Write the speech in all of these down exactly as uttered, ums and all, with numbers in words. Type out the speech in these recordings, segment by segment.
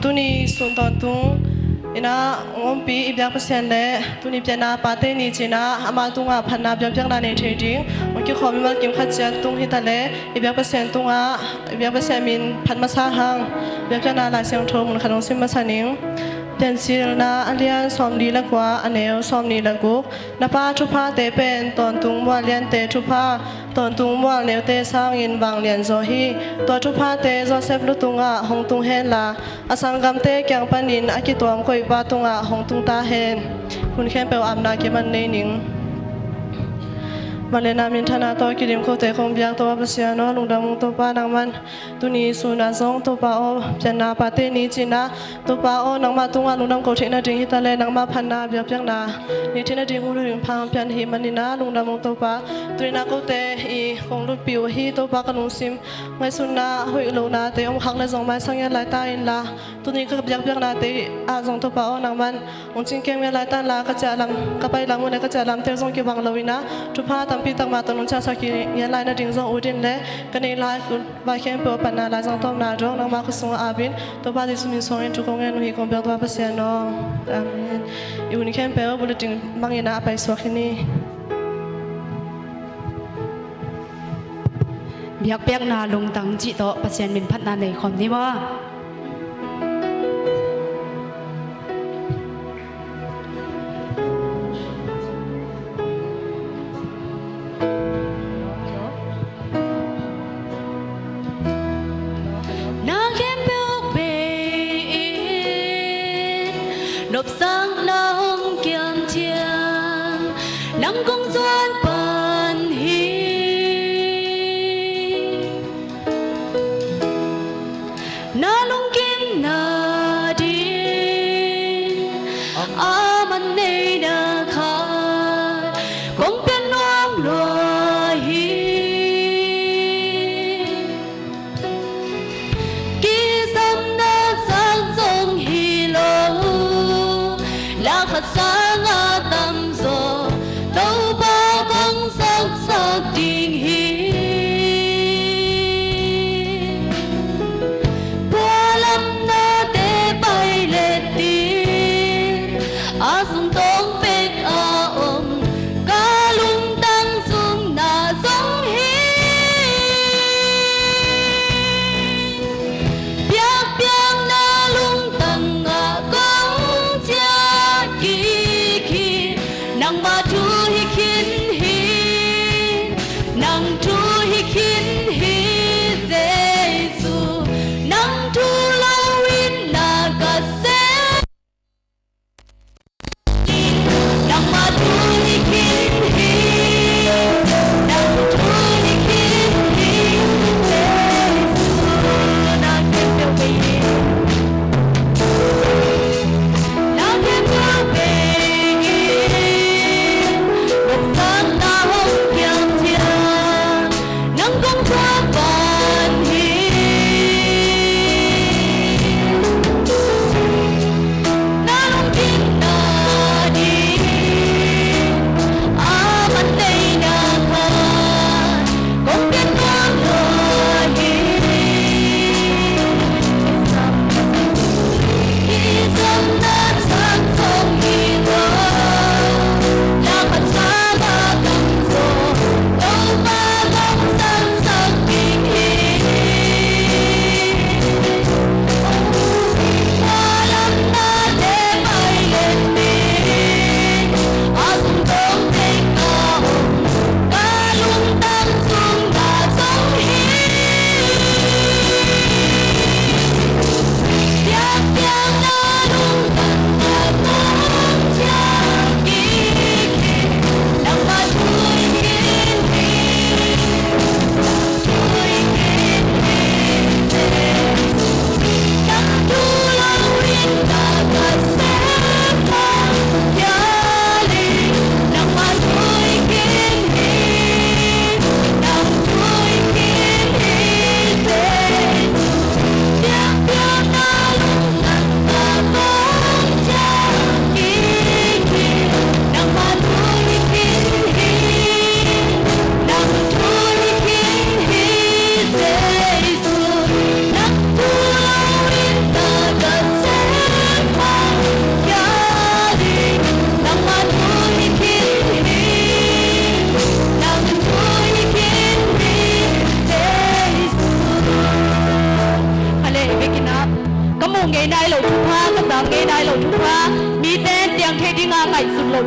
Tuni sun tawntung in ah hong ompih i biak Pasian le tuni pianna Pate Ni ci-in ah ama tungah phatna biakpiakna nei thei ding hong kikhawm i malkim khat ciat tung hi ta leh, i biak Pasian tungah i biak Pasian min phat masa hang, biakpiakna Lai Siangtho mun khat hong sim masa ning. Piancilna a lian sawmli le kua, a neu sawmnih le guk. Na pa thuphate pen tawntung mual liante thupha, tawntung mual neute sangin vanglian zaw hi. Tua thuphate Josef lu tungah hong tung henla, a sanggamte kiang panin a kituam koihpa tungah hong tung ta hen. Hun khempeuh apna kiman nei ning. Vangliatna minthanna tawh kidim kote kong biak Topa Pasian aw, lungdam ung Topa nangman. Tuni sun ah zong Topa aw, pianna Pate Ni ci-in ah Topa aw, nangmah tungah lungdam ko theih nading hi ta leh, nangmah phatna biakpiakna nei theih nading hun hoih hong piang ahih manin ah lungdam ung Topa. Tuni-in ah kote i kong lutpih uh hi Topa, ka lungsim ngaihsutna hoih lohnate om khak leh zong maisak ngiat lai ta inla, tuni ka biakpiaknate ah zong Topa aw, nangman hong cingkem ngiat lai ta inla, ka ciah lam, ka pai lam uh leh ka ciah lamte uh zong kibang lo in ah, thupha tampi tak mah tawh nong ciahsak ngiat lai nading zong ut in leh, ka neih lai vai khempeuh a panna Lai Siangtho tawh nangmah khut sungah ap in, Topa Jesuh min suangin thu kong ngen uh hi, kong biak Topa Pasian aw. Amen. I hun khempeuh bulletin bangin ah a paisuak hi ni. Biakpiakna lungtang cih tawh Pasian min phatna nei khawm ni maw. Na khempeuh bei in nopsakna hong kiamthiang, nang kong zuan pan hi. Na lungkimna ding a man neihna khat kong pia nuam lua hi. Kizopna sang zong hi lo, na khat sangah tamzaw Topa kong zaksak ding hi. Pualamnate pai let in, a sungtawng pek a om ka lungtang sungna zong hi. Biakpiakna lungtang ah kong ciah kik hi. Nangma thu hi khin hi, nang thu hi khin hi, Jesu. Nang thu lo in na ka sem. Nangma thu hi khin hi, nang thu hi khin hi, Jesu. Na khempeuh bei in, na khempeuh bei in, nopsak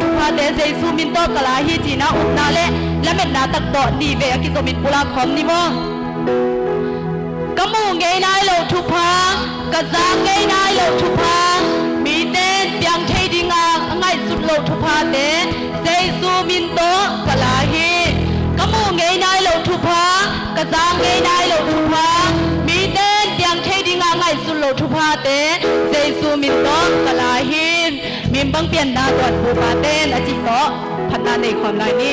Thuphate Jesu min tawh ka la hi, ci-in ah upna le lametna tak tawh nih vei a kizom in pulak khawm ni maw. Ka muh ngei nai lo thupha, ka zak ngei nai lo thupha, mite in piang thei ding a ngaihsut lo thuphate Jesu min tawh ka la hi. Ka muh ngei nai lo thupha, ka zak ngei nai lo thupha, mite in piang thei ding a ngaihsut lo thuphate Jesu min tawh ka la hi. Min bang pianna tuan pupa ten a cih tawh phatna nei khawm lai ni.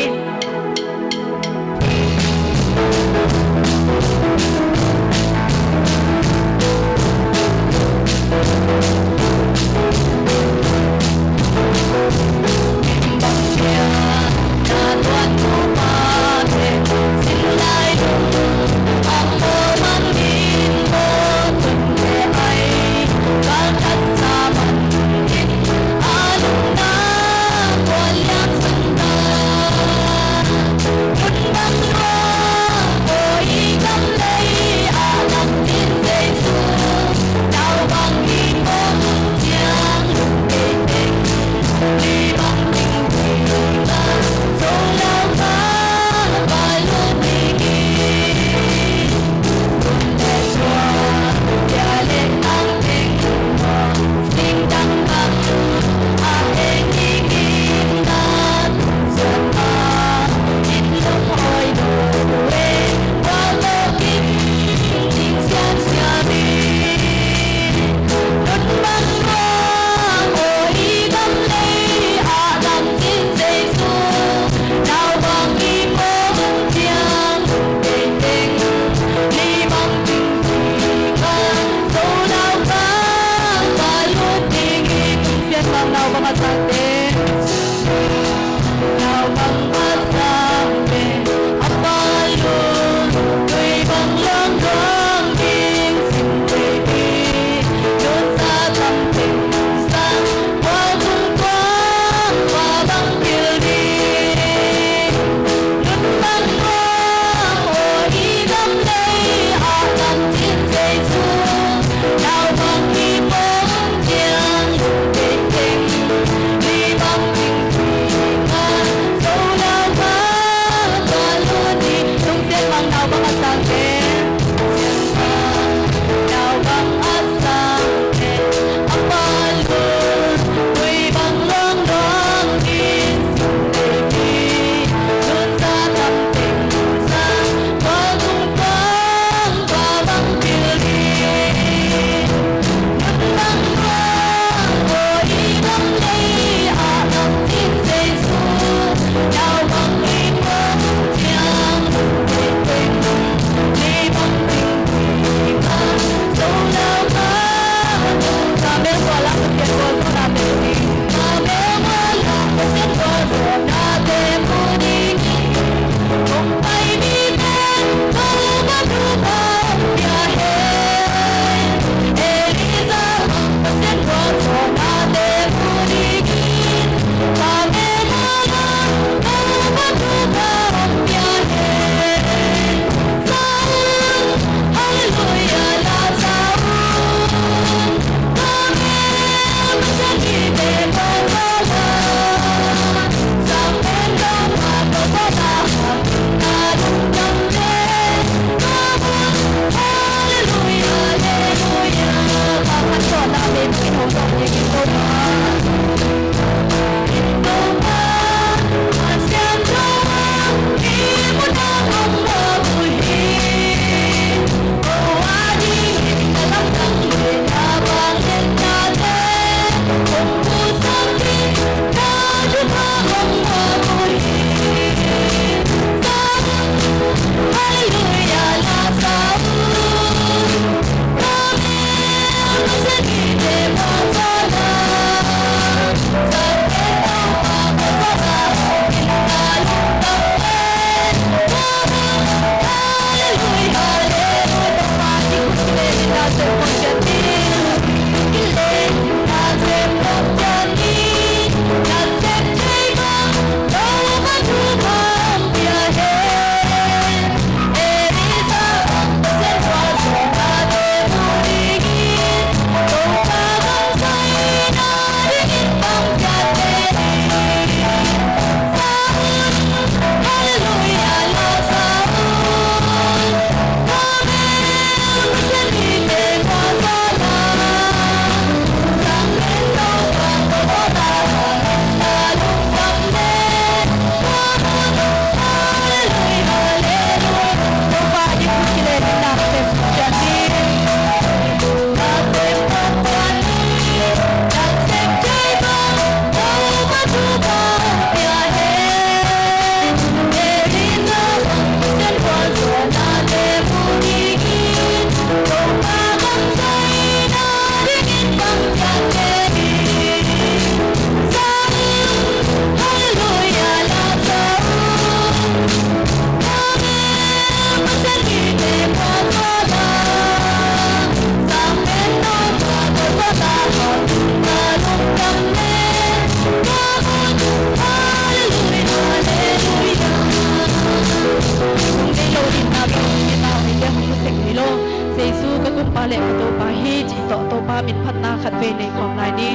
Khatvei nei khawm lai ni.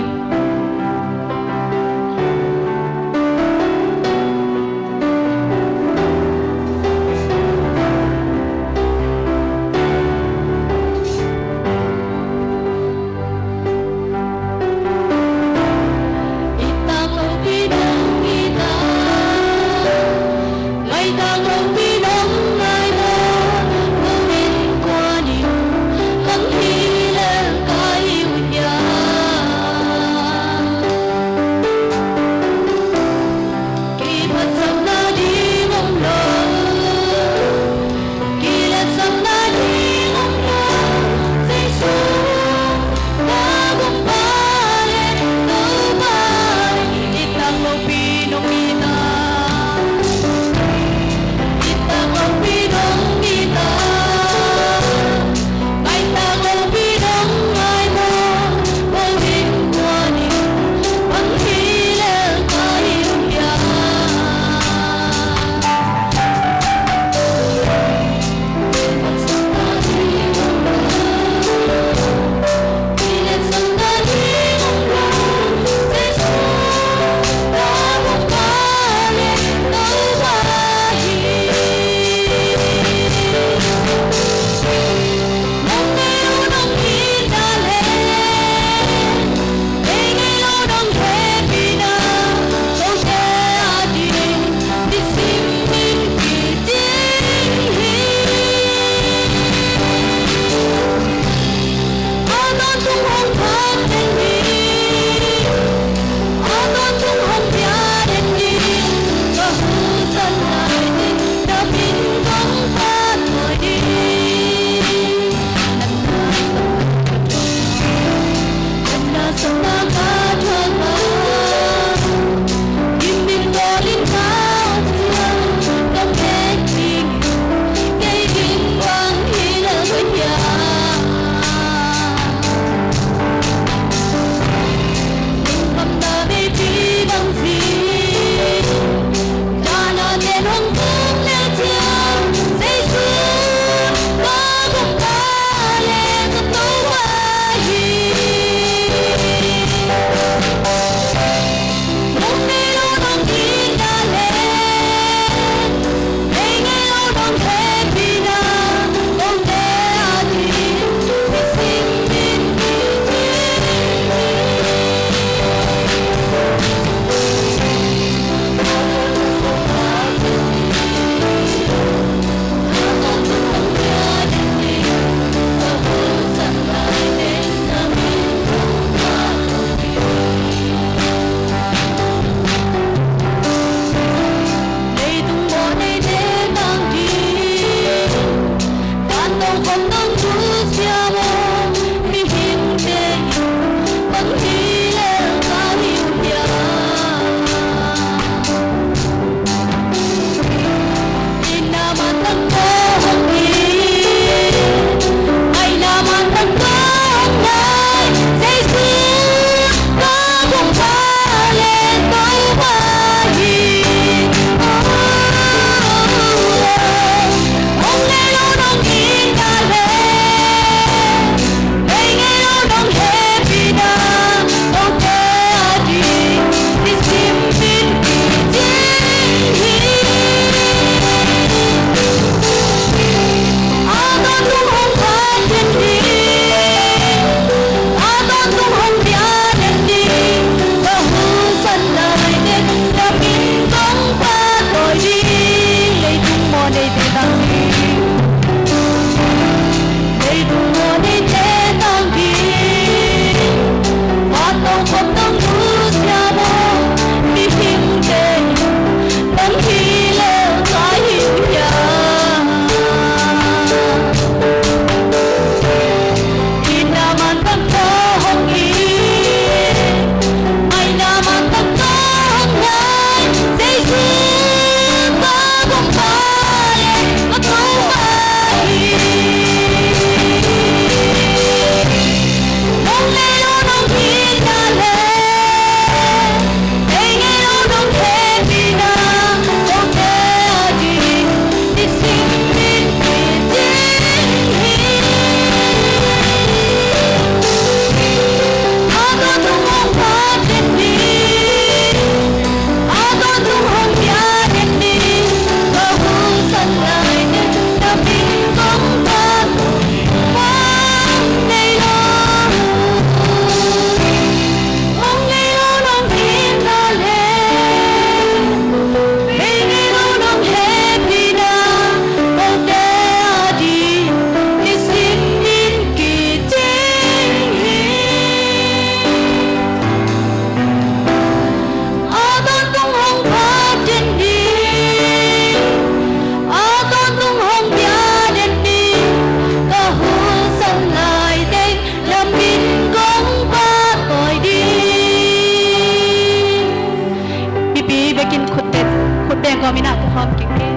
Kik ni.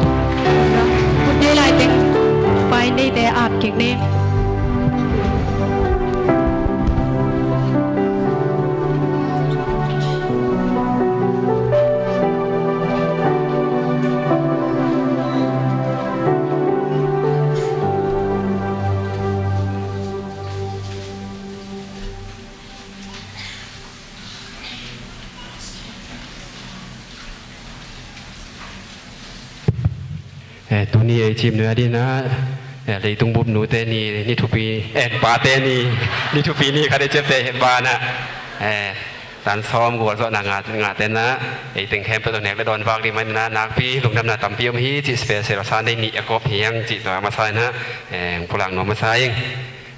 Hun nei lai teng vai neite ap kik ni. Eh, tuni ei cim nui adinah, eh, leitung bup nute ni, ni thupi, eh, pate ni, ni thupi ni khat ei ciapte banah, eh, tan sawm gualzawhna nga, ngahte nah, ei teng khempeuh tawh nek le dawn vak ding maninah, nakpi lungdamna tampi om hi cih special Sunday nih a kawp hiang cih tua masa inah, eh, pulak nuam masa ing.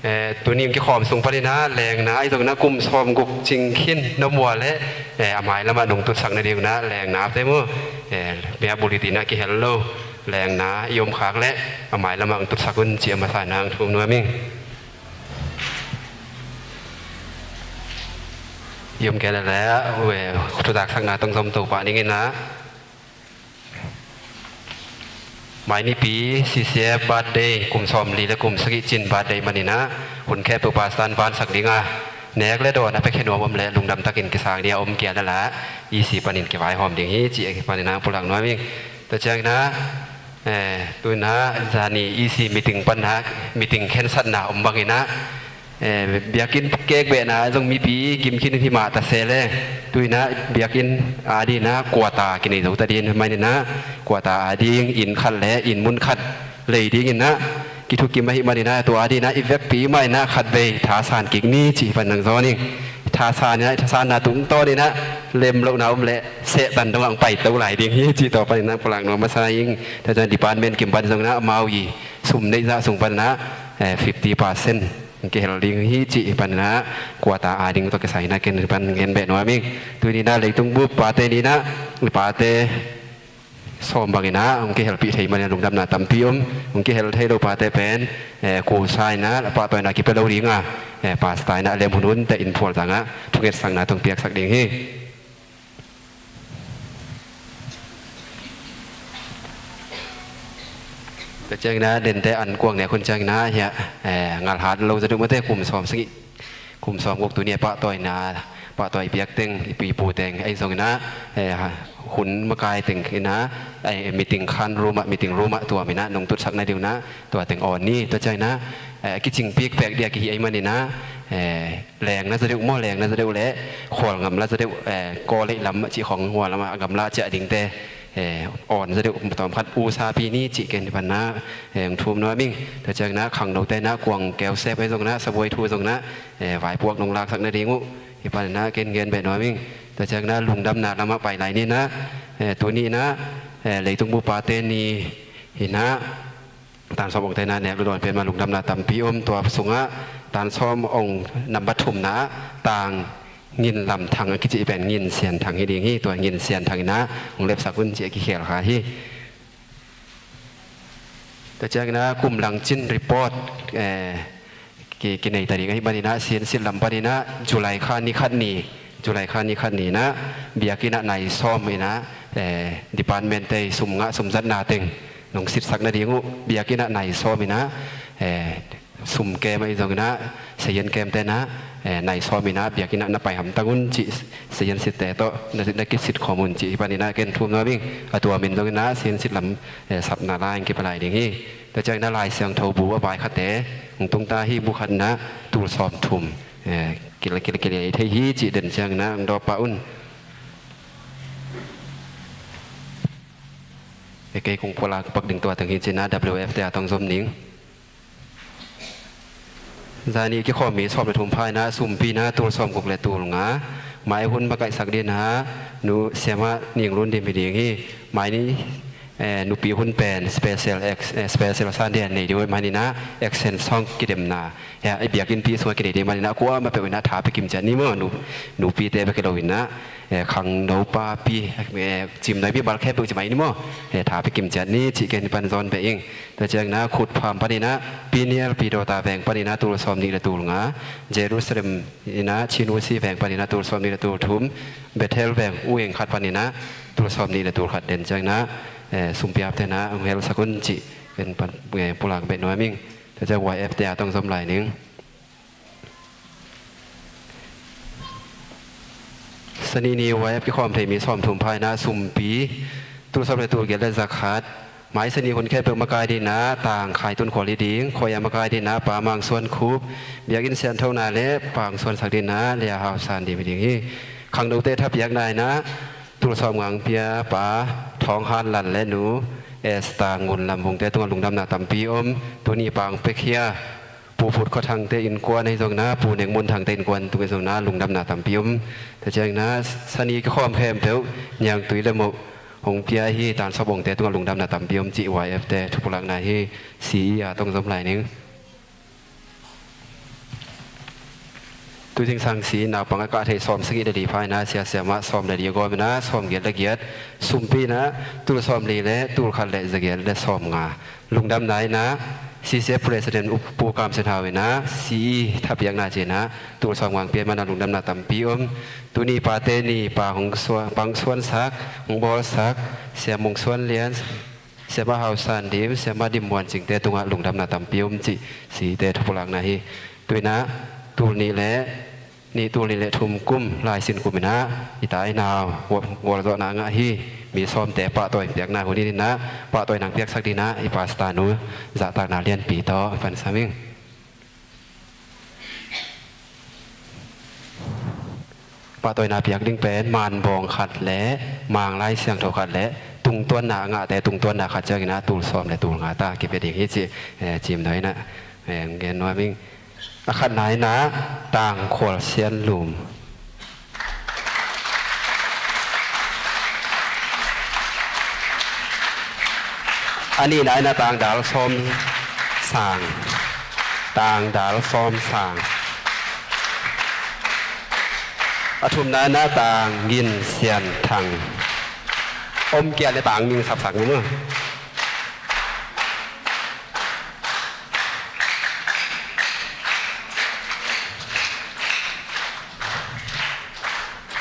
Eh, tuni hong kikhawm sung paninah lengna ahi zonginah kum sawm guk cing khin na mua le, eh, a mai lamah nong tutsak nadingunah lengna apte mu, eh, bia bulletin ah kihel lo lengna i om khak le a mai lamah hong tutsak un ci a masa inah hong thum nuam ing. I om kei le le, eh, thuzaksakna tong zom to pah ninginah. Mai nipi C C F birthday, kum sawmli le kum sagih cin birthday maninah hun khempeuh Pastor in vansak dinga nek le dawn a piakhia nuam om le lungdam takin kisang ding a om kia lala, E C panin kivaihawm ding hi cih paninah pulak nuam ing. Tua cianginah, eh, tunah zani E C meeting panah meeting khensatna om banginah, eh, biakinn kekbehna zong mipi gimkhin in himah tase le, tuinah biakinn adinah quarter kinei zo ta ding maninah, quarter ading inn khat le inn mun khat lei dinginah kithukim ahi maninah, tua adinah i vekpi maninah khatvei thasan kik ni cih pan nang zawn ing. Thasan inah, thasanna tungtawninah lemlohna om le sehtan dongah hong paito lai ding hi cih tua paninah pulak nuam masa ing. Tua ciang department kim pan zonginah amau i sum neih zah sung paninah, eh, fifty percent kihel ding hi cih paninah quarter ading tawh kisai inah ken pan ngen beh nuam ing. Tuninah leitung bup pate ninah, pate sawm banginah hong kihelpih thei maninah lungdamna tampi om. Hong kihel thei lo pate pen, eh, kusa inah pahtawina kipia lo dinga, eh, Pastor inah lem hunhun teh inn phual zangah thungetsakna tong piaksak ding hi. Tua cianginah dente an kuang nek hun cianginah hiah, eh, ngalhat lo zaduh mate kum sawm sagih, kum sawm guk tuni a pahtawina, pahtawi piak teng i pu i pu teng ahi zonginah, eh, hun makai teng inah, eh, meeting khan room ah, meeting room ah tuam inah nong tutsak nadingunah tua teng awn ni. Tua cianginah, eh, kicing pikpek dia kihi ahi maninah, eh, lengna zadeuh maw, lengna zadeuh le khual ngamla zadeuh, eh, kawleih lam cih khong hua lamah a gamla ciah dingte, eh, awn zadeuh tawmkhat usapi ni cih ken hi panah, eh, hong thum nuam ing. Tua cianginah khangnote nah kuang keusep ahi zonginah sabuai thu zonginah, eh, vaipuak nong laksak nading uh hi panah ken ngen beh nuam ing. Tua cianginah lungdamna lamah pai lai ninah, eh, tuni inah, eh, leitung bup pate ni inah tan sawm ong tena nek le dawn pen mah lungdamna tampi om. Tua sungah tan sawm ong number thumna ah Tang Ngin Lam Thang a kici pen Ngin Sian Thang hi ding hi. Tua Ngin Sian Thang inah hong lepsak un ci a kikhel kha hi. Tua cianginah kum langcin report, eh, ki, kinei ta ding ahi paninah Siansit lam paninah July kha ni khat ni, July kha ni khat ni inah biakinn ah nai sawm inah, eh, department te sum ngah sum zatna teng nong sitsak nading uh, biakinn ah nai sawm inah, eh, sum kem ahi zonginah sayan kem tenah, eh, nai sawm inah biakinn ah na pai hamtang un cih sayan sitte tawh na, na kisit khawm un cih hi paninah ken thum nuam ing. A tua min zonginah Siansit lam, eh, sapna lai hong kipa lai ding hi. Tua cianginah Lai Siangtho bu a vai khatte hong tungta hi. Bu khatnah tul sawm thum, eh, kila, kila, kila thei hi cih den cianginah hong dawp pah un. Kei, kei kong pulak pak ding tua teng hi cinah W F te a tong zom ning. Zani kikhawm mi sawm le thum pha inah sumpinah tul sawm guk le tul nga. Mai hun makaihsak dinah Nu Siamah Ning Lun Dim hi ding hi. Mai ni, eh, nupi hun pen special ex-, eh, special Sunday nei ding uh hi maninah action song kidemna, eh, i biakinnpi sungah kinei ding maninah kuamah peuh inah tha pia kim ciat ni maw. Nu, nupite bek hi lo inah, eh, khangno papi, eh, cimnoi mi bal khempeuh ci mai ni maw. Eh, tha pia kim ciat ni cih ken hi pan zawn beh ing. Tua cianginah Khutpham paninah Peniel Pidawta veng paninah tul sawm nih le tul nga. Jerusalem inah Chinusi veng paninah tul sawm nih le tul thum. Bethel veng U Eng Khat paninah tul sawm nih le tul khat den cianginah, eh, sumpi apte na hong helsak un cih ken pan, eh, pulak beh nuam ing. Tua ciang Y F te a tawng zom lai ning. Sani ni Y F kikhawm thei mi sawmthum pha in ah sumpi tul sawm le tul giat le zakhat. Mai Sani hun khempeuh makai ding in ah tang khai tun khual hi ding. Khuai a makai ding in ah Pa Mang Suan Khup, biakinn sianthona le Pa Mang Suan sak ding in ah Lia Hau San Dim hi ding hi. Khangnote thapiakna in ah tul sawmnga hong pia Pa Thawng Han Lan le Nu Esther Ngun Lam Vungte tungah lungdamna tampi om. Tuni Pa hong pia khia Pu Phut Khua Thangte innkuan ahi zongin ah, Pu Neng Mun Thangte innkuan tung ahi zongin ah lungdamna tampi om. Tua ciangin ah Sani kikhawm khempeuh niangtui le moh hong pia hi. Tan Sawp Ongte tungah lungdamna tampi om cih Y F te thu pulakna hi. C E a tawng zom lai ning. Tu zingsang C E naupang a kah thei sawm sagih le li pha in ah, sia siamah sawm le li a gawm in ah, sawm giat le giat, sumpi in ah tul sawm li le tul khat le za giat le sawmnga. Lungdamna in ah C C F President Pu Kam Sin Hau in ah C E thapiakna ci in ah tul sawmnga hong pia man ah lungdamna tampi om. Tuni pate ni Pa hong suan, Pa hong suansak, hong bawlsak Siam Mung Suan Lian, Siamah Hau San Dim, Siamah Dim Muan Cingte tungah lungdamna tampi om cih C E te thu pulakna hi. Tu in ah tul nih le nih, tul nih le thum kum, lai sin kum in ah i ta i nau gual, gualzawhna ngah hi. Mi sawmte pahtawi piakna hun hi in ah, pahtawi nang piaksak ding in ah i pastor nu zahtakna lianpi tawh i pansam ing. Pahtawina piak ding pen manbawng khat le Manglai Siangtho khat le tungtuanna a ngahte tungtuanna khat ciangin ah tul sawm le tul nga ta kipia ding hi cih, eh, cimnuai in ah, eh, gen nuam ing. A khatna in ah Tangkhual Sian Lum. A nihna in ah Tangdal Sawm Sang. Tangdal Sawm Sang. A thumna in ah Tang Gin Sian Thang. Om kia le Tang Ming sapsak ni mu.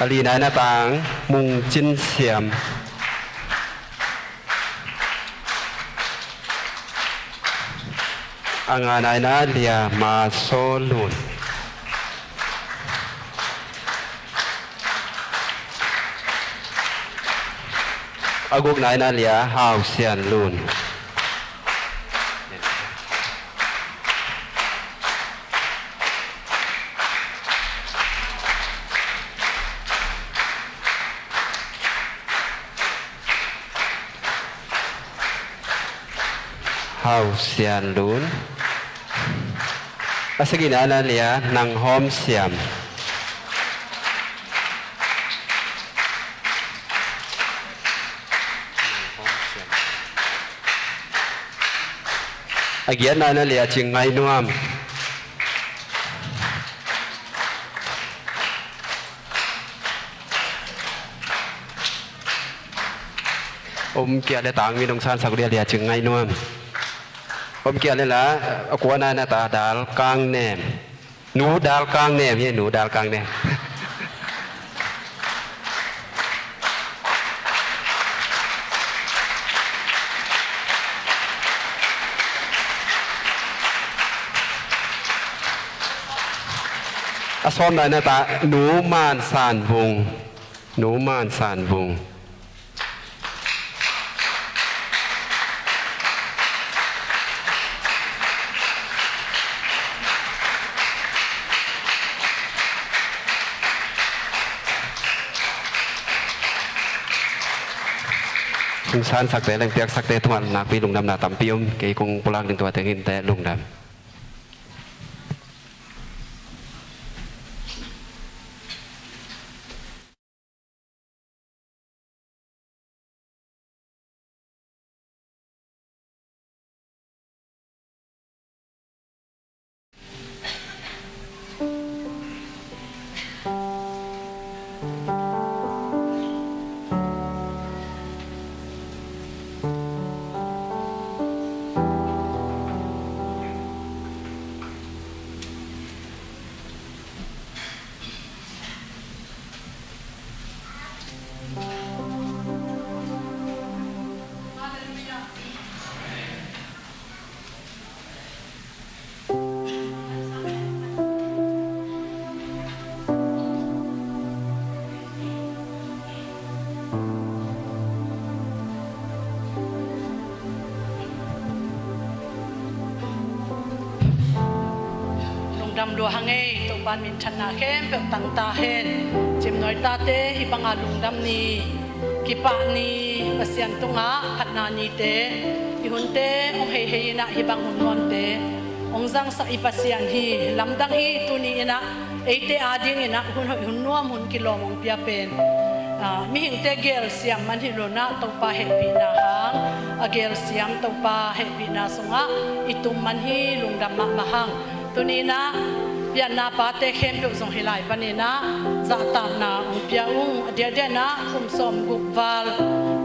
A lina in ah Tang Mung Cin Siam. A ngana in ah Lia Ma Saw Lun. A gukna in ah Lia Hau Sian Lun. Hau Sian Lun. A sagihna in ah Lia Nang Hawm Siam. A giatna in ah Lia Cing Ngai Nuam. Om kia le Tang Min Aung San sak dia Lia Cing Ngai Nuam. Om kia le la, a kuana in ah Ta Dal Kang Nem. Nu Dal Kang Nem hi, Nu Dal Kang Nem. A sawmna in ah ta Nu Man San Vung. Nu Man San Vung. Hong sansakte leng piaksakte tungah nakpi lungdamna tampi om. Kei kong pulak ding tua teng hi inteh, lungdam. Lungdam lua hang ei, Topa'n minthanna khempeuh tang ta hen. Cimnuai tate hih banga lungdam ni, kipah ni, Pasian tungah phatna nite i hunte hong heihei in ah, hih bang hun nuamte hong zangsak i Pasian hi. Lamdang hi. Tuni in ah eite adingin ah hun hoih, hun nuam, hun kilawm hong pia pen, ah, mihingte gelsiam man hi lo in ah, Topa hehpihna hang a gelsiam, Topa hehpihna sungah i tum man hi. Lungdam mahmah hang. Tuni in ah pianna pate khempeuh zong hih lai panin ah zahtakna hong pia ung. A diakdiak in ah kum sawmguk val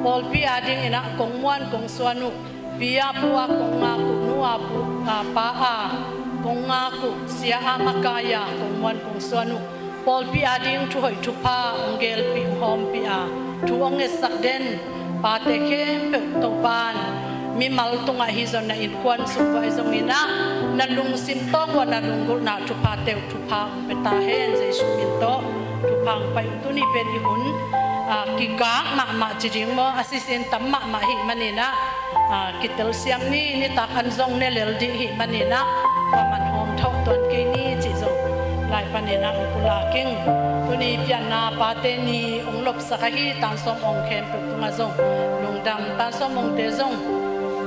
pawlpi adingin ah kong muan, kong suan uh, pi a pu a kong ngak uh, nu a pu a, pa a kong ngak uh, sia a makai a kong muan, kong suan uh, pawlpi ading thu hoih thupha hong gelpih, hong hawmpih a, thu hong ngetsak den pate khempeuh Topa'n mimal tungah, hih zong na innkuan sung uah zong in ah, na lungsim tawng uah, na lunggulhna thuphate uh thupha hong pia ta hen. Jesuh min tawh thupha hong pai uh. Tuni pen i hun, ah, kigak mahmah ci ding maw, a sisin tam mahmah ahih manin ah, ah, kitelsiam ni, nitak an zong ne lel ding ahih manin ah, kuaman hawm thawh tuan kei ni cih zong lai panin ah hong pulak ing. Tuni pianna pate ni hong lopsak ahi Tan Sawm Aung khempeuh tungah zong lungdam. Tan Sawm Aungte zong,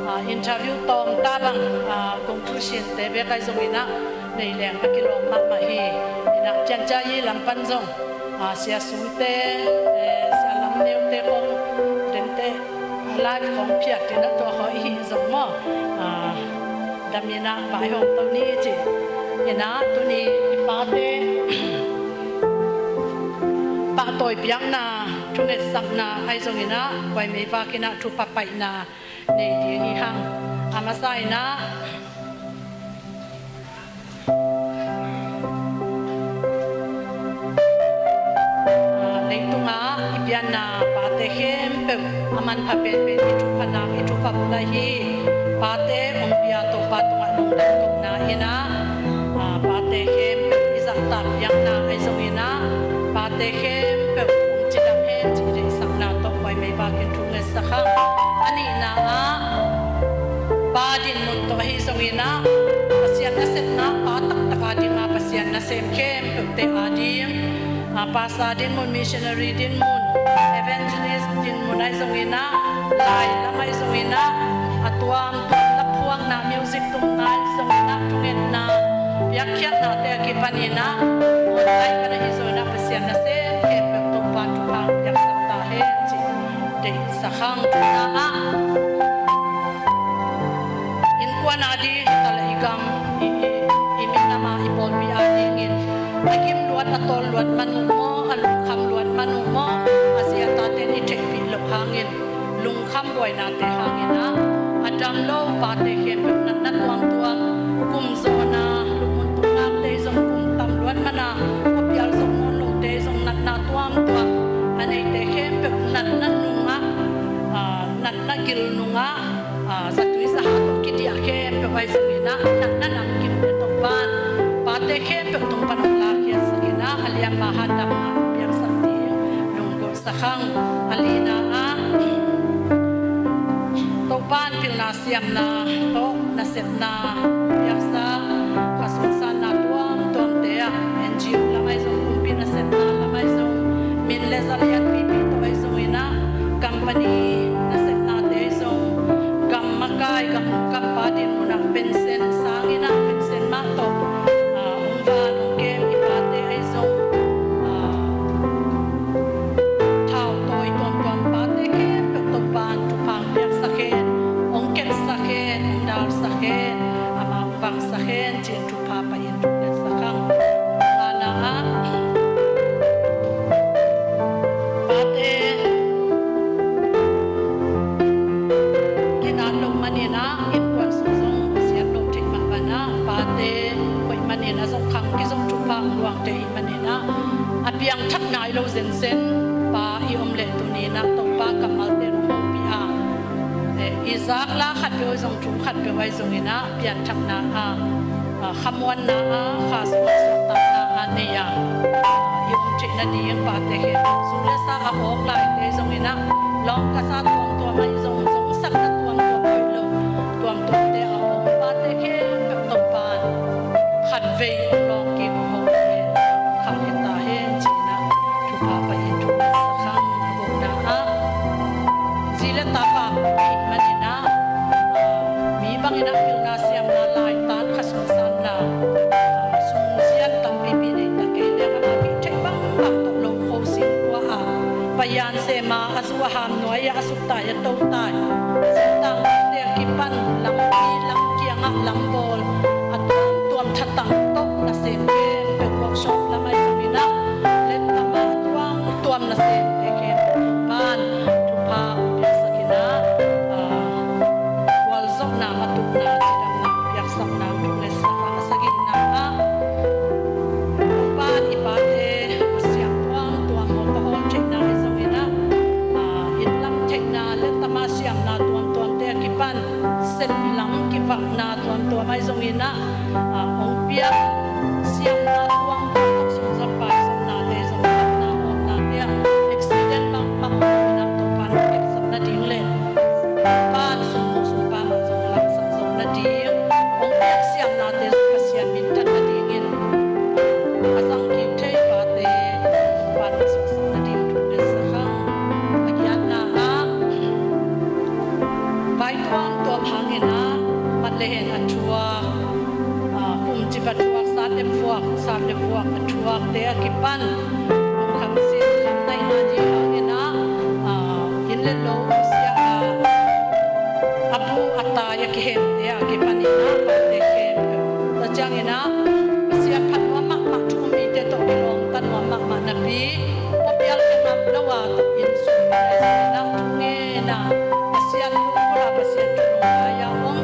ah, interview tawm ta bang, ah, kong thu sinte bek ahi zongin ah, nei leng a kilawm mahmah hi. In ah Tianjaya lam pan zong, ah, Sia Sumte, eh, Sia Lam Neute khong, dente live khong phiat in ah, tua khawng i hih zong maw, ah, dam in ah vaihawm to ni ci. In ah tuni i pate pahtawi piakna, thungetsakna ahi zongin ah, khuaimei vak in ah thupha paina nei ding hi hang. A masa in ah, ah, leitungah i pianna pate khempeuh a manpha penpen, i thupha nak, i thupha bul ahi pate hong pia Topa tungah lungdam kohna in ah, ah, pate khempeuh i zahtak piakna ahi zongin ah, pate khempeuh hong cidam hen cih deihsakna tawh khuaimei vakin thu ngetsak hang. A nihna ah, pa dinmun tawh ahi zongin ah, Pasian nasepna pa taktak ading a, Pasian nasem khempeuhte ading, ah, pastor dinmun, missionary dinmun, evangelist dinmun ahi zongin ah, lai lam ahi zongin ah, a tuamtuam laphuakna, music tumna ahi zongin ah, thungetna, piakkhiatnate a kipanin ah, online pan ahi zongin ah, Pasian nasem khempeuh Topa thupha hong piaksak ta hen cih deihsak hang. Thumna ah, innkuan ading, i ta leh i gam, i, i, i minam a, i pawlpi adingin a gim luat, a tawl luat man uh maw, a lungkham luat man uh maw, a zi a taten i theihpih loh hangin, lungkham buainate hangin ah, a dam lo pate khempeuh natna tuamtuam, kum zawna lupmun tung ngakte zong kum tam luat man a, khuapial zong nawn lote zong natna tuamtuam a neite khempeuh natna nungah, ah, natna gil nungah, ah, zatui zaha tawh kidiah khempeuh ahi zongin ah, natna namkimte Topa'n pate khempeuh tung pan hong lakkhiatsak in ah, a liamma hatdamna hong piaksak ding lunggulhsak hang. A lina ah, Topa'n pilna siamna tawh nasepna piaksa, kha sung sanna tuamtuamte ah, N G O lam ahi zong, kumpi nasepna lam ahi zong, min le za lianpipi tawh ahi zongin ah, company nasepnate ahi zong, gam makai, gam, gampa dinmun ah pension sangin ah, pension mah tawh, ah, hong van hong kem i pate ahi zong, ah, thautawi tuamtuam pate khempeuh Topa'n thupha hong piaksak hen, hong kepsak hen, hong dalsak hen, amah hong vangsak hen ci-in thupha pai-in thungetsak hang. Ngana ah, pate kinat loh manin ah, innkuan sung zong siat loh theih mah banah, pate hoih manin a zong khang kizom thupha hong luangte ahih manin ah, a piangthak nai lo zenzen pa i om leh tuni in ah Topa kammalte hong hopih a, eh, i zak la khatpeuh ahi zong, thu khatpeuh ahi zongin ah, pianthakna a, a, khamuanna a, kha sungah suahtakna a nei a, i om theih nading pate khempeuh, zu le sa a awk laite zongin ah, lawng kasa tuamtuam ahi zong, zongsakna tuamtuam hoih lo tuamtuamte a awk pate khempeuh Topa'n khatvei hong lawng kipan lampi lam kiangah lambawl a tuamtuam thatang tawh nasem khempeuh, workshop lam ahi zongin ah, lettama a tuamtuam nasemte khempeuh pan thupha hong piaksak in ah, ah, gualzawhna, a tukna, cidamna hong piaksakna hong thungetsak a, a sagihna ah, Topa in i pate a siam tuamtuam, mawtaw hawl theihna ahi zongin ah, ah, inn lam theihna, lettama siamna tuamtuamte a kipan sen lam kivakna tuamtuam ahi zongin ah, ah, hong piak siamna tuamtuam, sungzon paisannate zong, na awtnate ah, accident bangmah om loin ah, Topa in hong kepsak nading le pan sung mawh sung pam ah zong lamsak zawh nading, hong piak siamnate zong Pasian minthan nadingin a zang kik thei pate pan suahsak nading thungetsak hang. A giatna ah, vai tuamtuam hangin ah, mat le hen a thuak, ah, kumcip a thuak, sat le vuak, sat le vuak a thuakte a kipan hong khamsin khamnaih nading hangin ah, ah, inn le lo nusia a, a bu a tai a kihemte a kipanin ah, pate khempeuh, tua ciangin ah, Pasian phat nuam mahmah, thu um mite tawh kilawmta nuam mahmah napi, aw pial khe ngam lo a, tawh inn sung inn ahi zongin ah, thu ngen a, Pasian lungkul a, Pasian thu lungkia a om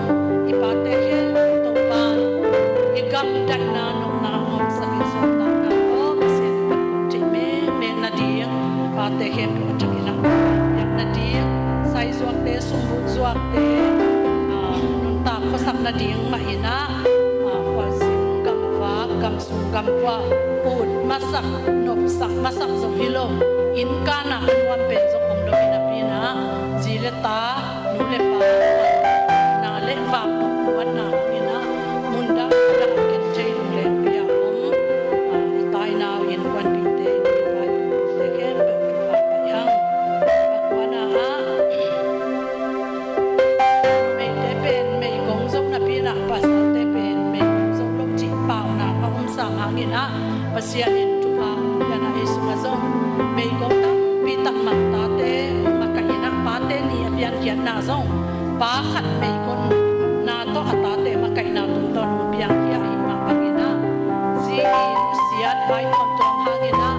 i pate khempeuh Topa in i gamdaihna nopna hong omsak in, sawltakna tawh Pasian i pan kong theih mengmeng nading, pate khempeuh a thakin ah piak nading, sai zuakte, sum buk zuakte, ah, nuntak khuasak nading mah in ah, ah, khualzin gamvak, gamsung gampua ut masak, nopsak masak zong hi lo, innkan ah a nuam pen zong om lo hi napi in ah, zi le ta, nu le pa, na le vak nop luatna hangin ah, mun dah dah a ken thei lungleng pi a om, ah, i tai nau innkuanpihte, i pai pite khempeuh thupha pai hang. A kuana ah, numeite pen meigong zo napi in ah, pasalte pen meigong zo lo cih paunak a om sam hangin ah, Pasian in thupha hong pian a, ei sungah zong meigong tampi tak mah tate hong makaih in ah, pate ni a piankhiatna zong pa khat meigonna tawh a tate makaihna tungtawn hong piangkhia ahih mah bangin ah, zi i nusiat vai tuamtuam hangin ah,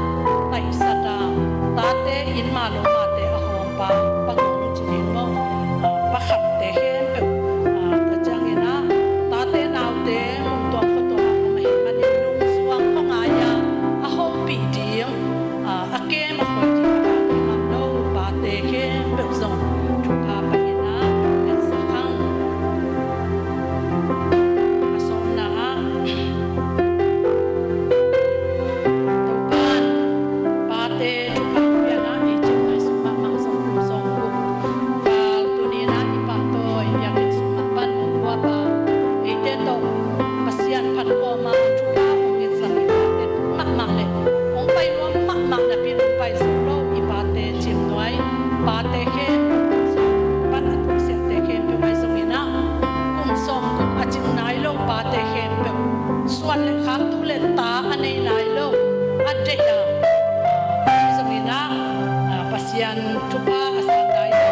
taihsa dam, tate inn ma lo mate a hawmpa, pa kong ci ding maw, ah, pa khatte khempeuh, ah, tua ciangin ah, tate naute mun tuam khua tuam ah om ahih manin nungzuang khuangai a, a hopih ding, ah, a kem a khoi ding a vak ngam lo pate khempeuh zong thupha pai in ah, thungetsak hang. A sawmna ah, Topa in pate thupha hong pian a, ei cih ngaihsun mahmah zong kum sawmguk val tuni in ah i pahtawi biakinn sung mah pan hong puap a, eite tawh Pasian phat khawm a, thupha hong ngetsak i pate, tu mahmah le hong pai nuam mahmah napi in hong pai zo lo i pate, cimnuai pate khempeuh, pan a tusiate khempeuh ahi zongin ah, kum sawmguk a cing nai lo pate khempeuh, suan le khak, tu le ta a nei nai lo, a deih a, ahi zongin ah, ah, Pasian thupha a sang nai lo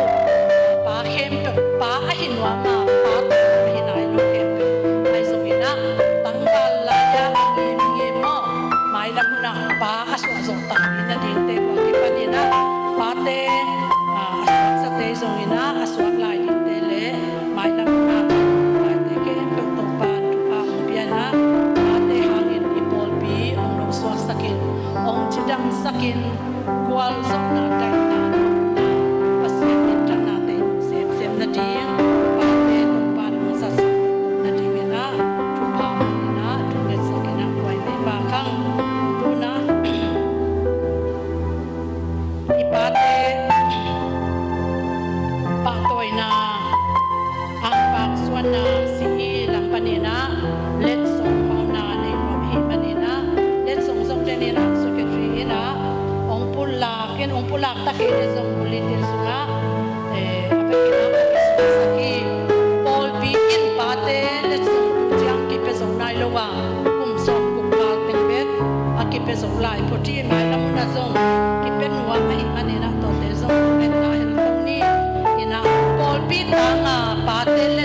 pa khempeuh, pa ahi nuam a, pa tawh ahi nai lo khempeuh ahi zongin ah, tangval lai-a a ngimngim maw, mailam hun ah pa a suah zawh takpi nadingte, tua kipanin ah pate, ah, a suaksate zongin ah, a suak lai dingte le mailam hun ah laite khempeuh Topa in thupha hong pian a, pate hangin i pawlpi hong lo suaksak in, hong cidamsak in, gualzawhna, daihna, nopna, Pasian minthannate i muh semsem nading, pate Topa in hong zatsak nadingin ah, thupha hong in ah, thungetsak in ah, tua i vei vak hang. Tu-in ah i pate pahtawina angpang suanna si i lam panin ah letsong hawmna nei nuam ahih manin ah, letsong zong den in ah, secretary in ah hong pulak in, hong pulak ta kei leh zong bulletin sungah, eh, a vekin ah a kisuansak hi. Pawlpi in pate letsong tu ciang kipia zo nai lo a, kum sawmguk val teng bek a kipia zo lai phot hi. Mailam hun ah zong kipia nuam ahih manin ah, tuate zong thungetna hel to ni. In ah pawlpi tangah pate le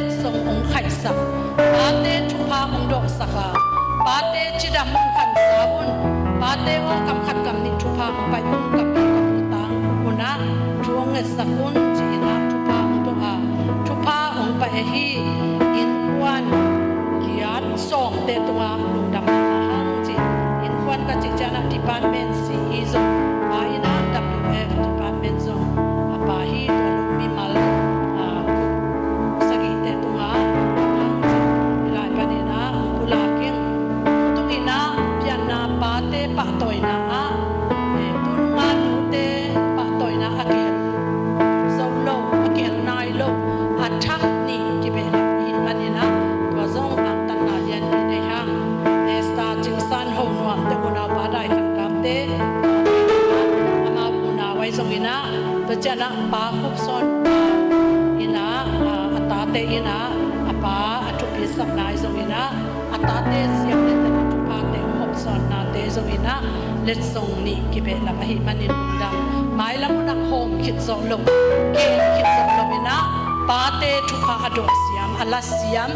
Pate aw, kam khat kam nih thupha hong pai un, ka pi ka pu tang un ah thu hong ngetsak un, ci-in ah thupha hong pia a, thupha hong pai ahi innkuan giat sawmte tungah lungdam na hang ci. Innkuan ka cih ciangin ah department C E zong, a in ah W F department zong, a pa hi tua lo mimal, a, sagihte tungah lungdam hang ci. Hih lai panin ah hong pulak ing. Tung in ah pianna pate pahtawina ah, eh, tu nung a nute pahtawina a kihel zo lo, a kihel nai lo, a thak nih kibehlap ahih manin ah, tua zong angtanna lian i nei hang. Esther Cing San Ho Nuam te unau pa Dai Khan Kam te, amau unau ahi zongin ah, tua ciangin ah Pa Khup Sawn, ah, in ah, ah, a tate in ah, a pa a thupi sapna ahi zongin ah, a tate siam le tena thuphate hong hawmsawnate zongin ah, letsong nih kibehlap ahih manin lungdam. Mailam hun ah hawm khit zawh lo, gen khit zawh lo in ah, pate thupha a dawh siam, a la siam,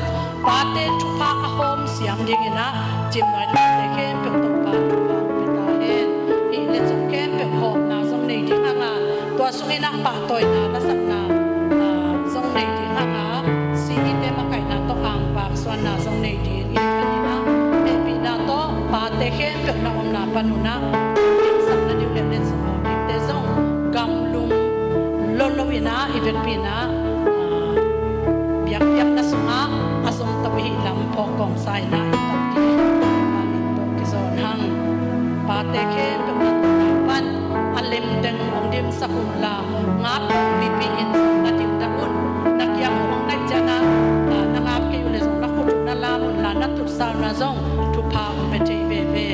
pate thupha a hawm siam dingin ah, Cimnuai tate khempeuh Topa thupha hong pia ta hen. Hih letsong khempeuh hawmna zong nei ding hang a, tua sungin ah pahtawina lasakna, ah, zong nei ding hang a, C E te makaihna tawh angpaksuanna zong nei ding. Hih panin ah hehpihna tawh pate khempeuh na omna pan un ah, dingsakna ding uh le letsong hawm dingte zong gamlum lo lo in ah, i vekpi in ah, ah, biakpiakna sungah a zom to i hih lam phawk kawmsa in ah, i tak ding, Topa min tawh kizawn hang. Pate khempeuh na tawh na pan a lemteng hong dimsak un la, ngap pipi in zong na dingdah un. Na kiang uh hong naih ciangin ah, na ngap kei uh leh zong na khut uh na lam un la, na tutsa uh na zong thupha hong pia thei veve.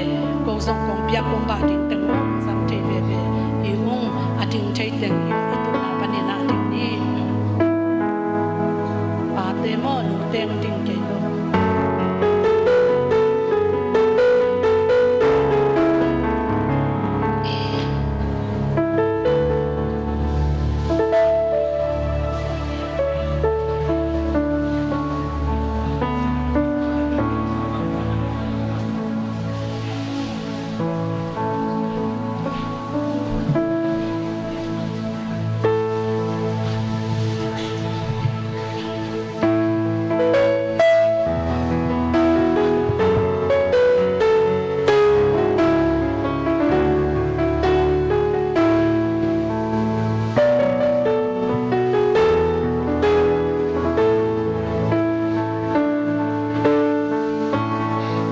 Ko zong kong piak kong bah ding teng uh hong zang thei veve hi ung. A ding thei teng hi ung, i tutna panin ah ding ni. Pate maw, nute hong ding kei lo.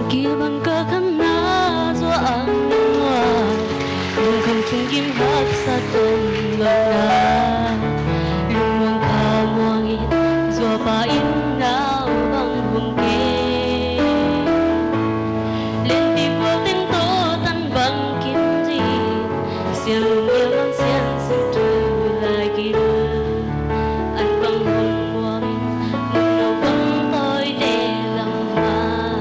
Gilbang ka khanna zuah ang nua, lungkham singkim haksat om lo na. Lungmuang kha muangin zuapa in nau bang hong ke. Lenpi puak teng tawh tan bang kim dih, siang lungkia bang siang sing tu lai kin. An bang hong muangin, mun no bang tawite lam mah.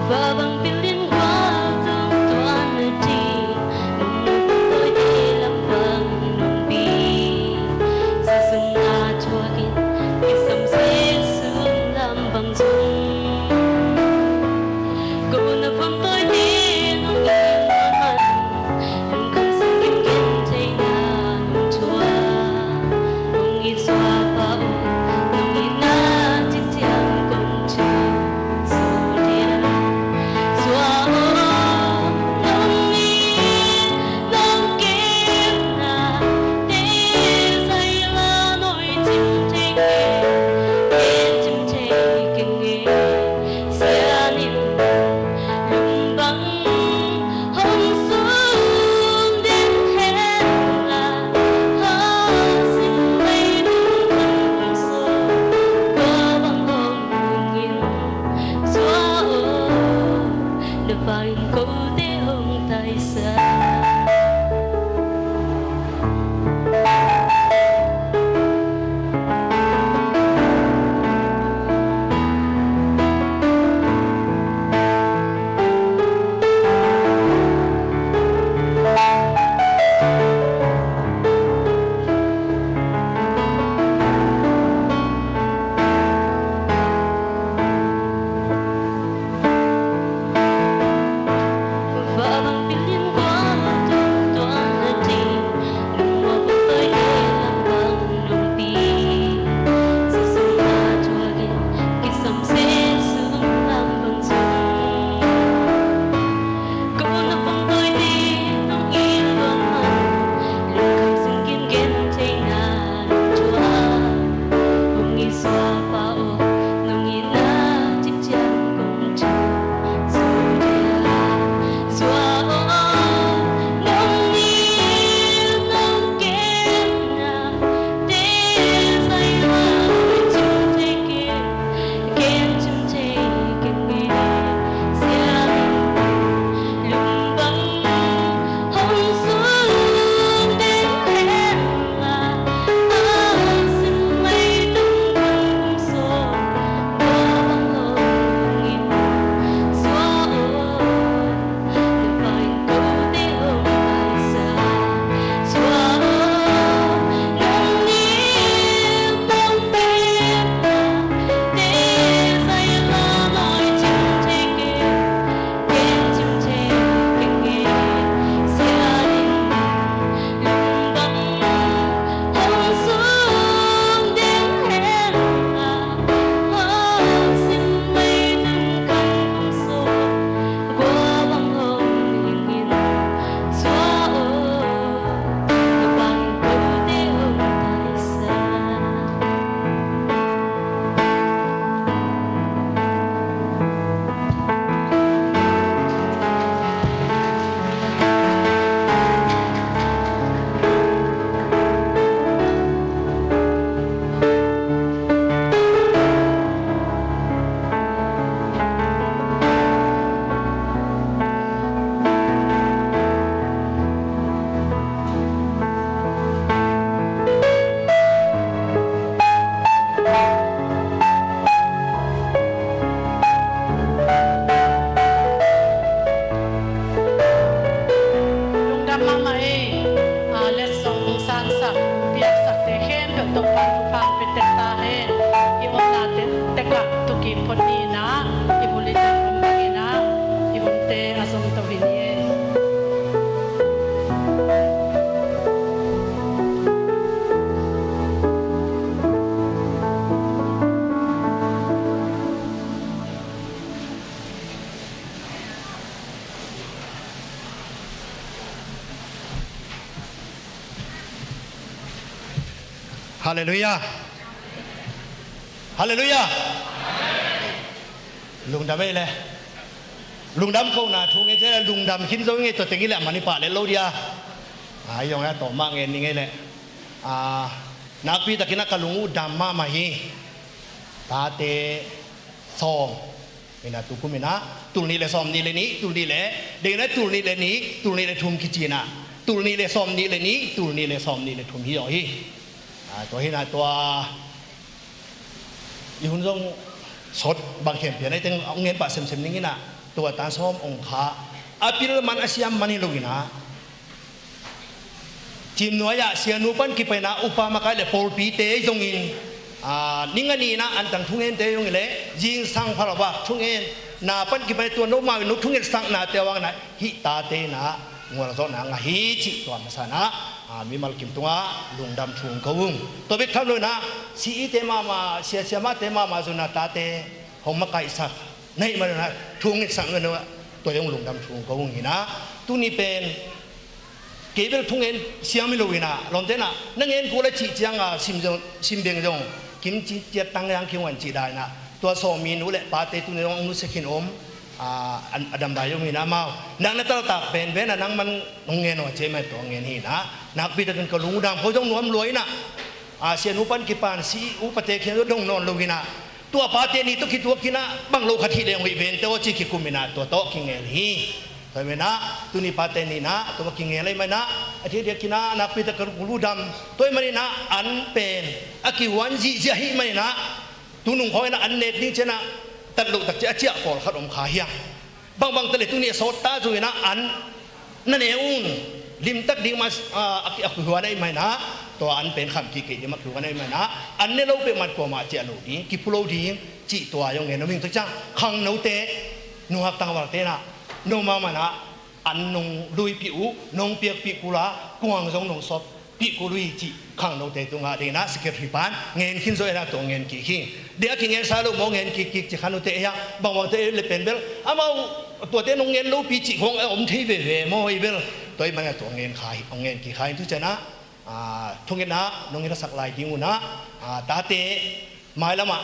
Va bang pilin gual tung tuan na ti, mun no bang tawite lam bang nong pi. Sa sung na thuakin, kisam se sung lam bang zong. Ko na bang tawite nong pi man. Lungkham singkim gentheihna nong thuak, hong it zuapa aw, nong itna cik ciang kong thu zo dia. Zua aw, nong it nong kemna te zai la noi cim thei nge, e cim thei keng nge. Sian in lung bang hong sung den hen la, hong sing mei tung tung kong so, kua bang hong lung in zua aw, na vang in kote hong taisa. Topa thupha hong pia tek ta hen. I omna te, tekah tu kim phot ni in ah, i bul i teng om bangin ah, i hunte a zom to hi ni hen. Halleluiah. Halleluiah. Lungdam ei le. Lungdam kohna thu ngen ciang lungdam khin zo i ngei, tua teng i leh a man i pah lel lo dia. A, i zong a tawh mah ngen ni ngei le. A, nakpi takin a ka lung uh dam mahmah hi. Tate sawm. Ina tu kum ina, tul nih le sawm nih le nih, tul nih le, deng ina tul nih le nih, tul nih le thum kici ina, tul nih le sawm nih le nih, tul nih le sawm nih le thum hi aw hi. A, tua hi ina tua, i hun zong sawt bang khempeuh ina i teng hong ngen pah semsem ning ina, tua tan sawm ong kha, a pil man a siam man hi lo ina, Cimnuai ah sianu pan kipaina upa makai le pawlpite zongin, a, ning a nihna antang thungente zong i le, zingsang pha lo a thungen, na pan kipaina tua no mau in no thungetsaknate vangna hih tate na ngualzawhna ngah hi cih tua masa na, a, mimal kim tungah lungdam thu ko ung. Tua bek tham lo ina, si ite mahmah, siasia mahte mahmah zonna tate hong makaihsak na hih manna thungetsakna tua zong lungdam thu ko ung ina, tuni pen Kei bel thungen siam hi lo ina, lawmte na, na ngen kul a cih cianga sim zong, sim beng zong, kim ci ciat tang yang ki hong an cih da ina, tua sawmi nu le pate tuni zong nusia khin om, a, an, a dam bai om ina mau. Nang na taltak pen pen a nang man hong ngen aw a cia mai tua ngen hi ina, nakpi takin ka lungdam ko zong nuam lua ina, a, sianu pan kipan si upate khian zong dong nawn lo ina, tua pate ni tawh kituak ina, bang lo khat hi leng hoih ven tawh ci kikum ina, tua tawh kingel hi. Tua hi ina, tuni pate ni ina, tua kingel hi ina, a thei diak ina, nakpi tak ka lungdam. Tua hi ina, an pen a kihuan zihziah hi ina, tunung khawng ina, an nek ding ciang ina, tat loh tak ciang a ciah pawlkhat om kha hiang. Bangbang ta le tuni a sawt ta zong ina an na ne un, limtak ding mas, a, a, a kihuan ahih manin ah, tua an pen kham kik kei ding a kihuan ahih manin ah, an ne lo peuhmah kuamah ciah lo ding, kiphu lo ding, cih tua zong ngen om ing. Tua ciang khangnote, nungak tangvalte na, no mahmah na, an nong luipih uh, nong piakpih kul a, kuang zong nong sawp pih kul uh hi cih khangnote tungah ding ina secretary pan ngen khin zo ina tua ngen kik hi. Ding a kingensa lo maw ngen kik kik ci khangnote ei a, bangbangte ei le pen bel amau tuate nong ngen lopi cih khong a om thei veve maw ei bel. Tua ahih manin tua ngen kha hi, ngen kik kha hi. Tu ciang a, a, thungetna nong ina sak lai ding un a, a, tate mailam ah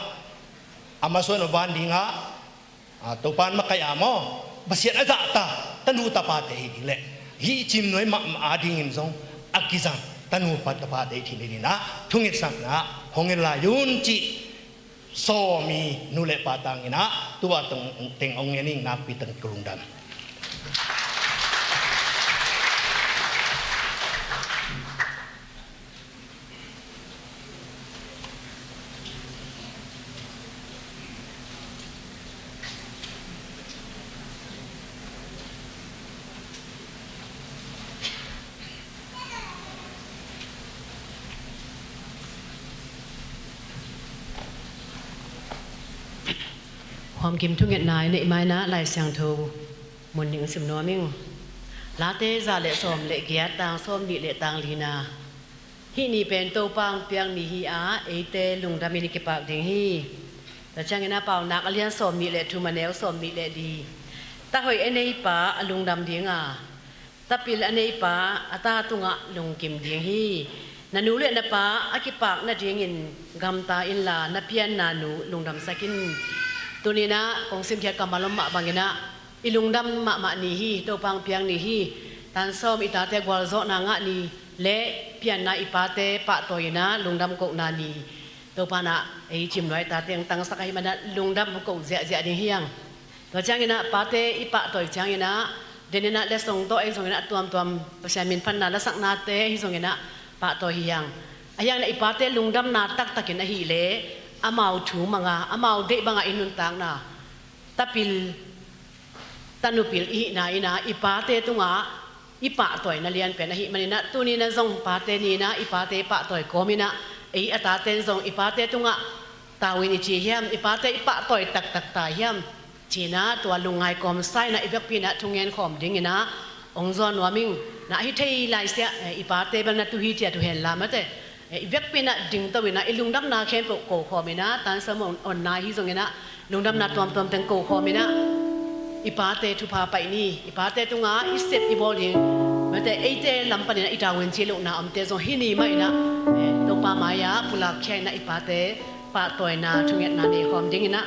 a masuan a ban ding a, a, Topan makaih a maw, Pasian a zahta tanu tapate hi ding le, hih Cimnuai mahmah a dingin zong a kizang tanu tapate hi ding ina, thungetsakna hong en lai un cih sawmi nu le pa tangin ah, tua teng hong ngen ing. Nakpi takin ka lungdam. Huamkim thungetna i neih ma-in ah Lai Siangtho mun ning sim nuam ing. Late za le sawm le giat, tang sawm nih le tang lina. Hih ni pen Topa hong piak ni hi a, eite lungdamin i kipak ding hi. Tua ciangin a Paunak a lian sawm nih le thum, a neu sawm nih le li. Ta hoih a neipa a lungdam ding a, ta pil a neipa a ta tungah lungkim ding hi. Na nu le na pa a kipak nadingin gamta inla, na pianna nu lungdamsak in. Tuni-in ah kong simkhiat kammal om mah bangin ah, i lungdam mahmah ni hi, Topa hong piak ni hi. Tan sawm i tate gualzawhna ngah ni le pianna i pate pahtawi-in ah lungdam kohna ni. Topa in ah ei Cimnuai tate hong tangsak ahih manin ah lungdam hong ko ziahziah ding hi hang. Tua ciangin ah pate i pahtawi ciangin ah, den in ah letsong tawh ahi zongin ah, a tuamtuam Pasian min phatna lasaknate ahi zongin ah pahtawi hi hang. Ahi hangin ah i pate lungdamna taktakin ahih leh amau thu manga, amau deih banga i nuntakna, ta pil, ta nu pil i hihna in ah i pate tungah i pahtawina lianpen ahih manin ah, tuni-in ah zong Pate Ni-in ah i pate pahtawi kawmin ah Ei a taten zong i pate tungah tau in i ci hiam, i pate i pahtawi taktak ta hiam, cinah tua lungngai kawmsa inah i vekpi inah thungen khawm dinginah ong zawn nuam ing. Na hi thei lai siah, eh, i pate bel na tu hi tiat uh hen la mate. Eh, i vekpi inah dingto inah i lungdamna khempeuh ko khawm inah tansa mong onna hi zonginah lungdamna tuamtuam teng ko khawm inah i pate thupha paih ni, i pate tunga i sep i bawl ding mate, eite lam paninah i tau in ci lohna omte zong hi ni mah inah, eh, Topa mai-ah pulak khia inah i pate pahtawina thungetna nei khawm dinginah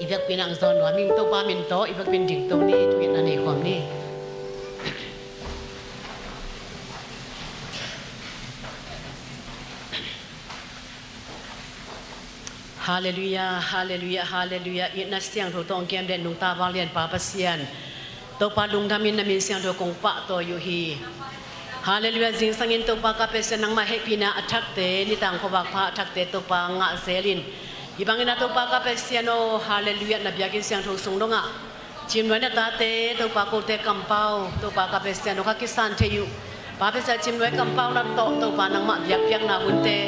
i vekpi inah ang zawn nuam ing. Topa min tawh i vekpi in dingto ni, thungetna nei khawm ni. Halleluiah, halleluiah, halleluiah. Itna siangtho tawh ong kem den nungta vanglian Pa Pasian, Topa lungdam in na min siangtho kong pahtawi uh hi. Halleluiah. Zingsangin Topa ka Pasian nangmah hehpihna a thakte, nitang khuavak pha a thakte Topa ngah zelin, hi bangin a Topa ka Pasian aw, halleluiah, na biakinn siangtho sung dongah Cimnuai na tate, Topa kote kampau, Topa ka Pasian aw ka kisan thei uh. Pa Pasian cimnuai kampau na tawh, Topa nangmah biakpiakna hunte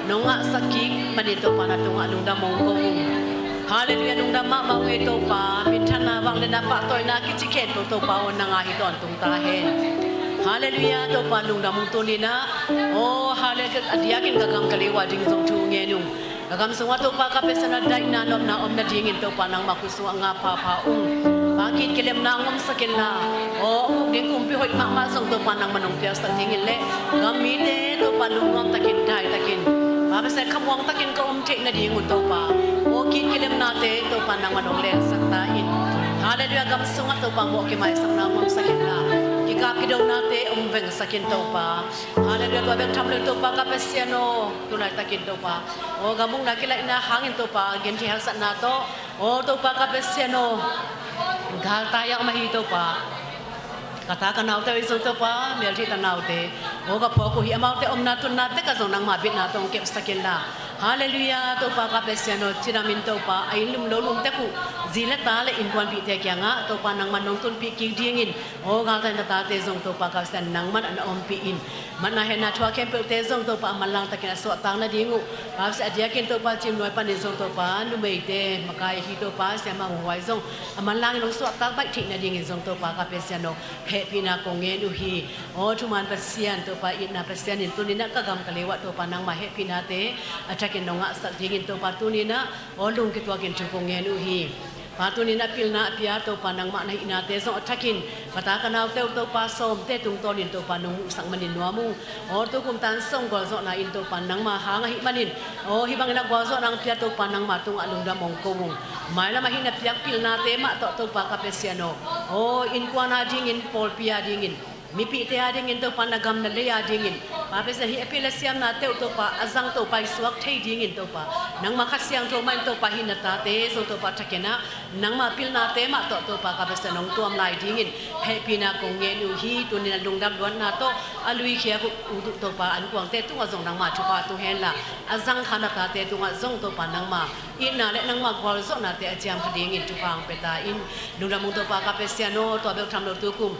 nong ngahsak kik manin Topa na tungah lungdam ong ko ung. Halleluiah, lungdam mahmah ung ei Topa, minthanna vangliatna pahtawina kici khempeuh Topa aw nang a hi tawntung ta hen. Halleluiah, Topa lungdam ung tuninah. Aw, halleluiah, a diakin ka gam ka lei uah ding zong thu ngen ung. Ka gam sungah Topa ka Pasian aw daihna nopna om nadingin Topa nangmah khut sungah nga phapha ung. Pa, kit kilemna hong omsak inla, aw hong uk ding kumpi hoih mahmah zong Topa nangmah nong piaksak dingin le gam mite Topa lungnuam takin, dai takin, Pa Pasian khamuang takin ka om theih nadingun Topa, aw kit kilemnate Topa nangmah nong lensak ta in. Halleluiah, gam sungah Topa mawh kimaisakna hong omsak inla, kikap kidonate hong vengsak in Topa. Halleluiah, tua bek tham lo in Topa ka Pasian aw, tu laitakin Topa aw gam ukna kilaihna hangin Topa genthei haksatna tawh, aw Topa ka Pasian aw, galtai a om ahi Topa. Ka ta ka naute uh zong Topa, meltheih ta naute aw ka phawk uh hi, amaute omna tunna tekah zong nangmah bitna tawh hong kepsak inla. Halleluiah, Topa ka Pasian aw, cidamin Topa a inn lum lo lum tek uh zi le ta le innkuanpihte kiangah Topa nangmah nong tunpih kik dingin, aw galtai na tate zong Topa ka Pasian nangmah na ompih in. Matna henna thu a khempeuhte zong Topa a manlang takin a suahtak nading uh. Pa Pasian a diakin Topa cimnuai panin zong Topa numeite makai ahi Topa siamah hong huai zong a manlangin hong suahtak baih theih nadingin zong Topa ka Pasian aw, hehpihna kong ngen uh hi. Aw thuman Pasian, Topa itna Pasian in tuninah ka gam ka lei uah Topa nangmah hehpihnate a thakin nong ngahsak dingin Topa tuninah aw lungkituakin thu kong ngen uh hi. Pa tuninah pilna a pia Topa nangmah na hihnate zong a thakin ka ta ka naute uh Topa sawmte tungtawnin Topa nong muhsak manin nuam ung. Aw tukum tan sawm gualzawhna in Topa nangmah hang ahih manin, aw hi bangin a gualzawhna hong pia Topa nangmah tungah lungdam ong ko ung. Mailam ahih na piak pilnate mah tawh Topa ka Pasian aw, aw innkuan a dingin, pawlpi a dingin, mipihte a dingin Topa na gam na lei a dingin, Pa Pasian hih a pil a siamnate uh Topa a zang Topa i suak thei dingin Topa nangmah Kha Siangtho mah in Topa hih na tate zong Topa thakinah nangmah pilnate mah tawh Topa ka Pasian hong tuam lai dingin hehpihna kong ngen uh hi. Tunin a lungdam luatna tawh a luikhiak uh uh Topa ankuangte tungah zong nangmah thupha tung henla, a zangkha na tate tungah zong Topa nangmah itna le nangmah gualzawhnate a ciam kha dingin thupha hong pia ta in. Lungdam ung Topa ka Pasian aw, tua bek tham lo tukum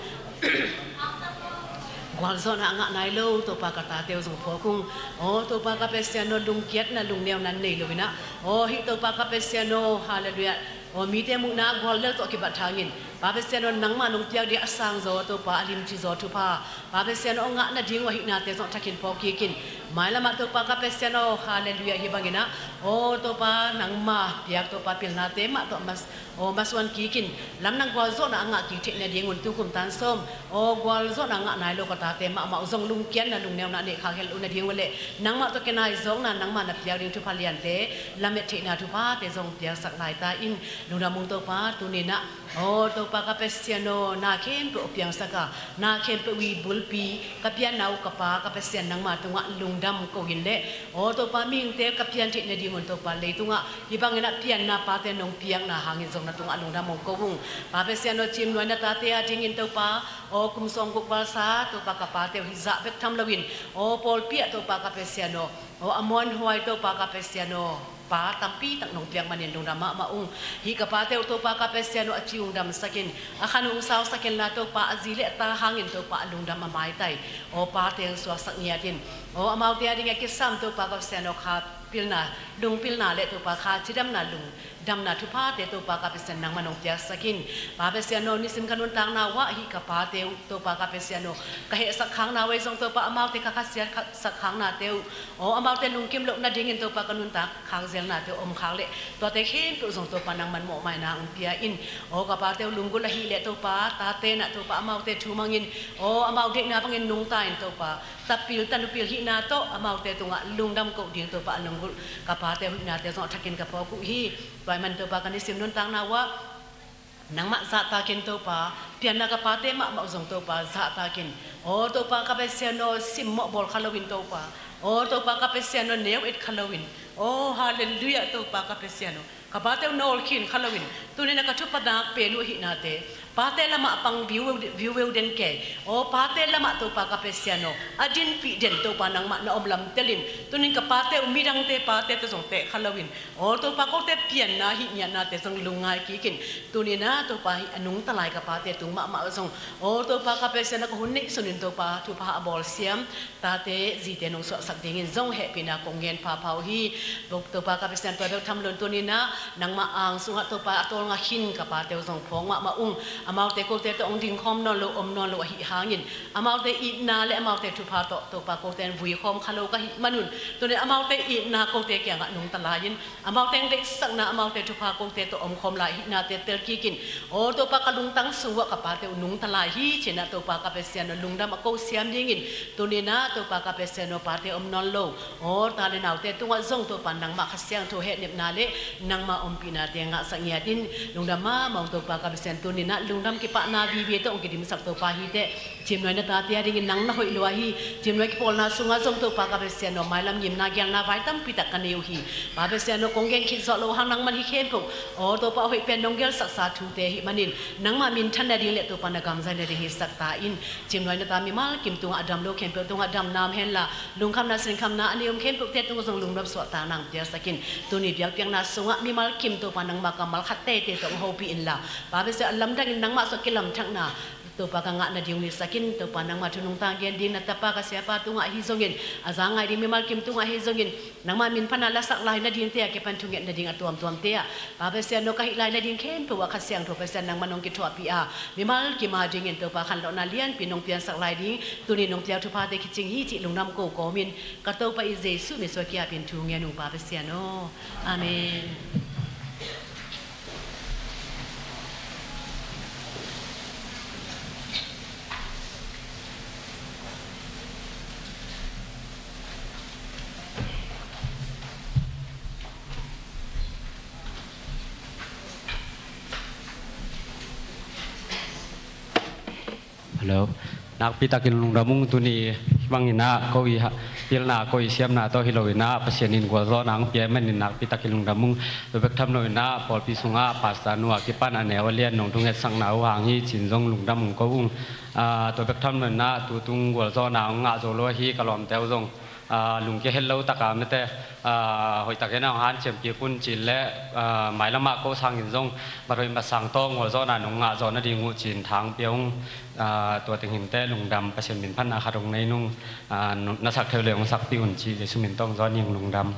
gualzawhna a ngah nai lo Topa ka tate uh zong phawk ung. Aw Topa ka Pasian aw, lungkiatna lungneuna nei loinah, aw hih Topa ka Pasian aw, halleluiah, aw mite muhna gual lel tawh kibat hangin, Pa Pasian aw, nangmah nong piak ding a sangzaw Topa a limci zaw thupha, Pa Pasian aw, ngah nading uh ahihnate zong thakin phawk kik in. Mailamah Topa ka Pasian aw, halleluiah, hi banginah, aw Topa nangmah piak Topa pilnate mah tawh mas aw masuan kik in, lamdang gualzawhna a ngah kik theih nadingun tukum tan sawm aw gualzawhna a ngah nai lo ka tate mahmah uh zong lungkiatna lungneuna a neih khak hel uh nading uh le, nangmah tawh kinai zawkna nangmah na piak ding thupha liante, lamet theihna thuphate zong piaksak lai ta in. Lungdam ung Topa, tuninah aw Topa ka Pasian aw, na khempeuh a piangsak a, na khempeuh i bulpi ka pianna uh ka Pa ka Pasian nangmah tungah lungdam ko in le, aw Topa mihingte ka pian theih nadingun Topa leitungah hi bangin a pianna pate nong piakna hangin zong na tungah lungdam ong ko ung. Pa Pasian aw, cimnuai na tate a dingin Topa aw, kum sawmguk gualsa Topa ka pate uh hih zah bek tham loin, aw pawlpi ah Topa ka Pasian aw, aw a muanhuai Topa ka Pasian aw, Pa tampi tak nong piak manin lungdam mahmah ung. Hih ka pate uh Topa ka Pasian aw, a ci ung damsak in, a khan ung sausak inla Topa, a zi le a ta hangin Topa a lungdam a maitai. Aw pate hong suaksak ngiat in. Aw amaute a ding a kisam Topa ka Pasian aw, kha pilna, lungpilna le Topa kha cidamna lungdamna thuphate Topa ka Pasian nangmah nong piaksak in. Pa Pasian aw, nisim ka nuntakna uh ah hih ka pate uh Topa ka Pasian aw, ka hehsak khakna uh ei zong Topa, amaute ka khasiat sak khaknate uh, aw amaute lungkim loh nadingin Topa ka nuntak khakzelnate uh om khak leh tuate khempeuh zong Topa nangman mawhmaina hong pia in. Aw ka pate uh lunggulh ahih leh Topa, tate nah Topa amaute thu mangin, aw amau deihna bangin nungta in Topa, tapil tanupil hihna tawh amaute tungah lungdam koh ding Topa a lunggulh ka pate uh hihnate zong a thakin ka phawk uh hi. Tua ahih man Topa ka nisim nuntakna uh ah nangmah zahtakin Topa, pianna ka pate mahmah uh zong Topa zahtakin. Aw Topa ka Pasian aw, simmawh bawl kha loin Topa, aw Topa ka Pasian aw, neu et kha loin. Aw halleluiah Topa ka Pasian aw, ka pate uh nawlkhin kha loin, tunin a ka thupha nak pen uh ahihnate, pate lamah pang viu viu den kei. Aw pate lamah Topa ka Pasian aw, a dinpih den Topa nangmah na om lam telin, tunin ka pate uh midangte pate tawh zong teh kha loin, aw Topa kote pianna hih ngiatnate zong lungngai kikin, tunin ah Topa hih a nungta lai ka pate tung mahmah uh zong, aw Topa ka Pasian aw, ka hun neih sunin Topa thupha a bawl siam tate zite nong suahsak dingin zong hehpihna kong ngen phapha uh hi. Topa ka Pasian, tua bek tham loin tunin ah nangmah ang sungah Topa a tawlnga khin ka pate uh zong phawk mahmah ung. Amaute kote tawh hong dingkhawm nawn lo, om nawn lo ahih hangin, amaute itna le amaute thupha tawh Topa kote in vuikhawm kha lo ka hih manun, tunin amaute itna kote kiangah nungta lai-in, amaute hong deihsakna, amaute thupha kote tawh omkhawm lai hihnate tel kikin. Aw Topa ka lungtang sung uh ah ka pate uh nungta lai hi, ci-in ah Topa ka Pasian aw, lungdam a ko siam dingin, tunin ah Topa ka Pasian aw, pate om nawn lo, aw ta le naute tungah zong Topa nangmah Kha Siangtho hehnepna le nangmah ompihnate ngahsak ngiat in. Lungdam mahmah ung Topa ka Pasian, tunin ah lungdam kipahna vive tawh hong kidimsak Topa hi teh. Cimnuai na tate a dingin nang na hoih lua hi. Cimnuai kipawlna sungah zong Topa ka Pasian aw, mailam ngimna geelna vai tampi tak ka nei uh hi. Pa Pasian aw, kong gen khit zawh loh hang nangman hih khempeuh, aw Topa, a hoih pen nong gelsaksa thute ahih manin, nangmah minthan nading le Topa na gamzai nading hisak ta in. Cimnuai na ta mimal kim tungah a dam lo khempeuh tungah damna om henla, lungkhamna sinkhamna a nei om khempeuhte tungah zong lungnop suahtakna hong piaksak in. Tuni biakpiakna sungah mimal kim Topa nangmah kammal khat teitei tawh hong hopih inla, Pa Pasian aw, a lamdangin nangmah sungah kilamthakna Topa ka ngah nading uh hisak in. Topa nangmah thu nungta gen ding na tapa ka siapa tungah ahi zongin, a za ngai ding mimal kim tungah ahi zongin, nangmah min pana lasak lai nadingte a kipan thunget nading a tuamtuamte ah, Pa Pasian aw, ka hih lai nading khempeuh ah Kha Siangtho Pasian nangmah nong kithuahpih a, mimal kim a dingin Topa khanlawhna lianpi nong piansak lai ding tuni nong piak thuphate kicing hi cih lungdam ko kawmin, ka Topa i Jesuh min suang kiapin thu ngen ung, Pa Pasian aw. Amen. Hello. Nakpi takin lungdam ung. Tuni hih bangin ah ko i ha-, pilna ko i siamna tawh hi loin ah, Pasian in gualzawhna hong pia manin nakpi takin lungdam ung. Tua bek tham loin ah pawlpi sungah pastor nu a kipan a neu a lian nong thungetsakna uh hang hi ci-in zong lungdam hong ko ung. Ah, tua bek tham loin ah tutung gualzawhna hong ngah zo lo ahi ka lawmte uh zong, ah, lungkia het lo taka mete, ah, hoihtakin hong hanciam kik un ci-in le, ah, mailamah ko sangin zong mat hoih mat sang tawh gualzawhna nong ngah zawh nading uh ci-in tha hong pia ung. Ah, tua teng hinteh lungdam, Pasian min phatna khat hong nei nung, ah, na sak theu le hong sakpih un ci Jesuh min tawh hong zawn ing. Lungdam.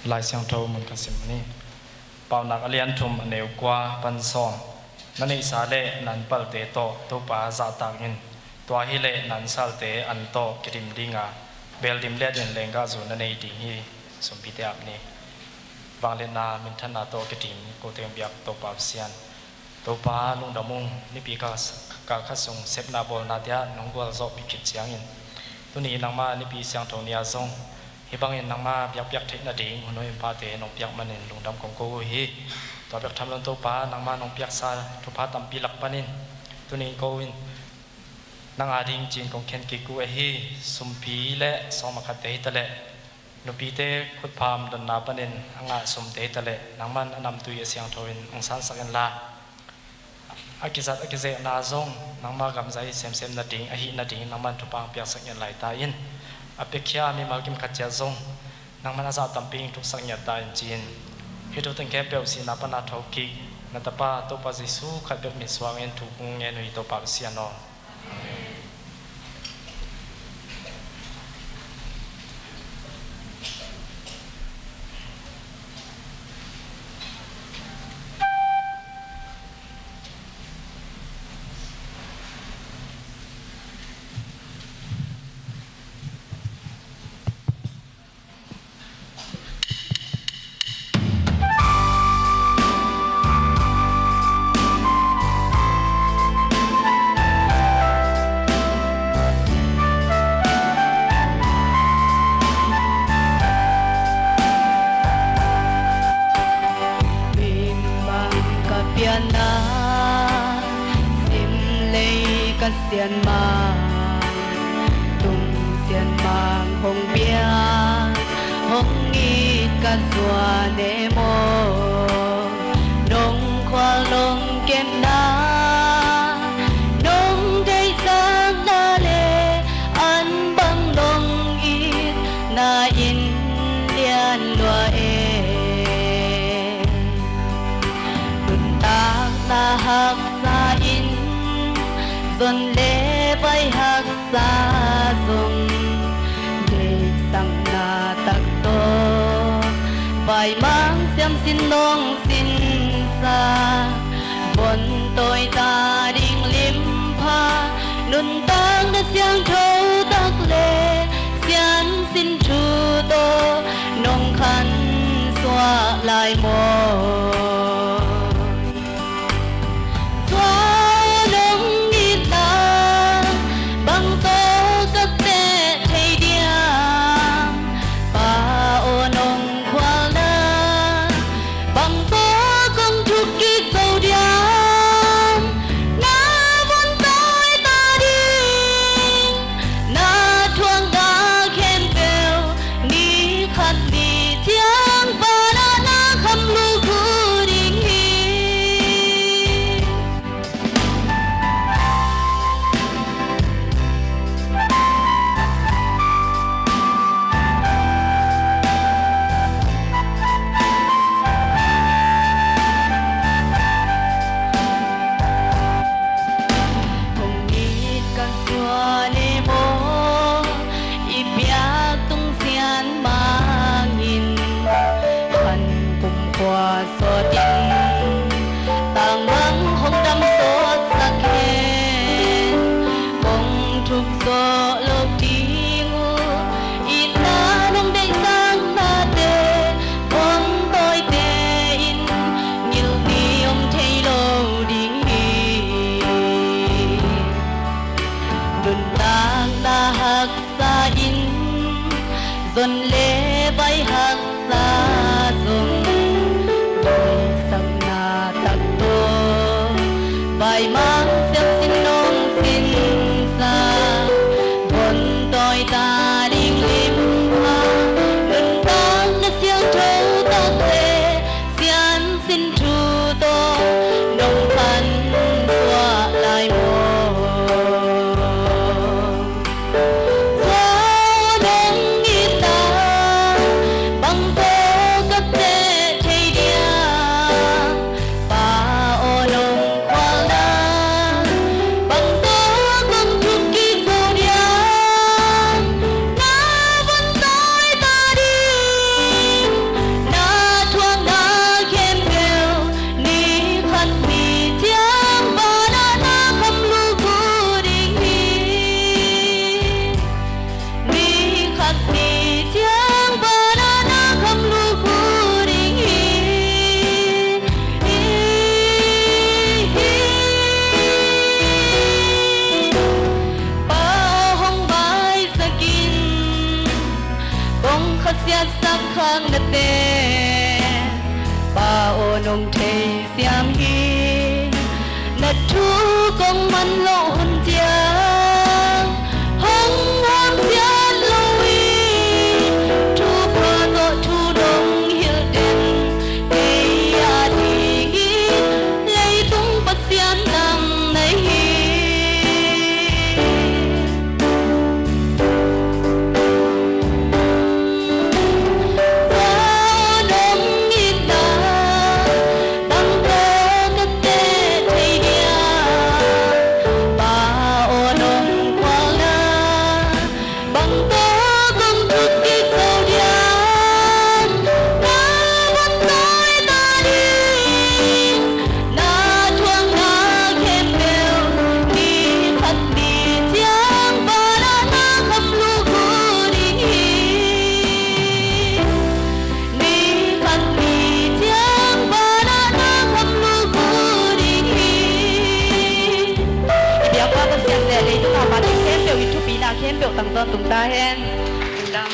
Lai Siangtho mun khat sim ni. Paunak a lian thum, a neu kua pan sawm. Na neihsa le na anpalte tawh Topa zahtak in, tua hileh na ansalte an tawh kidim ding a, beel dim liat in leenggahzu na nei ding hi. Sumpite ap ni. Vangliatna minthanna tawh kidim ko teng biak Topa Pasian. Topa lungdam ung, nipi kal, kal khat sung sepna bawlnate ah nong gualzawhpih khit ciangin, tuni nangma nipi siangtho ni-ah zong hih bangin nangma biakpiak theih nading hun hoih hun phate nong piak manin lungdam kong ko uh hi. Tua bek tham lo-in Topa, nangma nong piaksa thupha tampi lak panin tuni in ko in nang ading ci-in kong khen kik uh ahi. Sumpi le sawm a khatte hi taleh, nupite khutpha om donna panin a ngah sumte hi taleh, nangman a namtui a siangtho in hong sansak inla, a kizat a kizekna zong nangma gamzai semsem nading, ahih nading nangman thupha hong piaksak in laita in. A piakhia mimal kim khat ciat zong nangman a zah tampi hong thuksak ngiat ta in ci-in, hih thu teng khempeuh sihna pana thokik na tapa Topa Jesu khat bek min suangin thu kong ngen uh hi, Topa Pasian aw. Min bang ka pianna, sim lei ka sianmang, tung sianmang hong piang, hong it ka zuan e maw. Nong khual nong kepna, nong deihsakna le an bang nong itna in lian lua e. Nuntakna haksa in, zon le vai haksa zong, deihsakna tak tawh vaimang siamsin nong sinsa, von tawi ta ding limpha, nuntakna siangtho tak le siansin thu tawh nong khansuah lai maw. Tua nong itna bang tawh ka teh thei diam, Pa aw nong khualna bang tawh kong thuk kik zo diam. Na von tawi ta ding, na thuakna khempeuh ni khat ni ciang vanah na kham lukhu ding hi. Kong it ka zuan e maw, i piak tung sianmang in, han kumkhua sawt in, tangmang hong dam sawtsak hen. Kong thuk zawh lo ding uh, itna nong deihsaknate von tawite in ngilh ni om thei lo ding hi. Nuntakna haksa in, zon le vai haksa zong, man loh hun ciang hong hawm ciat lo i, thupha tawh thu nong hilh den kei a ding i, leitung Pasian nang na hi. Tua nong itna bang tawh ka teh thei dia, Pa aw nong khualna bang tawh kong thuk kik zo dia, na van tawi ta ding. Na thuakna khempeuh ni khat ni ciang vanah na kham lukhu ding hi. Ni khat ni ciang vanah na kham lukhu ding hi. I biakpa Pasian le leitung a mate khempeuh i thupina khempeuh tang tawntung ta hen. Lungdam.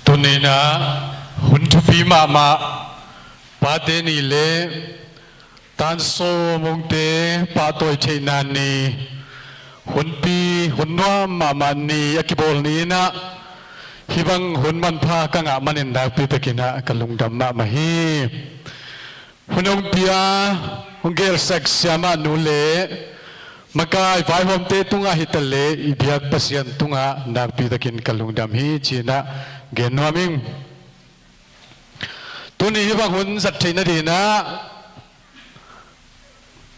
Tuni-in ah hun thupi mahmah Pate Ni le Tan Sawm Mungte pahtawi theihna ni. Hunpi, hun nuam mahmah ni a kibawl ni-in ah, hih bang hun manpha ka ngah manin nakpi takin ah ka lungdam mahmah hi. Hun hong pia, hong gelsak siamah nu le makai vaihawmte tungah hi ta leh i biak Pasian tungah nakpi takin ka lungdam hi ci-in ah gen nuam ing. Tuni hih bang hun zat theih nadingin ah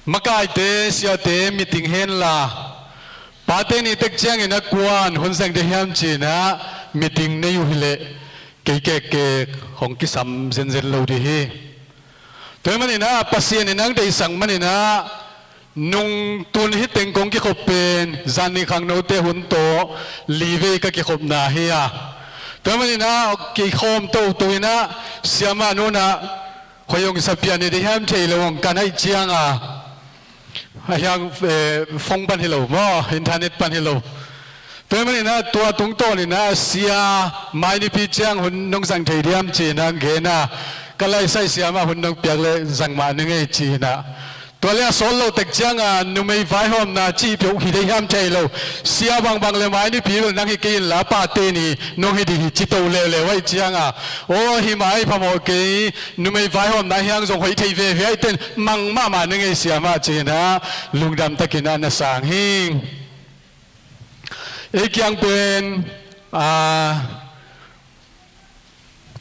makaite, siate meeting henla, pate ni tek ciangin ah kua'n hun zang ding hiam ci-in ah meeting nei uh hi leh kei kekkek hong kisam zenzen lo ding hi. Tua ahih manin ah Pasian in hong deihsak manin ah nung tun hih teng kong kikhop pen zan nih khangnote hun tawh li vei ka kikhopna hi a. Tua ahih manin ah kikhawm toto in ah siamah nu in ah hoih hong sa pian hi ding hiam thei lo hong kan ahih ciang a, a hiang, eh, phone pan hi lo maw, internet pan hi lo. Tua ahih manin ah tua tungtawnin ah sia mai nipi ciang hun nong zang thei diam ci-in ah gen a, ka laisai siamah hun nong piak leh zang mah ning ei ci-in ah. Tua leh a sawt lo tek ciang a numei vaihawmna cih peuh hi ding hiam thei lo. Sia bangbang le mai nipi bel nang hi kei inla pate ni nong hi ding hi ci to leuleu ahih ciang a, aw hi mah hi phamawh kei, numei vaihawmna hiang zong hoih thei veve ahih teh mang mahmah ning ei siamah ci-in ah lungdam takin ah na sang hi. Ei kiang pen, ah,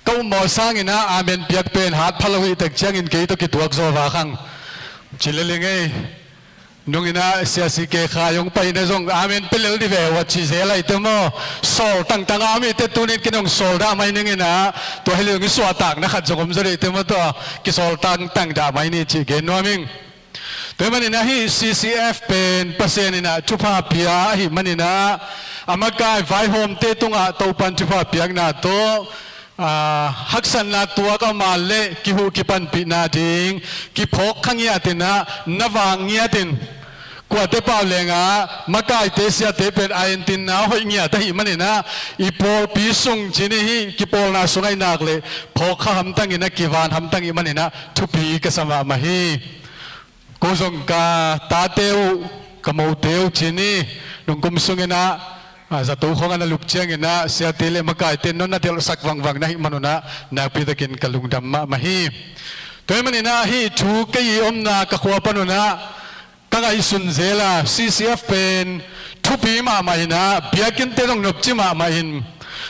ka upmawh sangin ah amen piak pen hat pha lo hi tek ciangin kei tawh kituak zaw va khang ci lel ing ei. Nungin ah siasi ke kha hong paina zong amen pia lel ding ve uh a ci zel lai te maw. Sawl tangtang a om hi teh tuni-in kei nong sawl dah mai ning in ah tua hi leh hong i suahtakna khat zong om zaw ding te maw, tua kisawl tangtang dah mai ni cih gen nuam ing. Tua ahih manin ah hih C C F pen Pasian in ah thupha pia ahih manin ah a makai vaihawmte tungah Topa'n thupha piakna tawh, ah, haksatna tuak a om leh kihuh kipanpihna ding kiphawk kha ngiatin ah na vak ngiatin, kuate pau leng ah makaite siate pen a entinna hoih ngiat ahih manin ah i pawlpi sung ci ni, hih kipawlna sung ahih nak leh phawk kha hamtang in ah kivan hamtang ahih manin ah thupi ka sa mahmah hi. Ko zong ka tate uh, ka mote uh ci ni, nung kum sungin ah, ah, zato khawng a na lup ciangin ah siate le makaite nong na delhsak vangvang na hih man un ah nakpi takin ka lungdam mahmah hi. Tua ahih manin ah hih thu kei i omna ka khua pan un ah ka ngaihsun zel a, C C F pen thupi mahmah in ah biakinnte zong nopci mahmah in,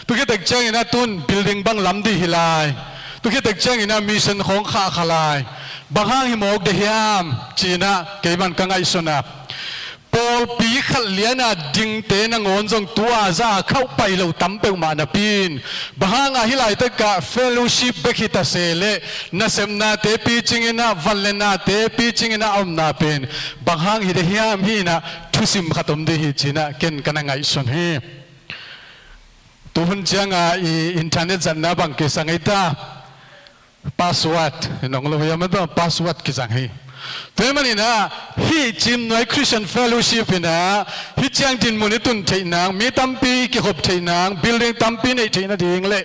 tu khit tek ciangin ah tun building bang lam ding hi lai, tu khit tek ciangin ah mission khawng khah kha lai, bang hang hi mawk ding hiam ci-in ah kei bang ka ngaihsun a, pawlpi khat lian a dingte nangawn zong tua zah a khauh pai lo tam peuhmah napi in, bang hang a hih laitak ah fellowship bek hi ta se leh nasepnate picing in ah, van le nate picing in ah a omna pen bang hang hi ding hiam, hih in ah thusim khat om ding hi ci-in ah ken ka na ngaihsun hi. Tu hun ciang a i internet zatna bang kisang ei ta, password, nong lo hiam a, tua password kisang hi. Tua ahih manin ah hih Cimnuai Christian Fellowship in ah hih ciang dinmun i tun theih nang, mi tampi kikhop theih nang, building tampi neih theih nading le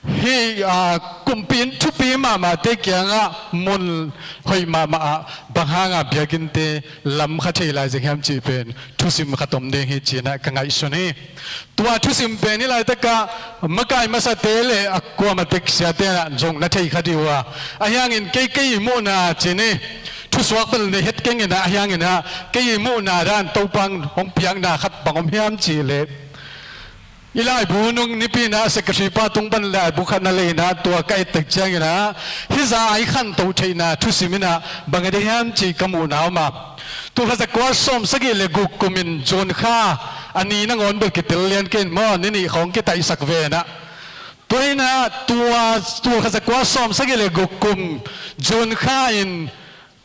hih, ah, kumpi in thupi mahmahte kiangah mun hoih mahmah ah bang hang a biakinnte lam kha thei lai zek hiam cih pen thusim khat om ding hi ci-in ah ka ngaihsun hi. Tua thusim pen hih laitak ah makai masate le a kuamah tek siate in ah zong na thei kha ding uh a, ahi hangin kei, kei i muhna ci ni, thusuak bel nei het keng in ah, ahi hangin ah kei i muhna dan Topa'n hong piakna khat bang om hiam cih leh, i laibu nung nipi in ah secretary pa tung pan laibu khat na lei in ah tua ka et tek ciangin ah hih zah a i khantoh theihna thusim in ah bang hi ding hiam cih ka muhna om a, tul khat za kua sawm sagih le guk kum in June kha a ni nangawn bel kitel lian kei in maw, ni nih khawng kitaihsak ve in ah. Tua hi in ah tua tul khat za kua sawm sagih le guk kum June kha in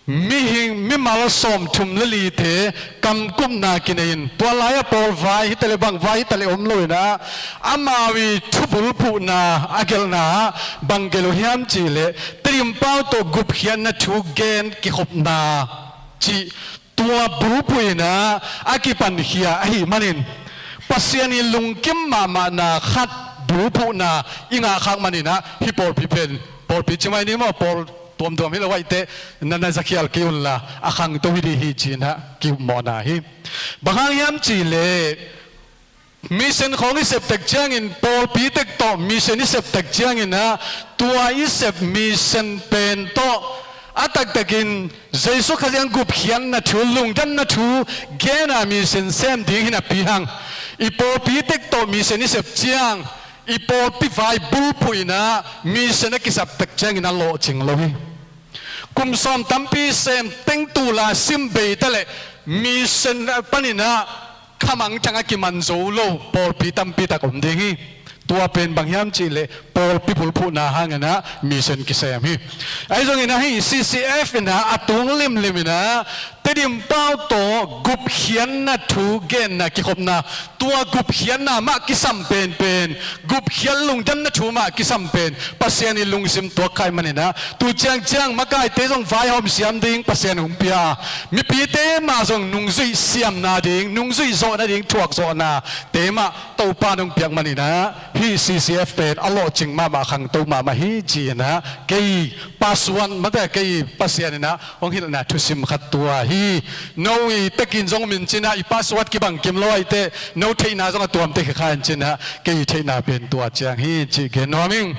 mihing, mimal sawmthum le lite kamkupna kinei in, tua lai-ah pawl vai hi ta leh bang vai hi ta leh om lo in ah, amau i thubulphuhna a gelhna ah bang gelh uh hiam cih leh, Tedim pau tawh gupkhiatna thu gen kikhopna cih tua bulphuh in ah a kipankhia ahih manin, Pasian i lungkim mahmahna khat bulphuhna i ngah khak manin ah hih pawlpi pen, pawlpi ci mai ni maw, pawl tuamtuam hi lo ahih teh na na zakhial kei unla, a khangto hi ding hi ci-in ah ki-upmawhna hi. Bang hang hiam cih leh mission khawng i sep tak ciangin, pawlpi tek tawh mission i sep tak ciangin ah, tua i sep mission pen tawh a taktakin Jesuh Khazih gupkhiatna thu, lungdamna thu gen a mission sem ding hi napi hang, i pawlpi tek tawh mission i sep ciang, i pawlpi vai bulphuh in ah mission a kisap tak ciangin a lawhcing lo hi. Kum sawm tampi sem teng, tul a sim bei ta leh mission panin ah khamangthang a kiman zo lo pawlpi tampi tak om ding hi. Tua pen bang hiam cih leh pawlpi bulphuhna hangin ah mission kisem hi. Ahi zongin ah hih C C F in ah a tung limlim in ah Tedim pau tawh gupkhiatna thu genna kikhopna, tua gupkhiatna mah kisam penpen, gupkhiat lungdamna thu mah kisam pen Pasian in lungsim tuak kha ahih manin ah, tu ciangciang makaite zong vaihawm siam ding Pasian hong pia a, mipite mah zong nungzuih siamna ding, nungzuih zawhna ding thuakzawhnate mah Topa in hong piak manin ah, hih C C F pen a lawhcing mahmah, khangto mahmah hi ci-in ah kei password mate, kei Pasian in ah hong hilhna thusim khat tua hi. No i tekin zong min cin ah i password kibang kim lo ahih teh, no theihna zong a tuamte khekha in cin ah, kei theihna pen tua ciang hi cih gen nuam ing.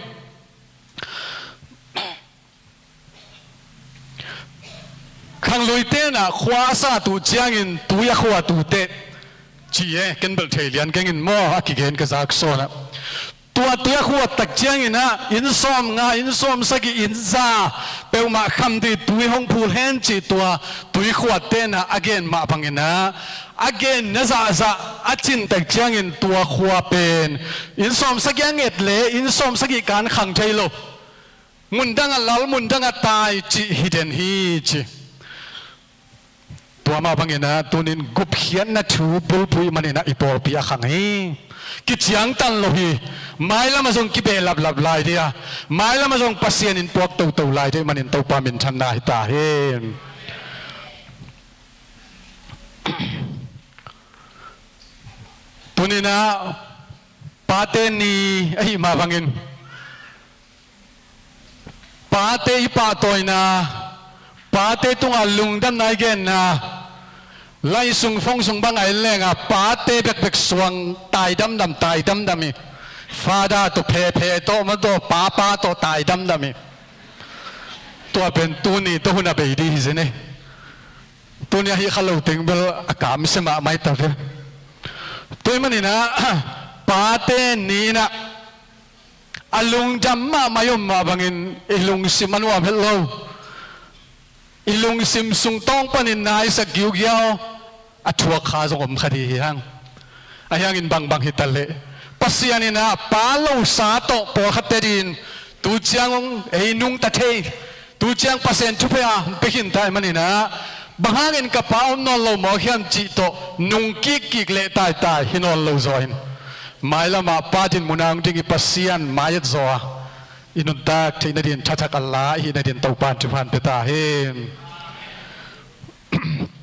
Khangluite in ah khua a sat uh ciangin tui a khuat uh teh ci e, ken bel thei lian keng in maw, a kigen ka zak sawn ah. Tua tui a khuat tak ciangin ah, inn sawmnga, inn sawmsagih, inn za peuhmah kham ding tui hong phul hen cih tua tui khuatte in ah a gen mah bangin ah, a genna zahzah a cin tak ciangin tua khua pen inn sawmsagih a nget leh inn sawmsagih kan khang thei lo. Mundang ah lal, mundang ah tai cih hi den hi ci. Tua mah bangin ah tunin gupkhiatna thu bulphuh ahih manin ah i pawlpi a khang hi. Kiciangtan lo hi. Mailam ah zong kibehlaplap lai ding a, mailam ah zong Pasian in puak toto lai ding ahih manin Topa minthanna hi ta hen. Tunin ah Pate Ni ahih mah bangin, pate i pahtawina, pate tungah lungdamna i genna, lai sung, phone sung bang a en leng a, pate bekbek suang tai damdam, tai damdam hi. Father tawh, phephe tawh, ma tawh, papa tawh tai damdam hi. Tua pen tuni tawh hun a bei ding hi zen e. Tuni a hih kha lo teng bel a kamsia mahmah hi ta ve. Tua ahih manin ah Pate Ni in ah a lungdam mahmah i om mah bangin i lungsim a nuam het lo. I lungsim sungtawng panin naisak giugiau a thuak kha zong om kha ding hi hang. Ahi hangin bangbang hi ta leh, Pasian in ah pa losa tawh pawlkhatte dingin tu ciang ei nungta thei, tu ciang Pasian thupha hong pia khin ta ahih manin ah, bang hangin ka pa om nawn lo mawk hiam cih tawh nungkik kik leh taitai hi nawn lo zaw in, mailam ah pa din mun ah hong ding i Pasian mai-et zaw a, i nuntak theih nadingin thathak a la i hih nadingin Topa in thupha hong pia ta hen.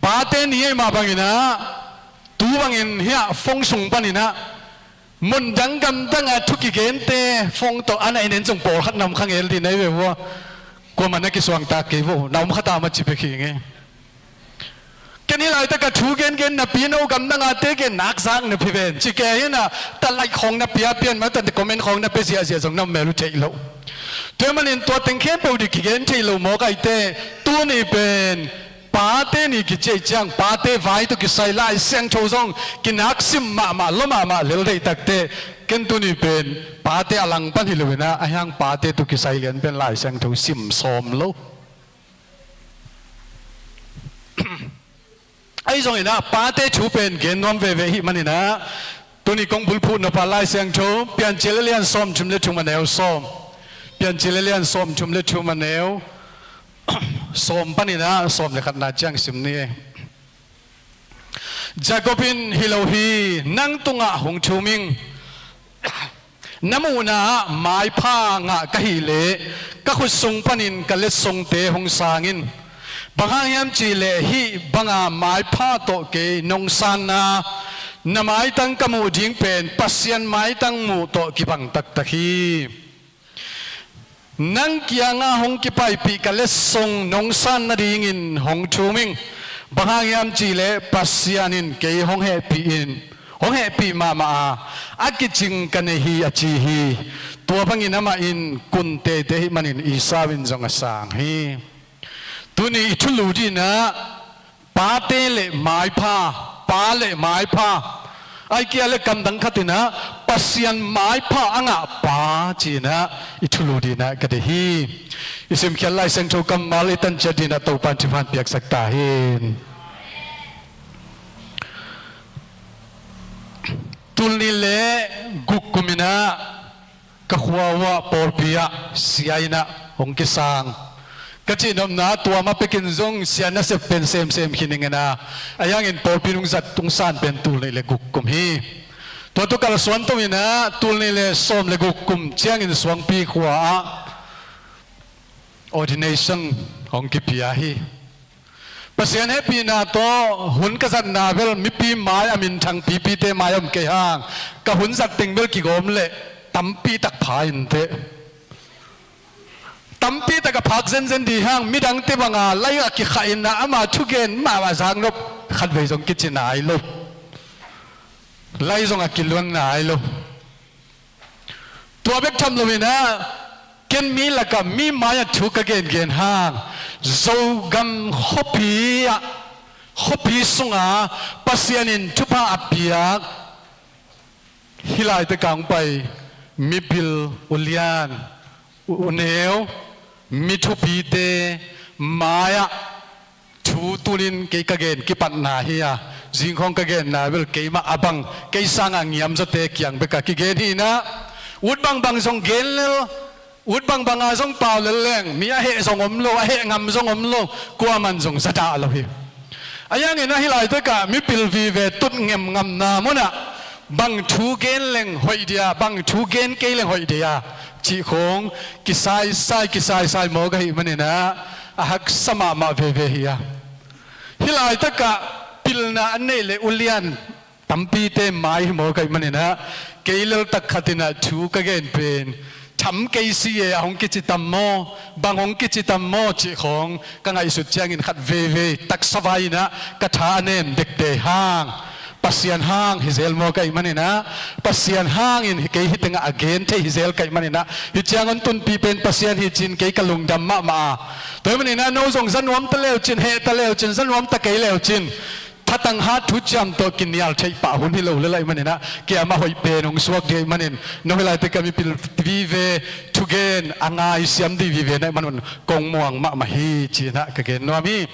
Pate Ni ahih mah bangin ah, tu bangin hiah phone sung panin ah, mundang gamdang a thu kigente phone tawh a na en en zong pawlkhat na om kha ngel ding na hi ve ua. Kuamah na kisuangtak kei vo, na om kha ta maw ci bek hi ing e. Ken hih laitak a thu gengen napi, no gamdang a te gen nak zak na phi ven ci kei hi in ah, ta like khawng na pia pian mah, ta comment khawng na pia ziahziah zong na om mel uh theih loh. Tua ahih manin tua teng khempeuh ding kigen theih lo mawk ahih teh, tuni pen Pate Ni kici ahih ciang, pate vai tawh kisai Lai Siangtho zong kinak sim mahmah, lua mahmah lel deih tak teh, ken tuni pen pate a langpan hi lo in ah, ahi hang pate tawh kisai lian pen Lai Siangtho sim sawm lo. Ahi zongin ah, pate thu pen gen nuam veve ahih manin ah, tuni kong bulphuh nop a Lai Siangtho, Piancil a lian sawmthum le thum, a neu sawm. Piancil a lian sawmthum le thum, a neu sawm panin ah sawm le khatna ciang sim ni e. Jacob in, "Hi lo hi, nang tungah hong thum ing. Na muhna ah maipha ngah ka hih leh ka khut sung panin ka letsongte hong sang in. Bang hang hiam cih leh hih banga maipha tawh kei nong sanna, na maitang ka muh ding pen Pasian maitang muh tawh kibang taktak hi." Nang kiangah hong kipaipih ka letsong nong san nadingin hong thum ing. Bang hang hiam cihleh Pasian in kei hong hehpih in, hong hehpih mahmah a, a kicing ka nei hi, a ci hi. Tua bangin amah in kun teitei ahih manin Esau in zong a sang hi. Tuni i thulu dinah pate le maipha, pa le maipha, ahih kei leh kamdang khatinah Pasian maipha a ngah pa cinah i thulu dinah ka deih hi. I simkhiat Lai Siangtho kammal i tanciat dinah Topan thupha piaksak ta hen. Tulnih le guk kuminah ka khua uhah pawlpi ah sia innah hong kisang. Ka cihnopna tua ma pekin zong sia nasep pen semsem khin ing a, a hangin pawlpi nungzat tungsan pen tulnih le guk kum hi. Tua tawh kalsuan tominah tulnih le sawm le guk kum ciangin Suangpi khua ah ordination hong kipia hi. Pasian hehpihna tawh hun ka zatna bel mipi mai a minthang pipite mai om kei hang, ka hun zat teng bel kigawm leh tampi tak pha inteh. Tampi tak a phak zenzen dih hang, midangte banga lai a kikhah innah ama thugen mah a zaknop khatvei zong kici nai lo. Lai zong a kiluan nai lo. Tua bek tham loinah ken mi lakah mi mai-ah thu ka gengen hang, Zogam khuapi ah, khuapi sunga Pasian in thupha a piak hih laitak hong pai mipil, ulian, uneu, mi thupite mai-ah thu tunin kei ka gen kipatna hi a, zingkhawng ka genna bel keimah a bang, kei sanga ngiamzawte kiang beka kigen hi inah, ut bangbang zong gen lel, ut bangbanga zong pau lel leng mi a heh zong om lo, a heh ngam zong om lo, kuaman zong za dah lo hi. A hangin ahi laitakah mipil vive tut ngemngamna munah bang thu gen leng hoih dia, bang thu gen kei leng hoih dia cih khawng kisaisai kisaisai mawk ahih maninah a haksa mahmah veve hi a. Hih laitakah pilna an neih le ulian tampite mai hi mawk ahih maninah kei leltak khatinah thu ka gen pen tham kei si e a hong kici tam maw, bang hong kici tam maw cih khawng ka ngaihsut ciangin khat veivei taksa vai inah ka tha a nem dekte hang, Pasian hang hi zel mawk ahih maninah, Pasian hangin kei hih tengah a gen thei hi zel ka hih maninah, hih ciang hong tunpi pen Pasian hi cin kei ka lungdam mahmah a. Tua hih maninah no zong za nuam ta leu cin, heh ta leu cin, za nuam ta kei leu cin, thatang hat thuciam tawh kinial theih pah hun hi lo lel ahih maninah kiamah hoih pen hong suak dih ahih manin, no hih laitak a mipil vive thugen a ngaisiam dih vive na hih manun kong muang mahmah hi cinah ka gen nuam hi.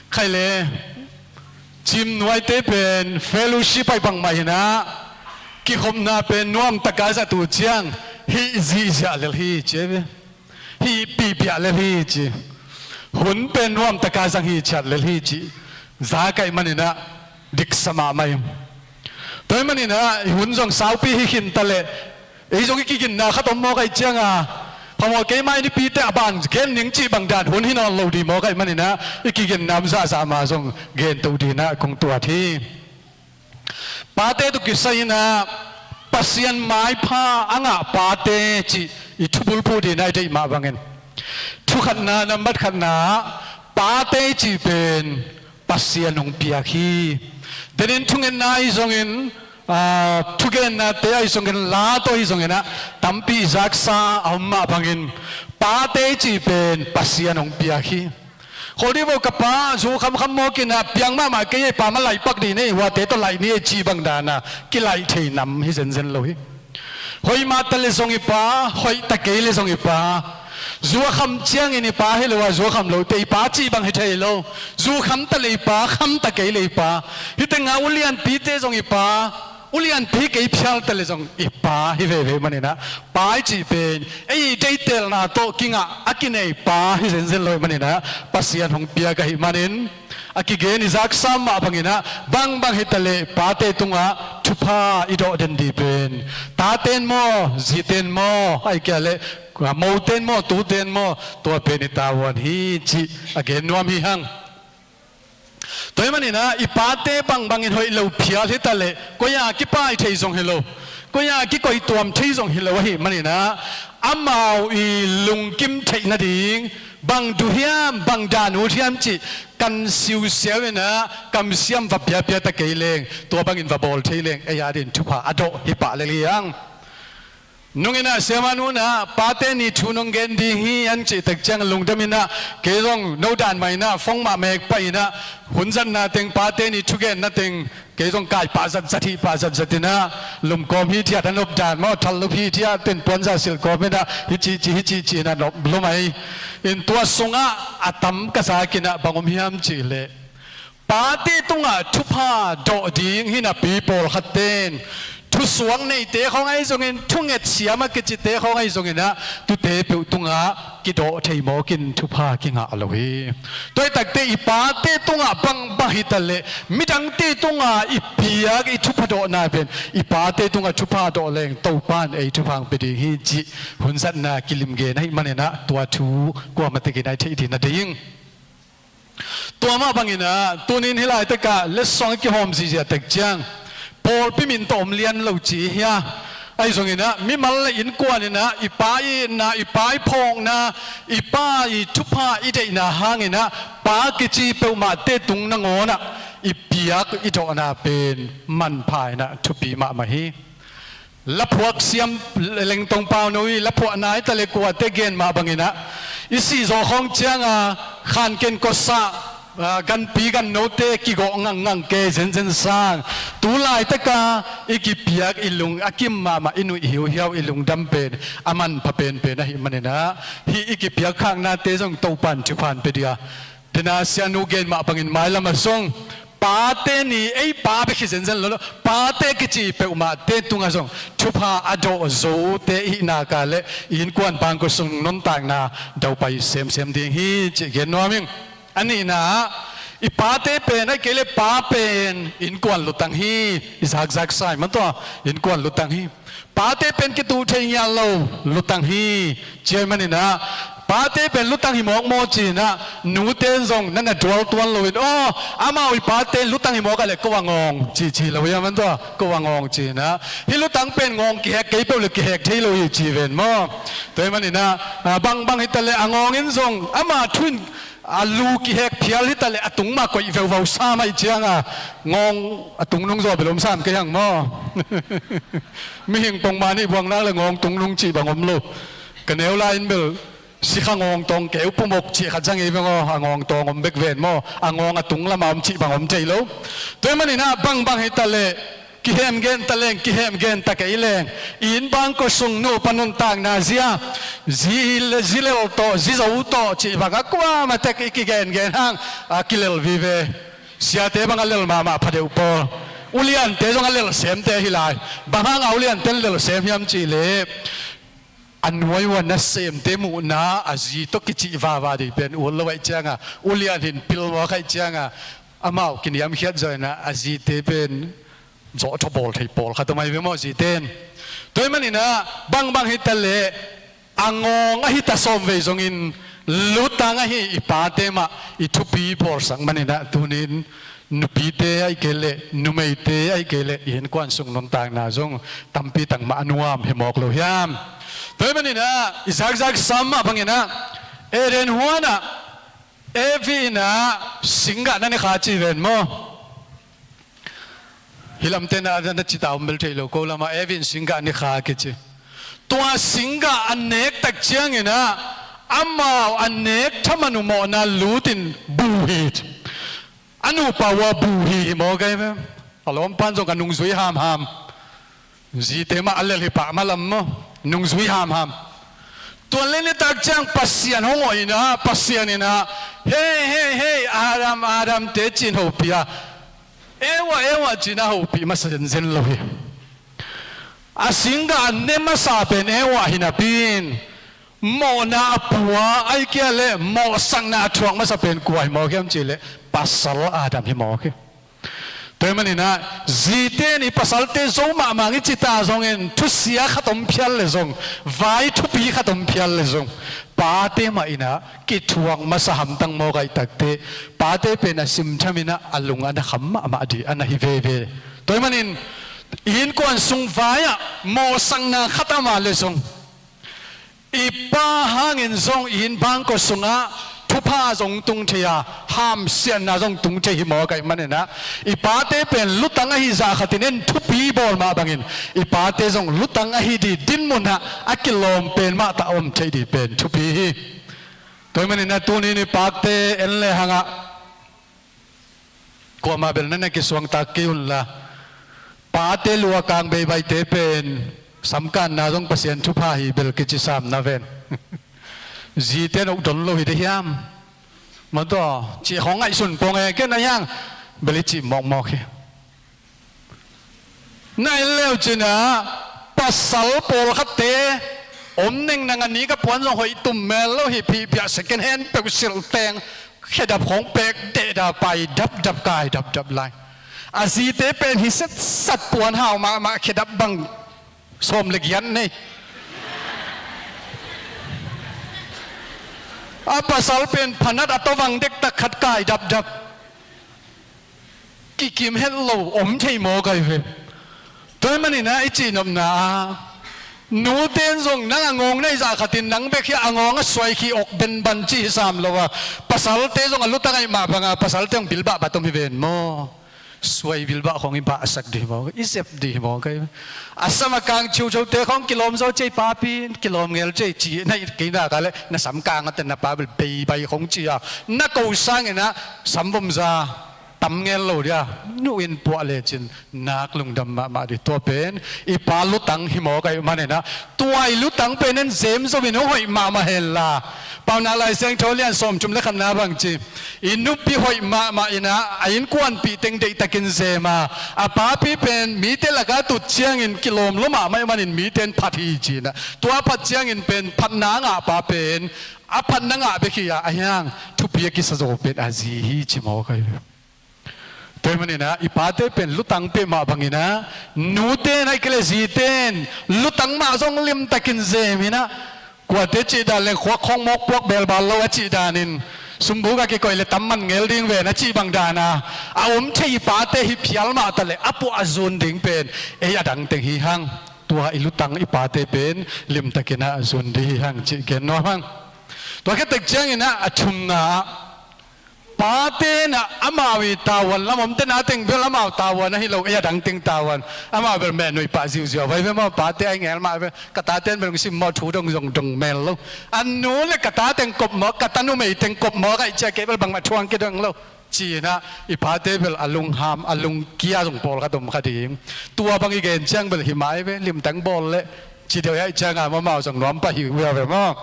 Khaile, cimnuaite pen fellowship aih bangmah hinah kikhopna pen nuamtaka zat uh ciang hih zihziah lel hi ci e ve. Hih pihpiah lel hi ci. Hun pen nuamtaka zang hi ciat lel hi ci. Za ka hih maninah diksa mahmah hi. Tua hih maninah hun zong saupi hi khinta leh ei zong i kiginna khat om mawk ahih cianga phamawh keimah i nipite a ban gen ning cih bang dan hun hi nawn lo dih mawk ahih maninah i kiginna om zahzah ma zong gen toh dinah kong tuat hi. Pate tawh kisai inah Pasian maipha a ngah pate cih i thubulphuh dinah i deih mah bangin, thukhatna nambat khatna ah pate cih pen Pasian hong piak hi. Denin thungetna ahi zongin, aa, thugennate ahi zongin, la tawh ahi zonginah tampi i zaksa a om mah bangin pate cih pen Pasian hong piak hi. Khawl dih vo ka pa, zu khamkham mawkinah piang mahmah kei ei pa, ma laihpak dih ni ei, huate tawh laih ni ei cih bang dana kilaih thei nam hi zenzen lo hi. Hoih mah ta le zong i pa, hoih ta kei le zong i pa. Zu a kham ciangin i pa hi lo a, zu a kham lote i pa cih bang hi thei lo. Zu kham ta le i pa, kham ta kei le i pa. Hih tenga ulianpite zong i pa, ulianpi kei phial ta le zong i pa hi veve maninah, pa i cih pen ei deihtelna tawh kingah a kinei pa hi zenzen lo ahih maninah Pasian hong piak ahih manin, a kigen i zaksa mah banginah bangbang hi ta le pate tungah thupha i dawh den dih pen taten maw, ziten maw, ahih kei leh moten maw, tuten maw, tua pen i tavuan hi cih a gen nuam hi hang. Tua hih maninah i pate bangbangin hoih lo phial hi ta leh koi-a kipai thei zong hi lo, koi-a kikoihtuam thei zong hi lo ahih maninah amau i lungkim theih nading bang duh hiam, bang dan ut hiam cih kan siusiau inah kamsiam va piapia ta kei leng tua bangin va bawl thei leng ei adin thupha a dawh hi pah lel hi hang. Nung inah siamah nu inah pate ni thu nong gen ding hi an cih tak ciang lungdam inah kei zong no dan mah inah phone mah mek pah inah hun zatna teng pate ni thugenna teng kei zong kai pah zatzat hi pah zatzat inah lum kawm hi thiat an op dan maw thal lup hi thiat ten puanza silh kawm inah hi cih cih hi cih cih inah nop lum ai. In tua sungah a tam ka zak inah bang om hiam cih leh pate tungah thupha dawh ding hi napi pawlkhat ten thusuak neite khawng ahi zongin thunget siam a kicite khawng ahi zongin ah tute peuh tungah kidawh thei mawkin thupha kingah lo hi. Tua hi takte i pate tungah bangbang hi taleh midangte tungah i piak i thupha dawhna pen i pate tungah thupha dawh leng Topan ei thupha hong pia ding hi cih hun zatna kilim gen ahih manin ah tua thu kuamah tekin ai theih ding na ding. Tua mah bangin ah tunin hih laitakah letsong i kihawm zihziah tek ciang pawlpi min tawh om lian lo ci hia? Ahi zongin ah mimal le innkuan in ah i pa i itna, i pa i phawkna, i pa i thupha i deihna hangin ah pa kici peuhmahte tung nangawn ah i piak i dawhna pen manpha in ah thupi mahmah hi. Laphuak siam Lengtong Pauno i laphuah nai taleh kuate gen mah bangin ah i sihzawh khawng cianga khanken kawsah, ah, ganpi gannote kigawh ngangngang kei zenzen sang tu laitaka i kipiak i lung a kim mahmah i nuih hiuhiau i lungdam pen a manpha penpen ahih manin ah hih i kipiak khaknate zong Topan thupha hong pia dia. Dena sianu gen mah bangin mailam a zong pate ni ei pa bek hi zenzen lo lo pate kici peuhmahte tungah zong thupha a dawh zote i hih naka le i innkuan bangkua sung nuntakna daupai semsem ding hi cih gen nuam ing. A nihna ah i pate pen ahih kei le pa pen innkuan lutang hi. I zakzak sai man tua innkuan lutang hi. Pate pen kituh thei ngial lo lutang hi. Ci ahih manin ah pate pen lutang hi mawkmawk ci-in ah nute in zong na na dual tuan loin aw amau i pate lutang hi mawk a le ko a ngawng ci ci lo hi a man tua ko a ngawng ci-in ah hih lutang pen ngawng kihek kei peuh le kihek thei lo hi ci ven maw? Tua ahih manin ah, ah, bangbang hi taleh a ngawng in zong ama thu in a lu kihek phial hi taleh a tung mah koih veuvau sam ahih cianga ngawng a tung nung zaw bel om sam kei hang maw? Mihing pongmah nih buang nak le ngawng tung nung cih bang om lo. Ka neu lai in bel sikha ngawng tawng keu pumok cih khat zang ei veng aw a ngawng tawng om bek ven maw a ngawng a tung lamah om cih bang om thei lo. Tua ahih manin ah bangbang hi taleh kihem gen ta leng kihem gen ta kei leng i inn bangkua sung nupa nuntakna zia zi, zi lel tawh zi zo tawh cih bang a kuamah tek i kigengen hang a kilel vive. Siate bang a lel mahmah phadeuh pawl uliante zong a lel semte hi lai. Bang hang a uliante an lel sem hiam cih leh a nuai uh a nasemte muhna a zi tawh kicih vava dih pen ut lo ahih cianga ulian hin pil mawk ahih cianga amau kiniamkhiat zawh inah a zite pen zawh thabawl thei pawlkhat om ahi ve maw zite in. Tua ahih manin ah bangbang hi taleh a ngawng ahi ta sawm vei zongin lutang ahi i pate mah i thupi bawlsak manin ah tunin nupite ahih kei leh numeite ahih kei leh i innkuan sung nuntakna zong tampi tak mah a nuam hi mawk lo hiam? Tua ahih manin ah i zakzak sam mah bangin ah Eden huan ah Evi in ah singgah na ne kha ci ven maw? Hih lamte na, na cita om bel thei lo ko lamah Evi in singgah ne kha kici. Tua singgah a nek tak ciangin ah amau a nek thaman uh mawhna lutin bu hi. A nupa uh a bu hi hi maw kei ve? A lawmpan zong a nungzui hamham. Zite mah a lel hi pah malam maw? Nungzui hamham. Tuan le nitak ciang Pasian hong awh inah Pasian inah hei hei hei Adam Adam te cin hopih a Ewa Ewa cin a hopih masa zenzen lo hi. A singgah a ne masa pen Ewa hi napi in mawhna a pua ahih kei leh mawhsakna a thuak masa pen kua hi mawk hiam cih leh pasal Adam hi mawk hi. Tua ahih manin ah zite in i pasalte zo mahmah i cita zongin thusia khat om phial le zong vai thupi khat om phial le zong pate mah inah kithuak masa hamtang mawk ahih takte pate pen a simtham inah a lung a na kham mahmah dih a na hi veve. Tua ahih manin i innkuan sung vai ah mawhsakna khat a om a le zong I pa hangin zong i inn bangkua sungah thupha zong tung thei a, hamsiatna zong tung thei hi mawk ahih maninah, i pate pen lutang ahi zah khatin en thupi bawl mah bangin, i pate zong lutang ahi dih dinmunah a kilawm pen mah tah a om theih dih pen thupi hi. Tua ahih maninah tuni-in i pate en le hangah kuamah bel na na kisuangtak kei unla, pate lua kang beibaite pen samkanna zong Pasian thupha hi bel kici sam na ven. Zite in uk don lo hi dih hiam? Maw tua cih khawng ngaihsun pong e, ken a hiang bel i cih mawkmawk hi. Na en leu cinah pasal pawlkhatte om neng nang a ni ka puan zong hoih tum mel lo hi, phihphiah second hand peuh silh teng, khedap khawng pek dehda pai dapdap kai dapdap lai. A zite pen hi setsat, puan hau mahmah, khedap bang sawm le giat nei. A pasal pen phanat a tawvang dektak khat kai dapdap. Kikim het lo om thei mawk ahi ve. Tua ahih maninah i cihnopna ah, nute in zong nang a ngawng na hih zah khatin nang bek hi a, a ngawng a suai khi uk benban ci hi sam lo a, pasalte zong a lutang ahih mah banga pasalte zong bilbah bat om hi ven maw? Suai bilbah khawng i bahsak dih hi mawk, i zep dih hi mawk ahi ve. A sam a kang ciucote khawng kilawm zo cei, papi kilawm ngel cei ci na hih kei nak a leh, na sam kang a ten na pa bel beibai khawng ci a, na ko sanginah sam vom za tam ngel lo dia, nu in puah lecin nak lungdam mahmah dih. Tua pen i pa lutang hi mawk ahih maninah, tua i lutang pen en zem zo in hong hoih mahmah henla. Paunak Lai Siangtho lian sawmthum le khatna bang ci, i nupi hoih mahmah inah a innkuanpih teng deihtakin zem a, a papi pen mite lakah tut ciangin kilawm lua mahmah ahih manin mite in phat hi cinah, tua phat ciangin pen phatna a ngah pa pen a phatna ngah bek hi a, a hiang thupi a kisa zo pen a zi hi ci mawk ahi ve. Tua ahih maninah i pate pen lutang peuhmah banginah, nute in ahih kei leh zite in lutang mah zong limtakin zem inah, kuate cihdan leng khuak khawng mawk puak belbal lo a cihdanin sumbuk a kikoih le tam man ngel ding ven a cih bang dana a om thei i pate hi phial mah taleh a puah a zun ding pen ei a dangteng hi hang. Tua i lutang i pate pen limtakinah a zun ding hi hang cih gen nuam hang. Tua khit tek cianginah a thumna ah, pate inah amau i tavuan lam om, tena teng bel amau tavuan ahi lo, ei a dangteng tavuan. Amau bel meh nuih pah ziuziau vai ve maw, pate a i ngel mah ve. Ka tate in bel hong sim maw, thu dong zong dong mel lo. A nu le ka ta teng kop maw, ka ta numei teng kop maw, ka ih cia kei bel bangmah thuang kei dong lo. Cinah i pate bel a lungham a lungkia zong pawlkhat om kha ding. Tua bang i gen ciang bel hi mai ve, limtang bawl leh ci deuh a ih cianga maw, amau zong nuam pah hi uh a ve maw.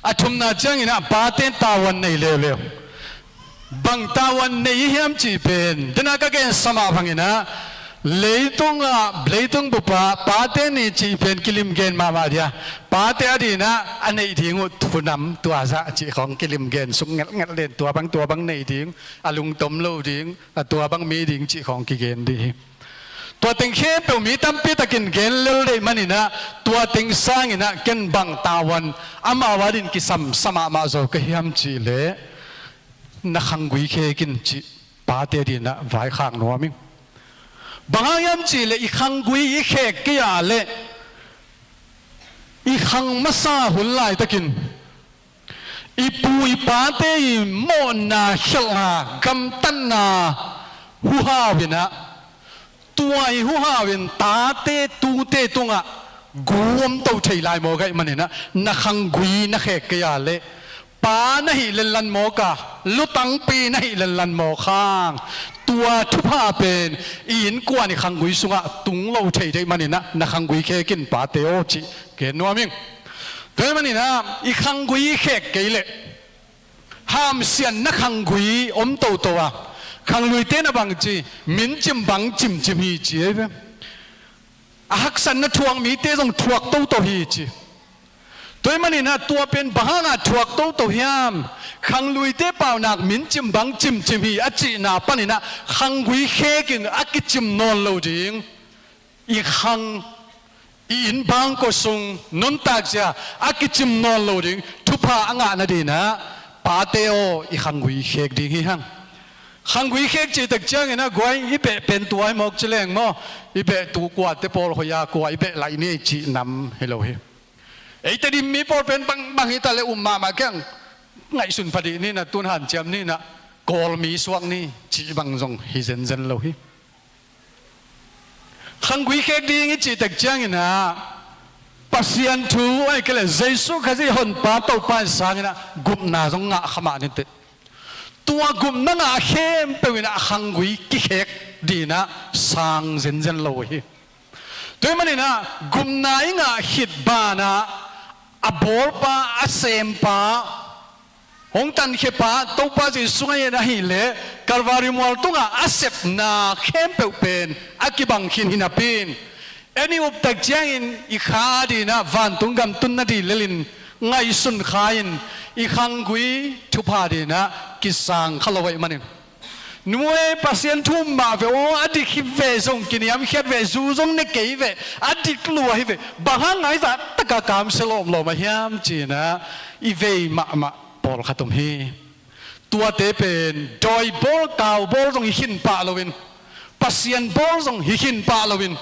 A thumna cianginah pate tavuan nei leuleu. Bang tavuan nei i hiam cih pen dena ka gensa mah banginah, leitungah, leitung bupa pate ni cih pen kilim gen mahmah dia. Pate a dinah a neih ding uh thunam tuazah cih khawng kilim gen suk ngelhngelh den, tua bang tua bang nei ding, a lungtom lo ding, a tua bang mi ding cih khawng kigen dih hi. Tua teng khempeuh mi tampi takin gen lel deih maninah, tua teng sanginah ken bang tavuan amau a din kisam sa mahmah zo ka hiam cihleh, na khanggui khek in cih pate dinah vaikhak nuam ing. Bang hang hiam cihleh i khanggui i khek kei a leh i khang masa hun laitakin i pu i pate i mawhna, khialhna, gamtatna huhau inah, tua i huhau in tate tute tungah gu om to thei lai mawk ahih maninah, na khanggui na khek kei a leh pa na hih lenlan mawk a, lutangpi na hih lenlan mawk hang. Tua thupha pen i innkuan i khanggui sungah tung lo thei deih maninah, na khanggui khek in pate aw cih gen nuam ing. Tua ahih maninah i khanggui i khek kei leh hamsiatna khanggui om toto a, khangluite na bang ci, min cim bang cimcim hi ci ei ve. A haksatna thuak mite zong thuak toto hi ci. Tua ahih maninah tua pen bang hanga thuak toto hiam? Khangluite paunak min cim bang cimcim hi a cihna paninah khanggui khek in a kicim nawn lo ding. I khang, i inn bangkua sung nuntak zia a kicim nawn lo ding thupha a ngah nadinah, pate aw, i khanggui khek ding hi hang. Khanggui khek cih tek cianginah guai, i beh pen tua hi mawk ci leng maw, i beh tu kuate pawl hoih a kua i beh laih ni ei cih nam hi lo hi. Eite Tedim mi pawl pen bangbang hi ta leh um mahmah keng, ngaihsun pha dih ni na, tun hanciam ni na, Kawlmi suak ni cih bang zong hi zenzen lo hi. Khanggui khek ding i cih tek ciangin ah Pasian thu, ahih kei leh Jesu Khazih Honpa Topa in sangin ah gupna zong ngah kha mah ni teh. Tua gupna ngah khempeuh in ah khanggui kikhek ding in ah sang zenzen lo hi. Tua ahih manin ah gupna i ngah khit banah a bawlpa, a sempa, hong tankhia pa Topa Jesu sungah en ahih leh Kalvari mual tungah a sepna khempeuh pen a kibang khin hi napi in, en i up tek ciangin i kha ding in ah vantung gam tun nading lel in ngaihsun kha in, i khanggui thupha ding in ah kisang kha lo ahih manin, nu ei, Pasian thu um mah ve aw, a dik hi ve, zong kiniamkhiat ve, zu zong ne kei ve, a dik lua hi ve, bang hang ngai zah taka kamsia lawmlawm a hiam ci in ah i vei mahmah pawlkhat om hi. Tuate pen dawi bawl, kau bawl zong hi khin pah loin, Pasian bawl zong hi khin pah loin,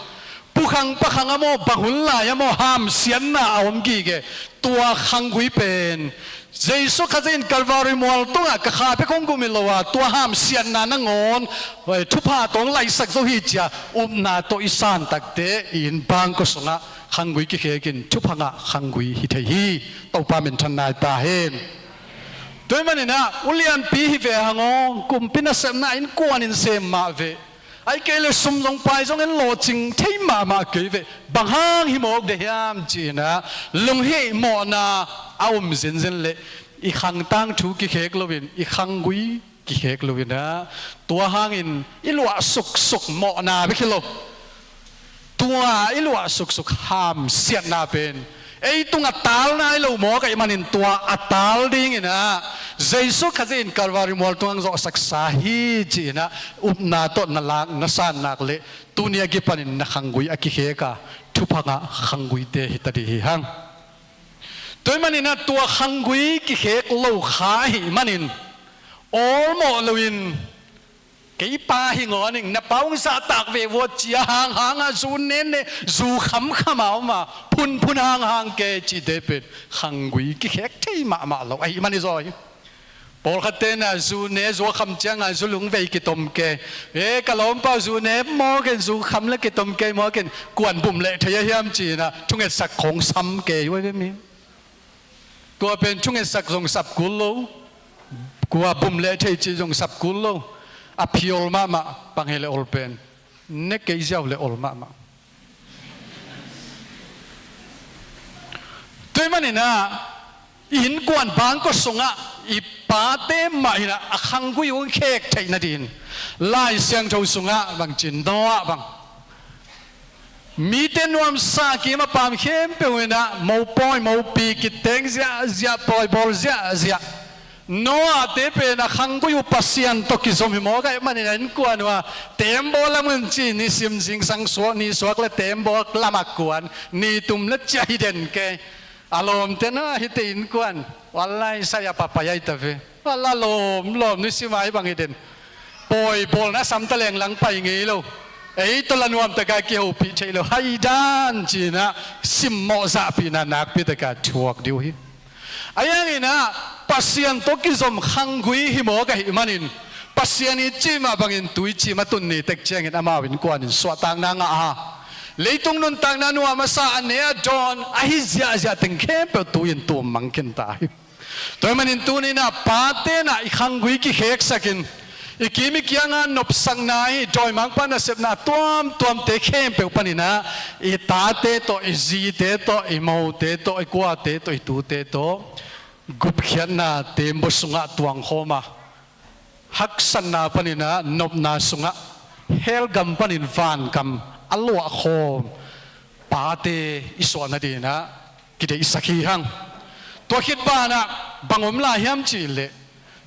pukhang pakhang a maw, bang hun lai a maw, hamsiatna a om gige. Tua khanggui pen Jesu Khazih in Kalvari mual tungah ka kha bek hong gum hi lo a, tua hamsiatna nangawn thupha tawh hong laisak zo hi ci-a upna tawh i san tak teh, i inn bangkua sungah khanggui kikhek in thupha ngah khanggui hi thei hi. Topa minthanna hi ta hen. Tua ahih manin ah ulianpi hi ve hang aw, kumpi nasepna innkuan in sem mah ve, ahih kei leh sum zong pai zong en lawhcing thei mahmah kei ve, bang hang hi mawk ding hiam ci in ah lunghimawhna a um zenzen leh i khang tangthu kikhek loin, i khanggui kikhek lo in ah, tua hangin i luah suksuk mawhna bek hi lo, tua i luah suksuk hamsiatna pen ei tungah tal nai lo mawk ahih manin, tua a tal ding in ah Jesu Khazih in Kalvari mual tungah hong zawhsaksa hi ci in ah upna tawh na lak, na san nak leh, tuni a kipanin na khanggui a kikhek a, thupha ngah khangguite hi ta ding hi hang. Tua ahih manin ah tua khanggui kikhek lo kha ahih manin, awlmawh loin, kei pa hi ngawn ing, na pa hong zahtak ve vua ci-a hanghang a, zu nenne, zu khamkham a om a, phunphun hanghang ke cihte pen khanggui kikhek thei mahmah lo ahih man hi zaw hi. Pawlkhatte in ah zu ne, zu a kham ciangah zu lungvei kitom ke. E, ka lawmpa zu ne maw ken, zu kham le kitom ke maw ken, kuan bum leh thei a hiam ci in ah thungetsak khawng sam ke hi ua ve mi. Tua pen thungetsak zong sap kul lo, kua bum leh thei cih zong sap kul lo. A phi ol mahmah, bang hi leh ol pen, ne kei ziau leh ol mahmah. Tua ahih manin ah i innkuan bangkua sungah i pate mah in ah a khanggui hong khek theih nadingin Lai Siangtho sungah bang ci, Noah bang, mite nuamsa kim a paam khempeuh in ah mopawi mopi kiteng ziahziah, pawi bawl ziahziah. Noah-te pen a khanggui uh Pasian tawh kizom hi mawk ahih manin a innkuan uh a, teembaw lam un ci, nisim zingsang suak, ni suak le teembaw lam a kuan, ni tum le ciah hi den kei. A lawmte na, hihte innkuan, walai, sai a papai ai ta ve. Walai, lawm lawm, nisim a hi bang hi den. Pawi bawlna sam ta leng lang pai ngei lo. Ei tawh la nuamtak a kihopih theih lo. Hai dan ci in ah simmawh zahpihna nakpi tak a thuak ding uh hi. Ahi hangin ah Pasian tawh kizom khanggui hi mawk ahih manin, Pasian in cih mah bangin tui cim a tun ni tek ciangin amau innkuan in suahtakna ngah a, leitung nuntakna nuam a sa, a ne a dawn, ahi ziahziah teng khempeuh tui in tum mang khin ta hi. Tua ahih manin tuni in ah pate in ah i khanggui kikheksak in, i kim i kiangah nopsakna hi, dawimangpa nasepna tuamtuamte khempeuh panin ah i tate tawh, i zite tawh, i mote tawh, i kuate tawh, i tute tawh gupkhiatna teembaw sungah tuangkhawm a, haksatna panin ah nopna sungah, hell gam panin vangam a luahkhawm pate i suah nadingin ah kideihsak hi hang. Tua khit banah bang om lai hiam cih leh,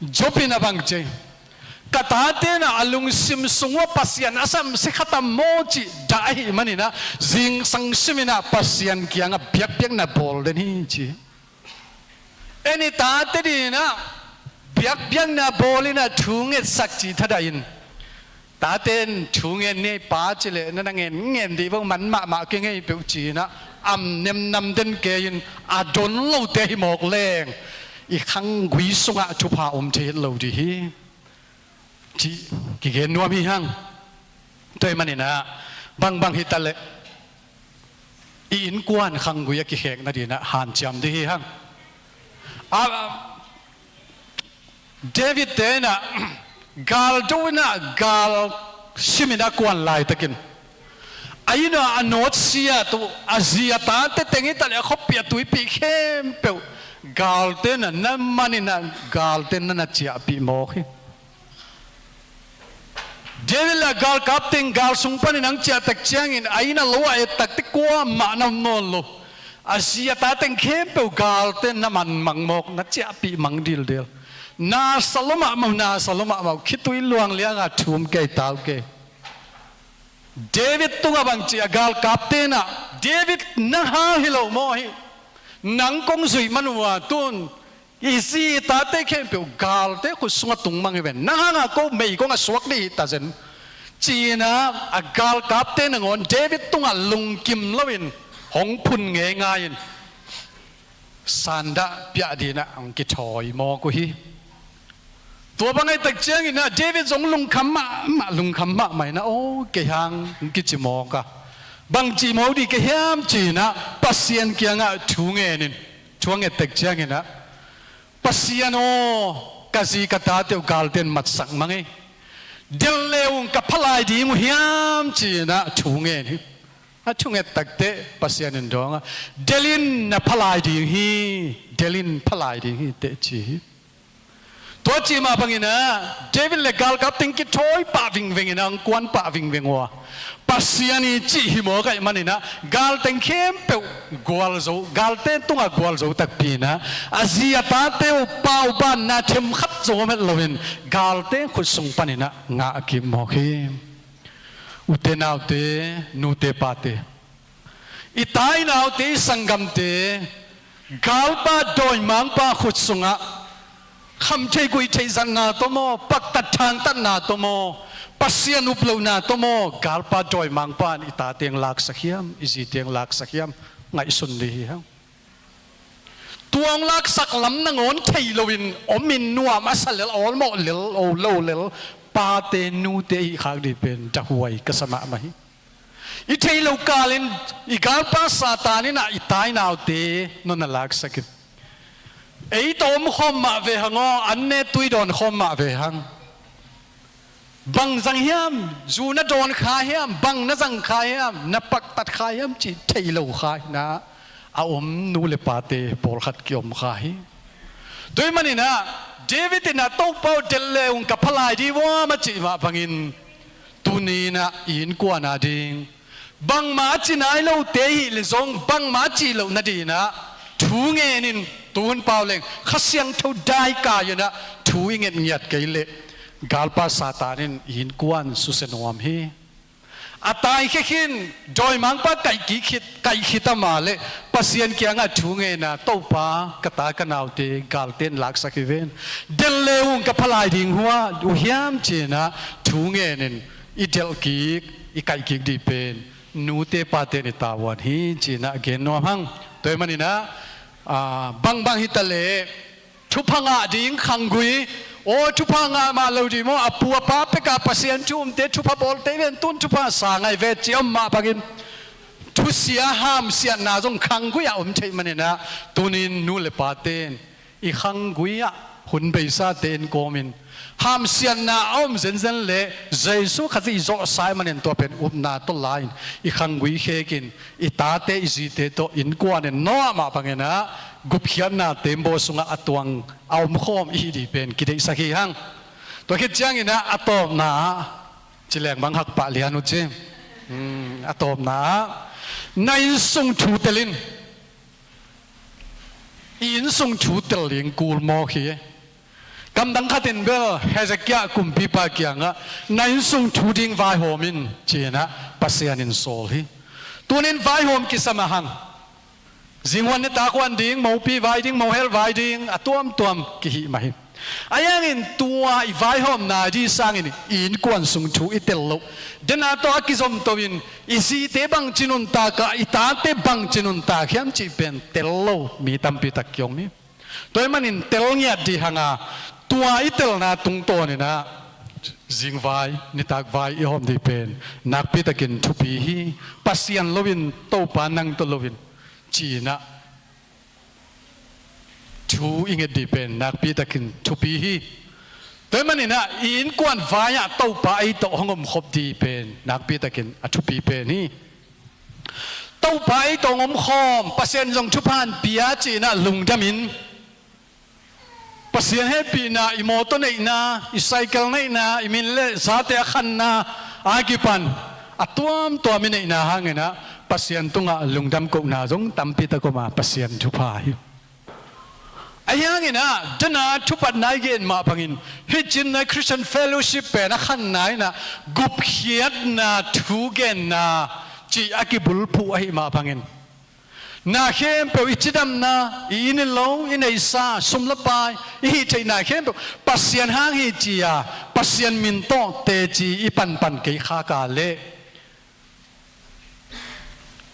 Job in a bang ci, ka tate in ah a lungsim sung uah Pasian a samsia kha tam maw cih dah ahih manin ah zingsang simin ah Pasian kiangah biakpiakna bawl den hi ci. En i tate dingin ah biakpiakna bawl in ah thu ngetsak cih thadah in, tate in thu ngen ni, pa ci leh na na ngen ngen dih bang, man mahmah kei ngei peuh ci in ah am nemnam den kei-in a don lote hi mawk leng i khanggui sungah thupha om thei het lo dih hi, cih kigen nuam hi hang. Tua ahih maninah bangbang hitaleh i innkuan khanggui a kikhek nadinah hanciam dih hi hang. A, David te inah galdo inah gal simin a kuan laitakin a innah a nawtsia tu a zi a tate teng hitaleh a khuapi a tuipi khempeuh galte na na maninah galte na na ciahpih mawk hi. David le a galkap teng gal sung panin ang ciah tak ciangin a inn a lo a et takte kuamah na om nawn lo. A zi a ta teng khempeuh galte na man mang mawk, na ciahpih mang dildel. Na sa lua mahmah uh, na sa lua mahmah uh, khitui luang lianga thum kei tau kei. David tungah bangci a galkap tenah David nang hang hi lo maw hi? Nang kong zuih man uh a tun i zi i tate khempeuh galte khut sungah tung mang hi ven. Nang hangah ko mei kong a suak dih hi ta zen. Ci-inah a galkapte nangawn David tungah lungkim loin hong phun ngeingai-in sandah piah dinah hong kithawi mawk uh hi. Tua bang ahih tak cianginah David zong lungkham mahmah, lungkham mahmah inah aw kei hang hong kici mawk a, bangci mawk dih ka hiam ci-inah Pasian kiangah thu ngenin thu a nget tak cianginah Pasian aw, ka zi ka tate uh galte in matsak mang ei. Delh le ung, ka phalai ding uh hiam ci-inah thu ngen hi. A thu nget takteh Pasian in dawngah delh in, na phalai ding hi, delh in, phalai ding hi teh ci hi. Tua cih mah banginah David le galkap teng kithawi pah vingveng inah hong kuan pah vingveng uh a, Pasian i cih hi mawk ahih maninah galteng khempeuh gualzo, galte tungah gualzo takpi inah a zi a tate uh paubanna themkhat zong om het loin galte khut sung paninah ngah a kik mawk hi. Ute naute, nute pate, i tai naute, i sanggamte galpa dawimangpa khut sungah khamtheih guihtheih zatna tawh maw, paktat thangtatna tawh maw, Pasian uplohna tawh maw, galpa dawimangpa in i tate hong laksak hiam, i zite hong laksak hiam, ngaihsun dih hi hang. Tua hong laksak lam nangawn thei loin omin nuam a sa lel, awlmawh lel, o lo lel pate nute i hih khak dih pen dahuai ka sa mahmah hi. I theih loh kalin i galpa Satan inah i tai naute nong na laksak in. Ei tawh omkhawm mah ve hang aw, an ne tui dawn khawm mah ve hang. Bang zang hiam, zu na dawn kha hiam, bang na zang kha hiam, na paktat kha hiam cih theih lo kha inah a om nu le pate pawlkhat kiom kha hi. Tua ahih maninah David inah Topa aw, delh le ung, ka phalai dih uh hiam a cih mah bangin tuni inah i innkuan ading bangmah a ci nai lote i hih leh zong bangmah a cih loh nadinah thu ngenin tuhun pau leng Kha Siangtho daikai inah thu i ngetngiat kei leh galpa Satan in i innkuan susia nuam hi. A taikhia khin, dawimangpa kaih kik khit, kaih khit a mah leh Pasian kiangah thu ngen a, Topa, ka ta ka naute galte in laksak hi ven, delh le ung, ka phalai ding uh hiam ci-inah thu ngenin i delh kik, i kaih kik dih pen nute pate in i tavuan hi ci-inah gen nuam hang. Tua ahih maninah, ah, bangbang hitaleh thupha ngah ding khanggui, aw, thupha ngah mah lo dih maw, a pu a pa pekah Pasian thu umte thupha bawlte ven, tun thupha sa ngai ve ci om mah bangin thusia hamsiatna zong khanggui ah om theih maninah tunin nu le pate in i khanggui ah hun beisate in kawmin hamsiatna a om zenzen leh Jesu Khazih i zawhsa ahih manin tua pen upna tawh la-in i khanggui khekin i tate i zite tawh innkuan in Noah mah banginah gupkhiatna tembaw sungah a tuang a omkhawm i hih dih pen kideihsak hi hang. Tua khit cianginah a tawpna ah ci leng bang hakpah lian uh ci. Hmm, a tawpna ah na innsung thu tel in. I innsung thu tel ding kul mawk hi. Kamdang khatin bel Hezekiah kumpipa kiangah na innsung thu ding vaihawm in ci-inah Pasian in sawl hi. Tunin vaihawm kisam a hang. Zinghuan nitak huan ding, mopi vai ding, mohel vai ding, a tuamtuam kihih mah hi. Ahi hangin tua i vaihawmna ding sangin i innkuan sung thu i tel loh, dena tawh a kizomto in i zite bangci nuntak a, i tate bangci nuntak hiam cih pen tel lo mi tampi tak kiom hi. Tua ahih manin tel ngiat ding hang a, tua i telna tungtawn in ah zingvai nitak vai i hawm ding pen nakpi takin thupi hi. Pasian lo-in, Topa nang tawh lo-in, ci-in ah thu i nget ding pen nakpi takin thupi hi. Tua ahih manin ah i innkuan vai-ah Topa ei tawh hong omkhop ding pen nakpi takin a thupi pen hi. Topa ei tawh hong omkhawm, Pasian zong thupha hong pia ci-in ah lungdam in, Pasian hehpihna, i mawtaw neihna, i cycle neihna, i min le zate a khanna a kipan a tuamtuam i neihna hangin ah Pasian tungah lungdam kohna zong tampi tak om a, Pasian thupha hi. Ahi hangin ah dena thupatna i gen mah bangin, hih Chin Christian Fellowship pen a khanna in ah gupkhiatna thu genna cih a kibulphuh ahih mah bangin, na khempeuh, i cidamna, i inn i lo, i neihsa, sum le pai, i hih theihna khempeuh Pasian hang hi ci-a, Pasian min tawh teci i panpan kei khak a leh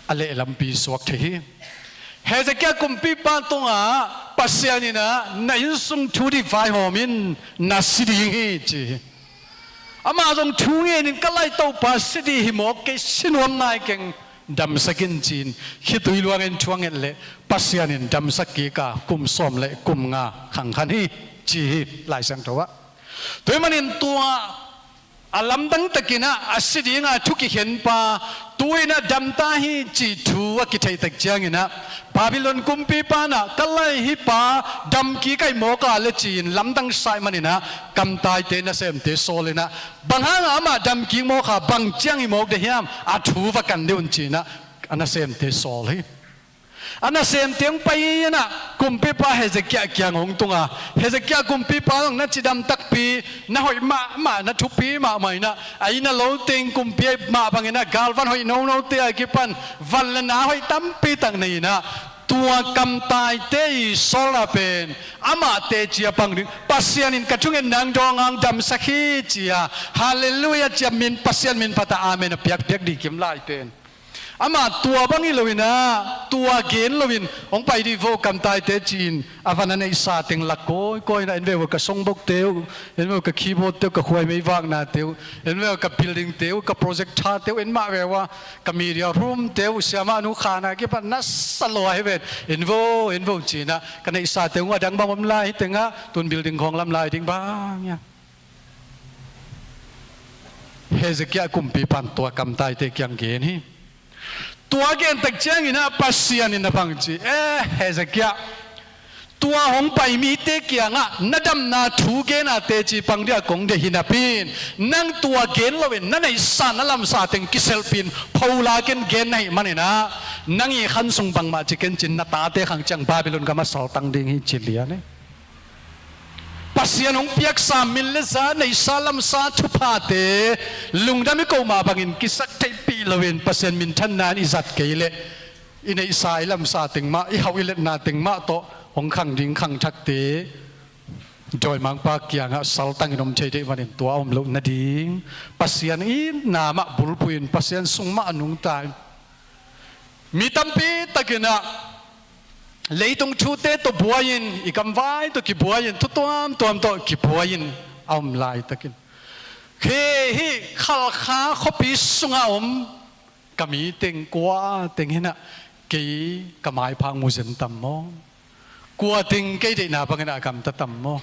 a lehlampi suak thei hi. Hezekiah kumpipa tungah Pasian in ah na innsung thu ding vaihawm in, na si ding hi ci hi. Amah zong thu ngenin, ka lai Topa, si ding hi mawk, kei si nuam nai keng, damsak in ci-in khitui luangin thu a nget leh Pasian in damsak kik a, kum sawm le kum nga khangkhan hi ci hi Lai Siangtho ah. Tua ahih manin tua a lamdang takin ah a si dinga thu kikhenpa tu-in ah damta hi cih thu a kitheih tak ciangin ah Babylon kumpipa in ah, ka lai hih pa dam kik ahih mawk a leh ci-in lamdang sa ahih manin ah kamtaite nasemte sawl in ah, bang hanga amah dam kik mawk a, bang ciang hi mawk ding hiam, a thu va kan dih un ci-in ah a nasemte sawl hi. A nasemte hong pai in ah kumpipa Hezekiah kiang hong tung a, Hezekiah kumpipa, na cidam takpi, na hoih mahmah, na thupi mahmah in ah, a inn a lo teng kumpi ahih mah bangin ah galvan hoih nonote a kipan van le na hoih tampi tak nei in ah, tua kamtaite i sawlna pen amah teci a pang ding, Pasian in ka thungetna hong dawng a hong damsak hi ci-a, Halleluiah ci-a, min, Pasian min phat a amen a piakpiak ding kim lai pen. Amah tua bang hi lo in ah, tua gen loin hong pai dih vo kamtaite ci-in a van a neihsa teng lak kawikawi in ah, en ve vo ka songbookte uh, en ve vo ka keyboardte uh, ka khuai meivaknate uh, en ve vo ka buildingte uh, ka projectorte uh, en mah ve vo a, ka media roomte uh, siamah nu khan a kipan nasa lua hi ven, en vo, en vo ci-in ah, ka neihsate uh a dang bang om lai hi teng ah, tun building khawng lam lai ding bang ia. Hezekiah kumpipan tua kamtaite kiang gen hi. Tua gen tak ciangin ah Pasian in ah bang ci, eh, Hezekiah, tua hong pai mite kiangah na damna thu gen a teci pang ding a kong deih hi napi-in, nang tua gen loin na neihsa na lamsa teng kiselhpih in pholak in gen na hih manin ah, nang i khan sung bangmah ci ken cin, na tate khang ciang Babylon gam a saltang ding hi ci lian hi. Pasian hong piaksa min le za, neihsa lamsa thuphate lungdam i koh mah bangin kisak theihpih loin Pasian minthanna in i zat kei leh i neihsa i lamsa teng mah, i hauh i letna teng mah tawh hong khang ding khangthakte dawimangpa kiangah saltangin om thei deih manin tua a om loh nading Pasian itna mah bulphuh in, Pasian sung mah a nungta in. Mi tampi takin ah leitung thute tawh buai-in, i gamvai tawh kibuai-in, thu tuamtuam tawh kibuai-in a om laitakin, kei hih Khalkha khuapi sungah om ka mi teng kua teng hi-in ah kei ka maipha mu zen tam maw? Kua teng kei deihna bangin ah a gamta tam maw?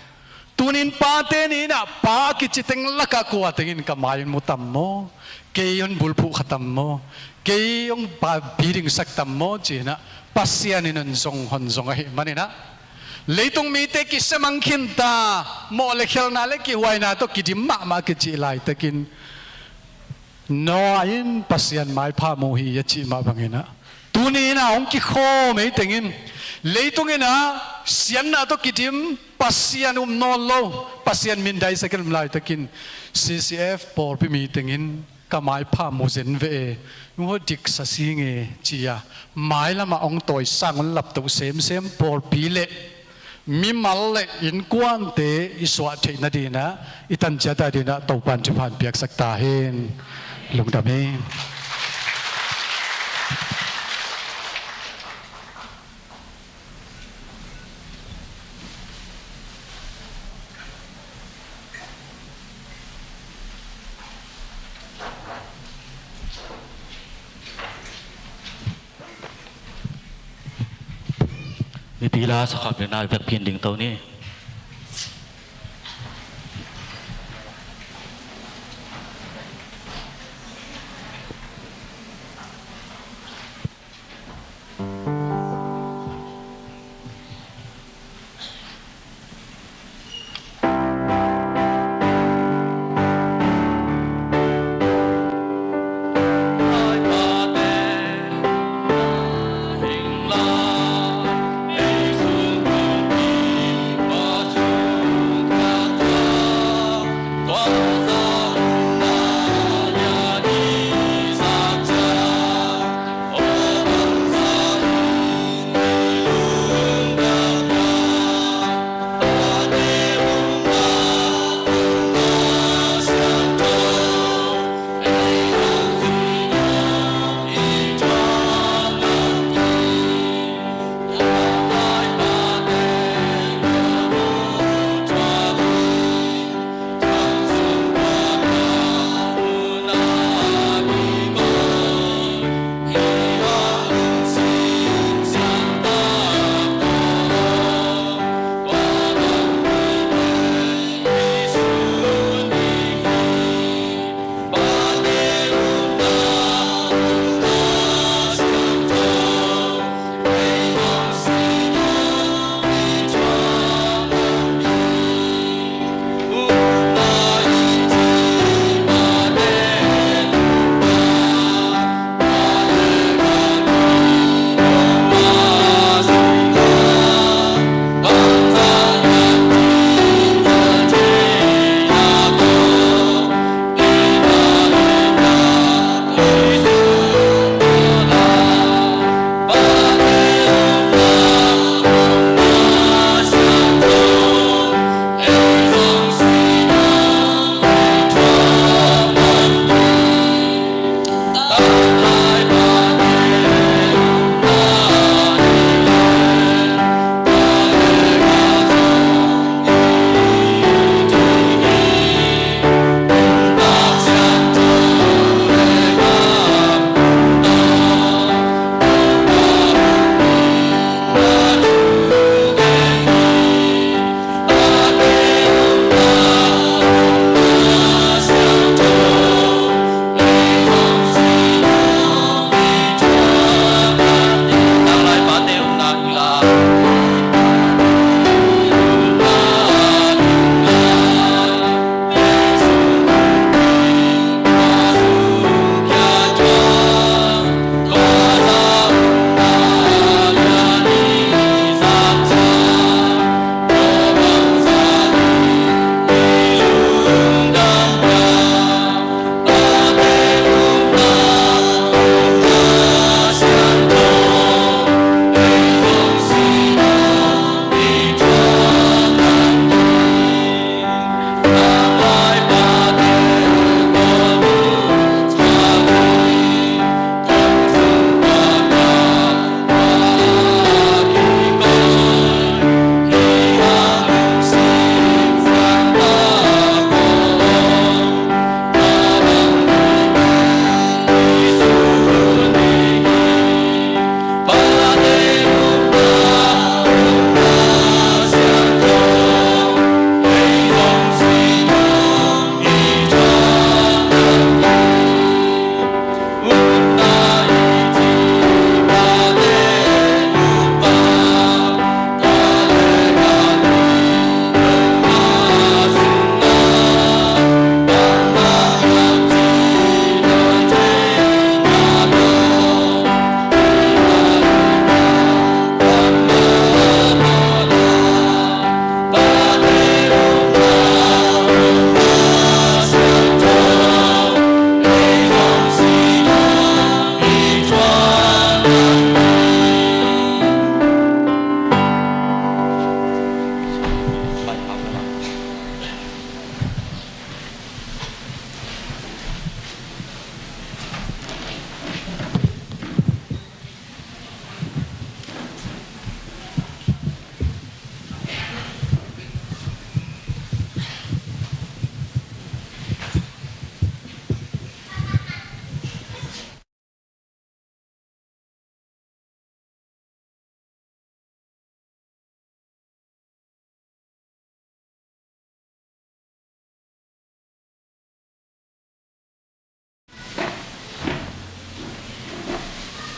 Tunin pate ni-in ah pa a kici teng lakah kua tengin ka mai-in mu tam maw? Kei hon bulphuh kha tam maw? Kei hong pa pi dingsak tam maw? Ci-in ah Pasian in hon zong, hon zong ahih manin ah, leitung mite kisia mang khinta, mawh le khelna le kihuaina tawh kidim mahmah kicih laitakin, Noah in Pasian maipha mu hi a cih mah bangin ah, tuni-in ah hong kikhawm ei tengin, leitung in ah siatna tawh kidim, Pasian um nawn lo, Pasian mindaisak in om laitakin, C C F pawlpi mi tengin ka maipha mu zen ve e, nungho diksa sing e, ci-a mailamah hong tawisang, hong laptoh semsem pawlpi le mimal le innkuante i suah theih nadinah i tan ciat adinah Topan thupha hong piaksak ta hen. Lungdam hi. Mipi la sakham le na vekpi in dingto ni.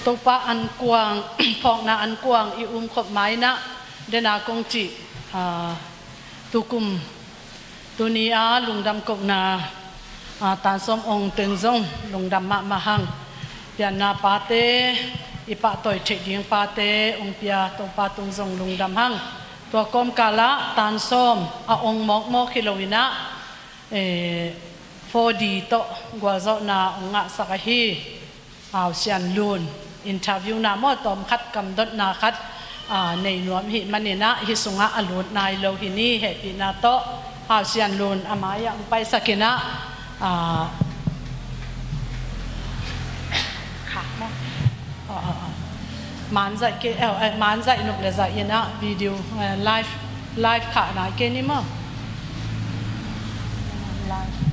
Topa ankuang, phawkna ankuang i umkhop ma-in ah, dena kong cih, ah, tukum, tuni a lungdam kohna, ah, tansawm ong ten zong lungdam mahmah hang. Pianna pate, i pahtawi theih ding pate ong pia Topa tung zong lungdam hang. Tua kawmkal ah tansawm a ong mawkmawk hi lo-in ah, eh, four D tawh gualzawhna ong ngahsak ahi Hau Sian Lun, interview-na maw, tawm khat kamdotna khat, ah, nei nuam ahih manin ah, hih sungah a lut nai lo hi ni, hehpihna tawh. Hau Sian Lun, a mai-ah ong paisak in ah, ah, kha maw? Ah, ah, ah. Manzaih kei, eh, eh, Manzaih nup le zaih in ah video, eh, live, live khah nai kei ni maw? Live.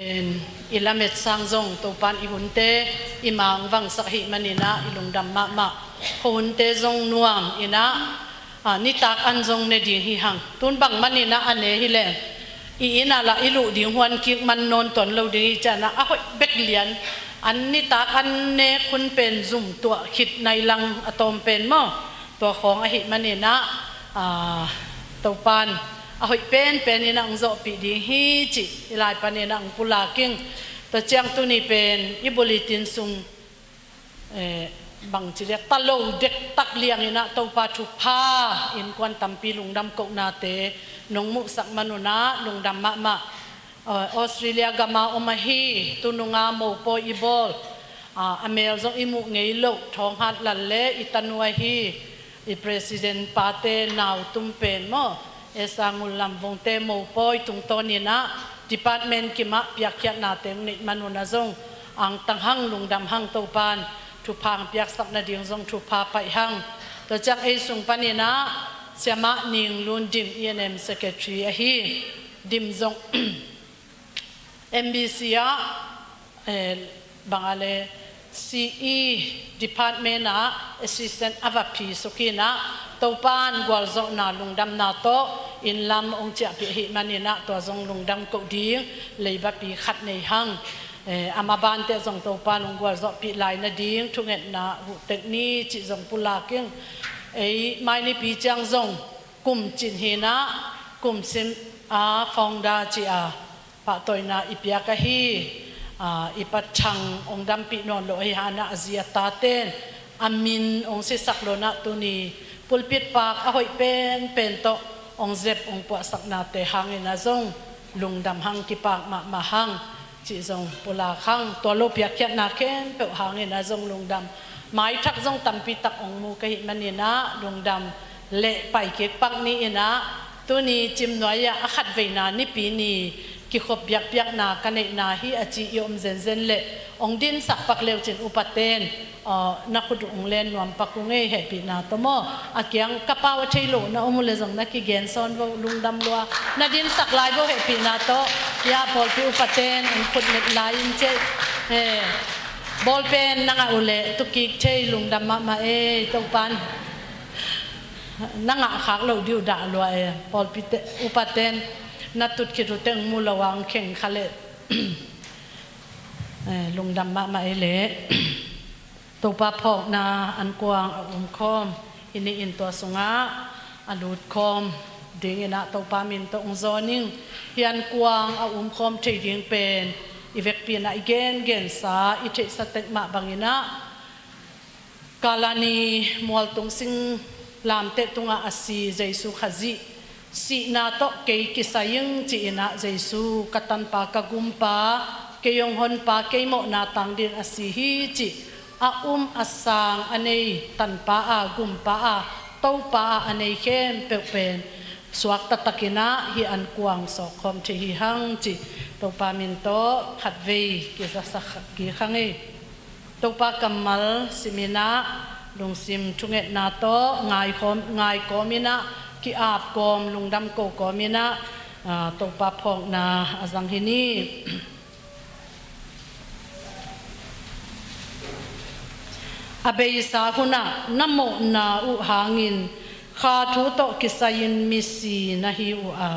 I lamet sang zong Topan i hunte i ma hong vangsak ahih maninah i lungdam mahmah. Khuahunte zong nuam inah, a, nitak an zong ne ding hi hang. Tun bang maninah a ne hileh i inn ah lah i luh ding huan kik man nawn tuan lo ding hi cianah a hoih bek lian. An nitak an nek hun pen zum tuah khit nai lang a tawm pen maw? Tua khawng ahih maninah, a, Topan a hoih penpen inah hong zawhpih ding hi cih i lai paninah hong pulak ing. Tua ciang tuni pen i bulletin sung, eh, bangci liak ta lo dektak liang inah Topa thupha innkuan tampi lungdam kohnate nong muhsak manunah lungdam mahmah. Australia gama om ahi, tununga mopawi i bawl, a, a mel zong i muh ngei loh Thawnghat Lal le i tanu ahi, i president pate nautum pen maw, Esa Ngul Lam Vungte mopawi tungtawninah department kimah piakkhiatnate hong neih manunah zong angtang hang, lungdam hang. Topan thupha hong piaksak nading zong thupha paih hang. Tua ciang ei sung paninah Siamah Ning Lun Dim, E and M secretary ahi, Dim zong M B C ah, eh, bang a le C E department ah assistant a va phi suk inah Topan gualzawhna lungdamna tawh inn lam hong ciahpih ahih maninah tua zong lungdam koh ding leibapi khat nei hang. Eh, a mabante zong Topan hong gualzawhpih lai nading thungetna huh tek ni cih zong pulak ing. Ei mai nipi ciang zong kum cin hinah kum sim a founder ci a pahtawina i piak ahi, a, i pathang hong dampih nawn lo ahi hanah a zi a taten a min hong sisak lonah tuni pulpit pak a hoih penpen tawh hong zep hong puahsaknate hanginah zong lungdam hang, kipak mahmah hang cih zong pulak hang. Tua lo piakkhiatna khempeuh hanginah zong lungdam. Maithak zong tampitak hong mu ka hih maninah lungdam leh paikik pak ni inah tuni Cimnuai ah a khatveina nipi ni kikhop biakpiakna ka neihna hi a ci i om zenzen leh hong dinsak pak leucin upaten, aw, na khut uh hong len nuam pak uh ngei, hehpihna tawh maw. A kiang ka pau a thei lo na om uh le zong na kigen sawn vo, lungdam lua. Na dinsak lai vo, hehpihna tawh. Hia pawlpi upaten hong khut let lai in cei. He. Bawlpen na ngah uh leh tukik thei, lungdam mahmah ei. Topan na ngah khak loh dih uh dah lua e. Pawlpite, upaten na tut khit uh teng mu lo a hong kheng kha leh, eh, lungdam mahmah ei leh. Topa phawkna ankuang a umkhawm hih ni in tua sungah a lutkhawm dinginah Topa min tawh hong zawn ing. Hih ankuang a umkhawm thei ding pen i vekpi inah i gengensa, i theihsa tek mah banginah Kalani mualtung singlamteh tungah a si Jesu Khazih sihna tawh kei kisai ing ci-inah Jesu ka tanpa, ka gumpa, kei hong honpa, kei mawhna tang dingin a si hi cih a um a sang a nei tanpa a, gumpa a, Topa a a nei khempeuh pen suak taktakinah hih ankuang sawkkhawm thei hi hang cih Topa min tawh khatvei kizasak kik hang ei. Topa kammal siminah lungsim thungetna tawh ngaikhawm, ngaikawminah ki-ap kawm, lungdam ko kawminah, ah, Topa phawkna a zang hi ni. A beisa hunah na mawhna uh hangin kha thu tawh kisai-in misi na hi uh a,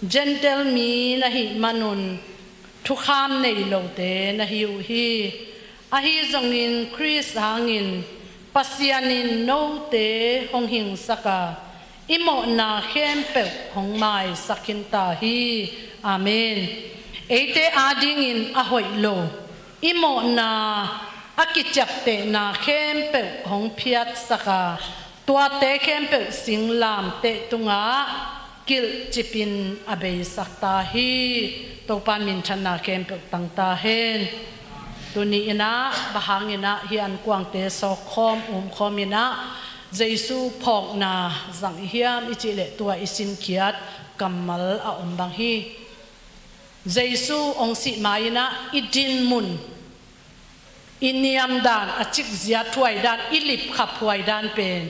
Gentile mi na hih manun thukham nei lote na hi uh hi. Ahi zongin Khrist hangin Pasian in note hong hingsak a, i mawhna khempeuh hong maisak khin ta hi. Amen. Eite adingin a hoih lo, i mawhna a kiciaptehna khempeuh hong phiatsak a, tuate khempeuh singlamteh tungah kilhcipin a beisak ta hi. Topa minthanna khempeuh tang ta hen. Tuni inah bang hanginah hih ankuangte sawkkhawm umkhawm inah Jesu phawkna zang i hiam i cih leh tua i sinkhiat kammal a om bang hi. Jesu hong sih ma-inah i dinmun, i niamdan, a cikzia thuaidan, i lipkhap huaidan pen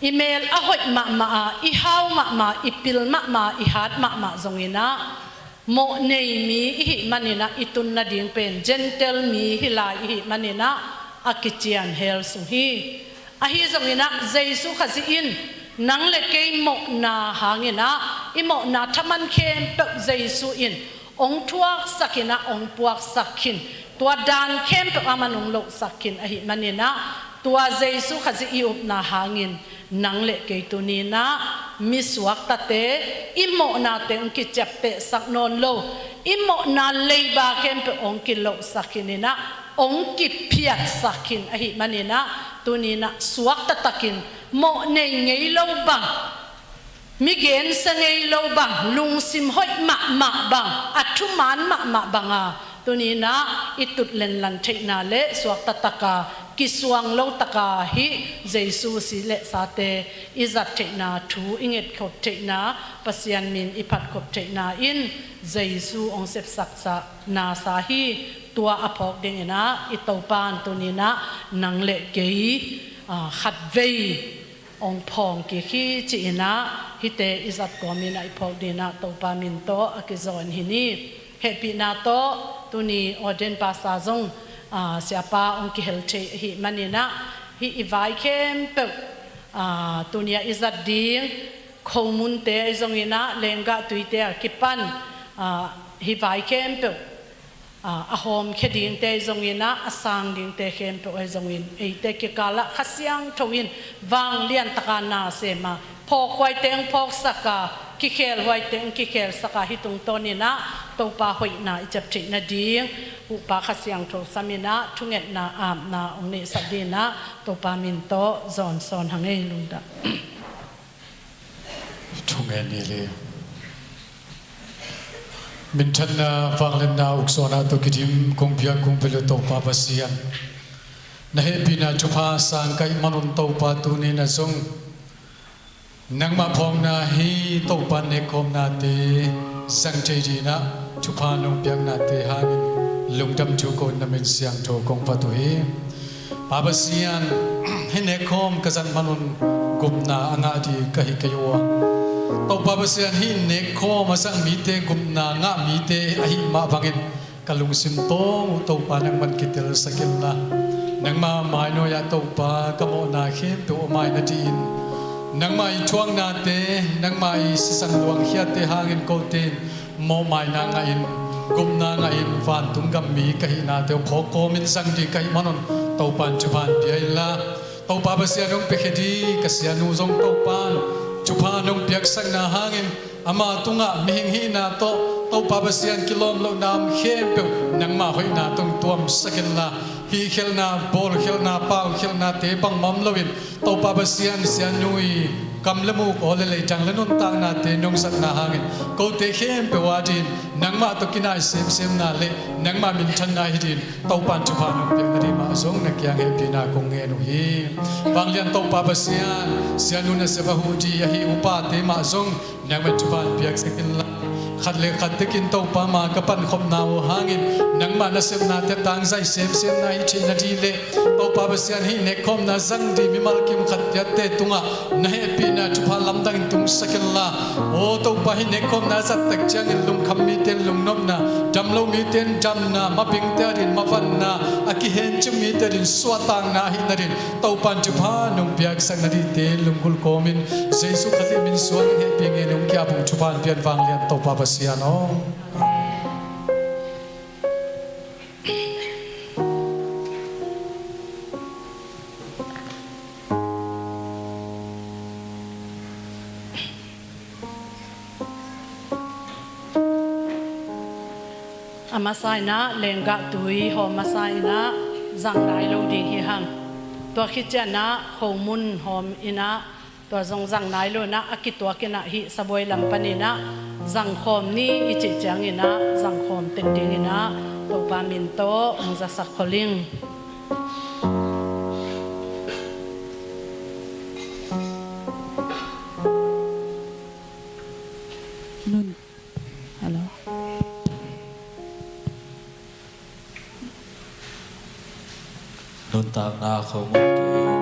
i mel a hoih mahmah a, i hau mahmah, i pil mahmah, i hat mahmah zonginah mawhnei mi i hih maninah i tun nading pen Gentile mi hi lai i hih maninah a kician hel sung hi. Ahi zonginah Jesu Khazih in nang le kei mawhna hanginah i mawhna thaman khempeuh Jesu in hong thuaksakinah hong puaksak khin, tua dan khempeuh aman hong lohsak khin ahih maninah tua Jesu Khazih i upna hangin nang le kei tuninah mi suaktate i mawhnate hong kiciaptehsak nawn lo, i mawhna leiba khempeuh hong kilohsak khininah hong kiphiatsak khin ahih maninah tuninah suakta takin mawhnei ngei lo bang, mi gensia ngei lo bang, lungsim hoih mahmah bang, a thuman mahmah banga tuninah i tut lenlan theihna le suakta taka kisuang lo taka hih Jesu si le sate i zat theihna, thu i ngetkhop theihna, Pasian min i phatkhop theihna in Jesu hong sepsak sa nasa hi. Tua a phawk dinginah i Topan tuninah nang le kei, ah, khatvei hong phawng kik hi ci-inah hihte i zat kawminah i phawk dinah Topa min tawh a kizawn hi ni. Hehpihna tawh tuni ordain pastor zong, ah, siapa hong kihel thei ahih maninah hih i vai khempeuh, ah, tunia i zat ding khomunte ahi zonginah lenggah tuite a kipan, ah, hih vai khempeuh, ah, a hawmkhia dingte ahi zonginah a sang dingte khempeuh ahi zongin eite kikalah Kha Siangtho in vanglian taka na sema, phawkhuai teng phawksaka, kikhelhuai teng kikhelsak a, hih tungtawninah Topa hoihna i ciap theih nading Pupa Kha Siangtho saminah thungetna apna hong neihsak dinah Topa min tawh zawnsawn hang ei. Lungdam. Thungen ni le. Minthanna, vangliatna, uksuahna tawh kidim kong biak kong bel uh Topa Pasian, na hehpihna thupha sang ka hih manun Topa tuninah zong nangmah phawkna hi Topa nekkhawmnate zang thei dinah thupha nong piaknate hangin lungdam thu ko-in na min siangtho kong phat uh hi. Pa Pasian, hih nekkhawm ka zat manun gupna a ngah ding ka hi kei uh a, Topa Pasian, hih nekkhawm a zang mite gupna ngah mite ahih mah bangin ka lungsim tawng uh Topa nangman kitelsak inla, nangma mainawia Topa ka mawhna khempeuh a maina dihin nangma i thuaknate, nangma i sisan luangkhiate hangin kote in mawhmaina ngahin, gupna ngahin, vantung gam mi ka hihnate uh phawk kawmin zang ding ka hih manun Topan thupha pia inla, Topa Pasian hong piakhia ding ka sianu zong Topan thupha nong piaksakna hangin ama tungah mihing hihna tawh Topa Pasian kilawm lohna om khempeuh nangma hoihna tawh tuamsak inla, hihkhelhna, bawlkhelhna, paukhelhnate bangmah om loin Topa Pasian sianu i kam le muk, aw le leitang le nuntaknate nong zatna hangin kote khempeuh a dingin nangmah tawh kinai semsemna le nangmah minthanna hi dingin Topan thupha nong piakna ding mah zong na kiang hehpihna kong ngen uh hi. Vanglian Topa Pasian, sianu nasep a huh ding ahi upate mah zong nangman thupha piaksak inla, khat le khat tekin Topa ma ka pankhopna uh hangin nangmah nasepnate tangzai semsemna hi theihna ding le Topa Pasian, hih nekkhawmna zang ding mimal kim khat tiatte tungah na hehpihna thupha lamdangin tungsak inla, aw Topa, hih nekkhawmna zattak ciangin lungkham mite in lungnopna, damlo mite in damna, mabingte adingin mavanna, a kihencim mite adingin suahtakna ahihna dingin Topan thupha nong piaksak nadingte lunggulh kawmin Jesu Khazih min suangin hehpih ngen ung. Kiapung thupha pian vanglian Topa Pasian aw. A masa inah lenggah tui hawm masa inah zang nai lo ding hi hang. Tua khit cianah khomun hawm inah tua zong zang nai lo inah a kituak inah hih sabuai lam paninah zang khawm ni i cih cianginah zang khawm tek dinginah Topa min tawh hong zasak khol ing. Nun. Hello. Nuntakna khomun kei in.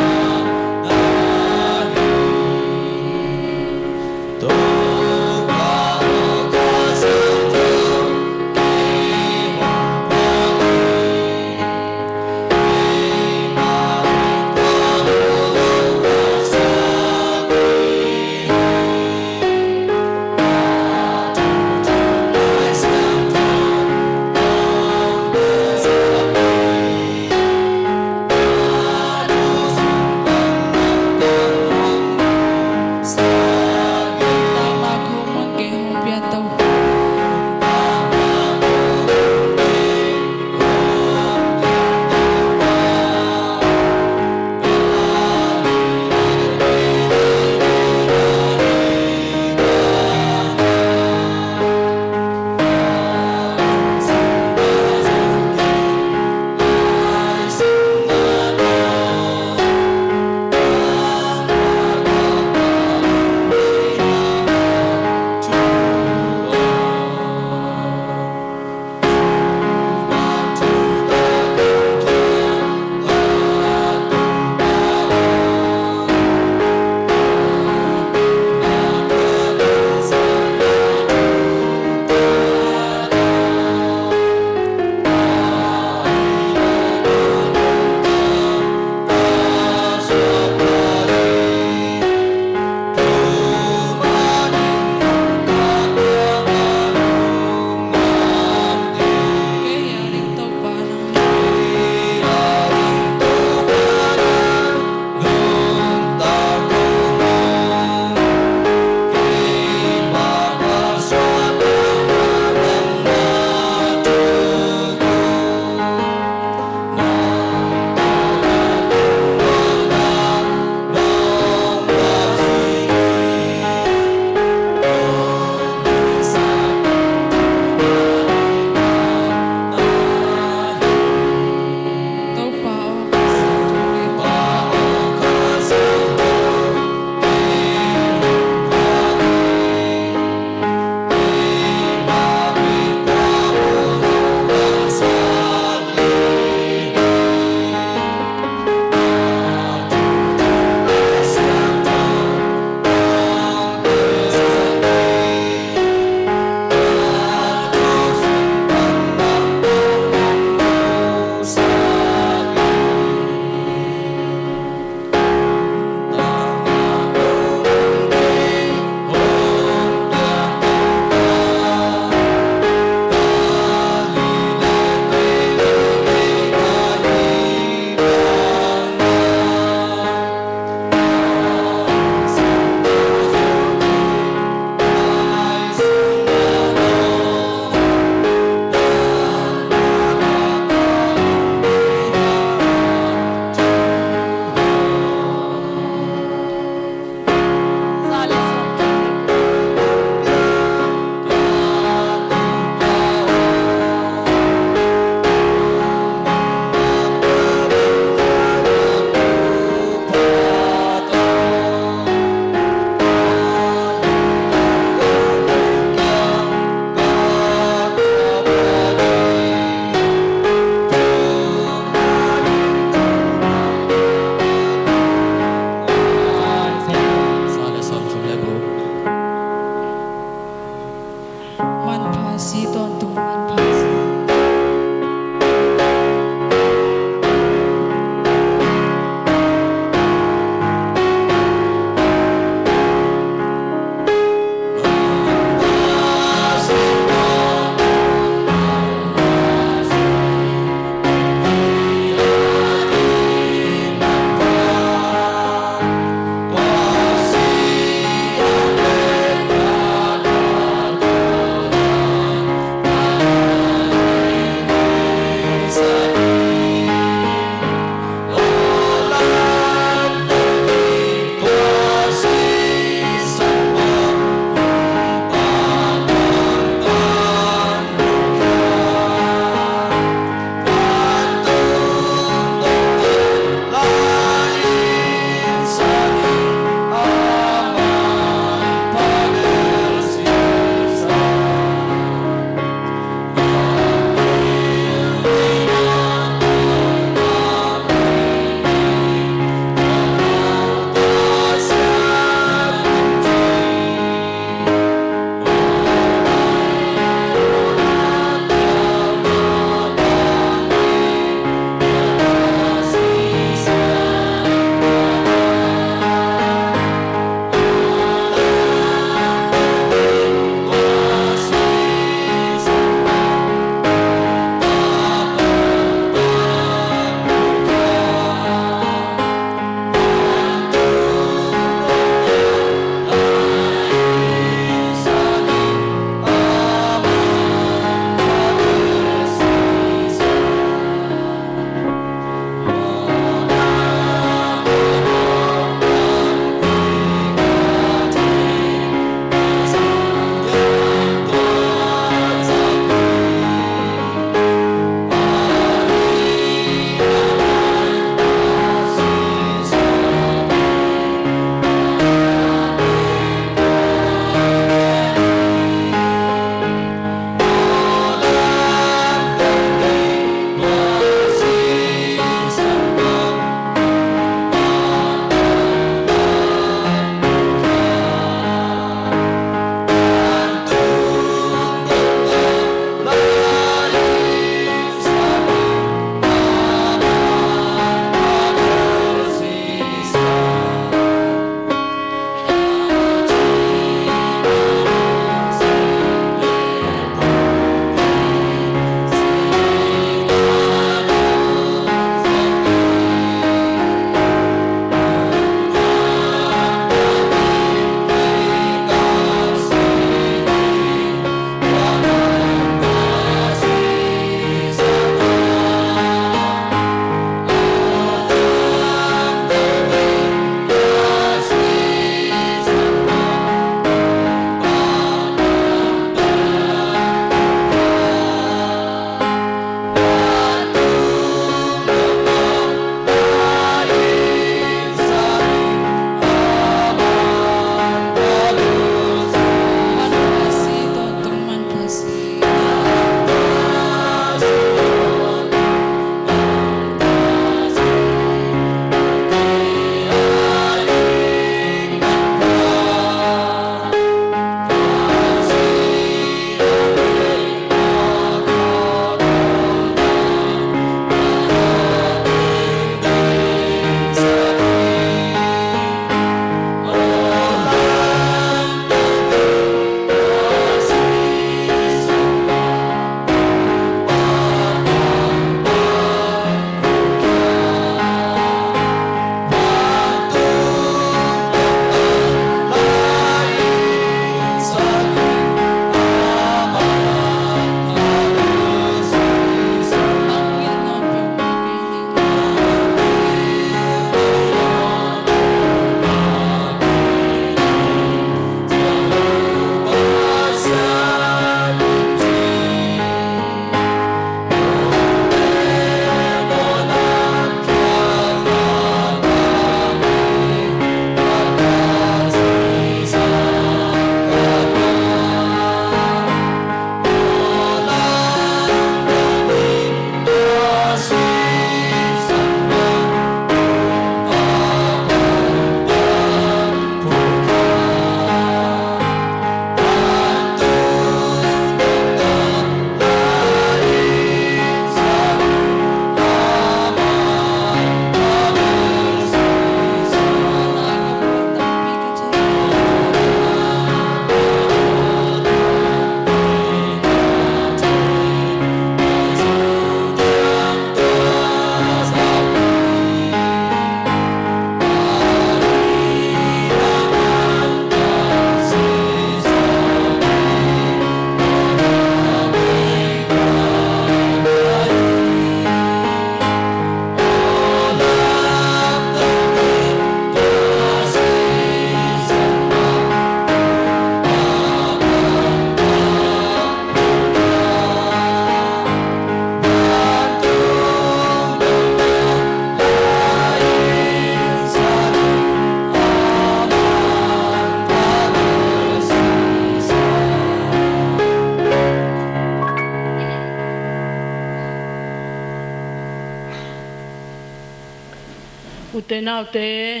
Te naute,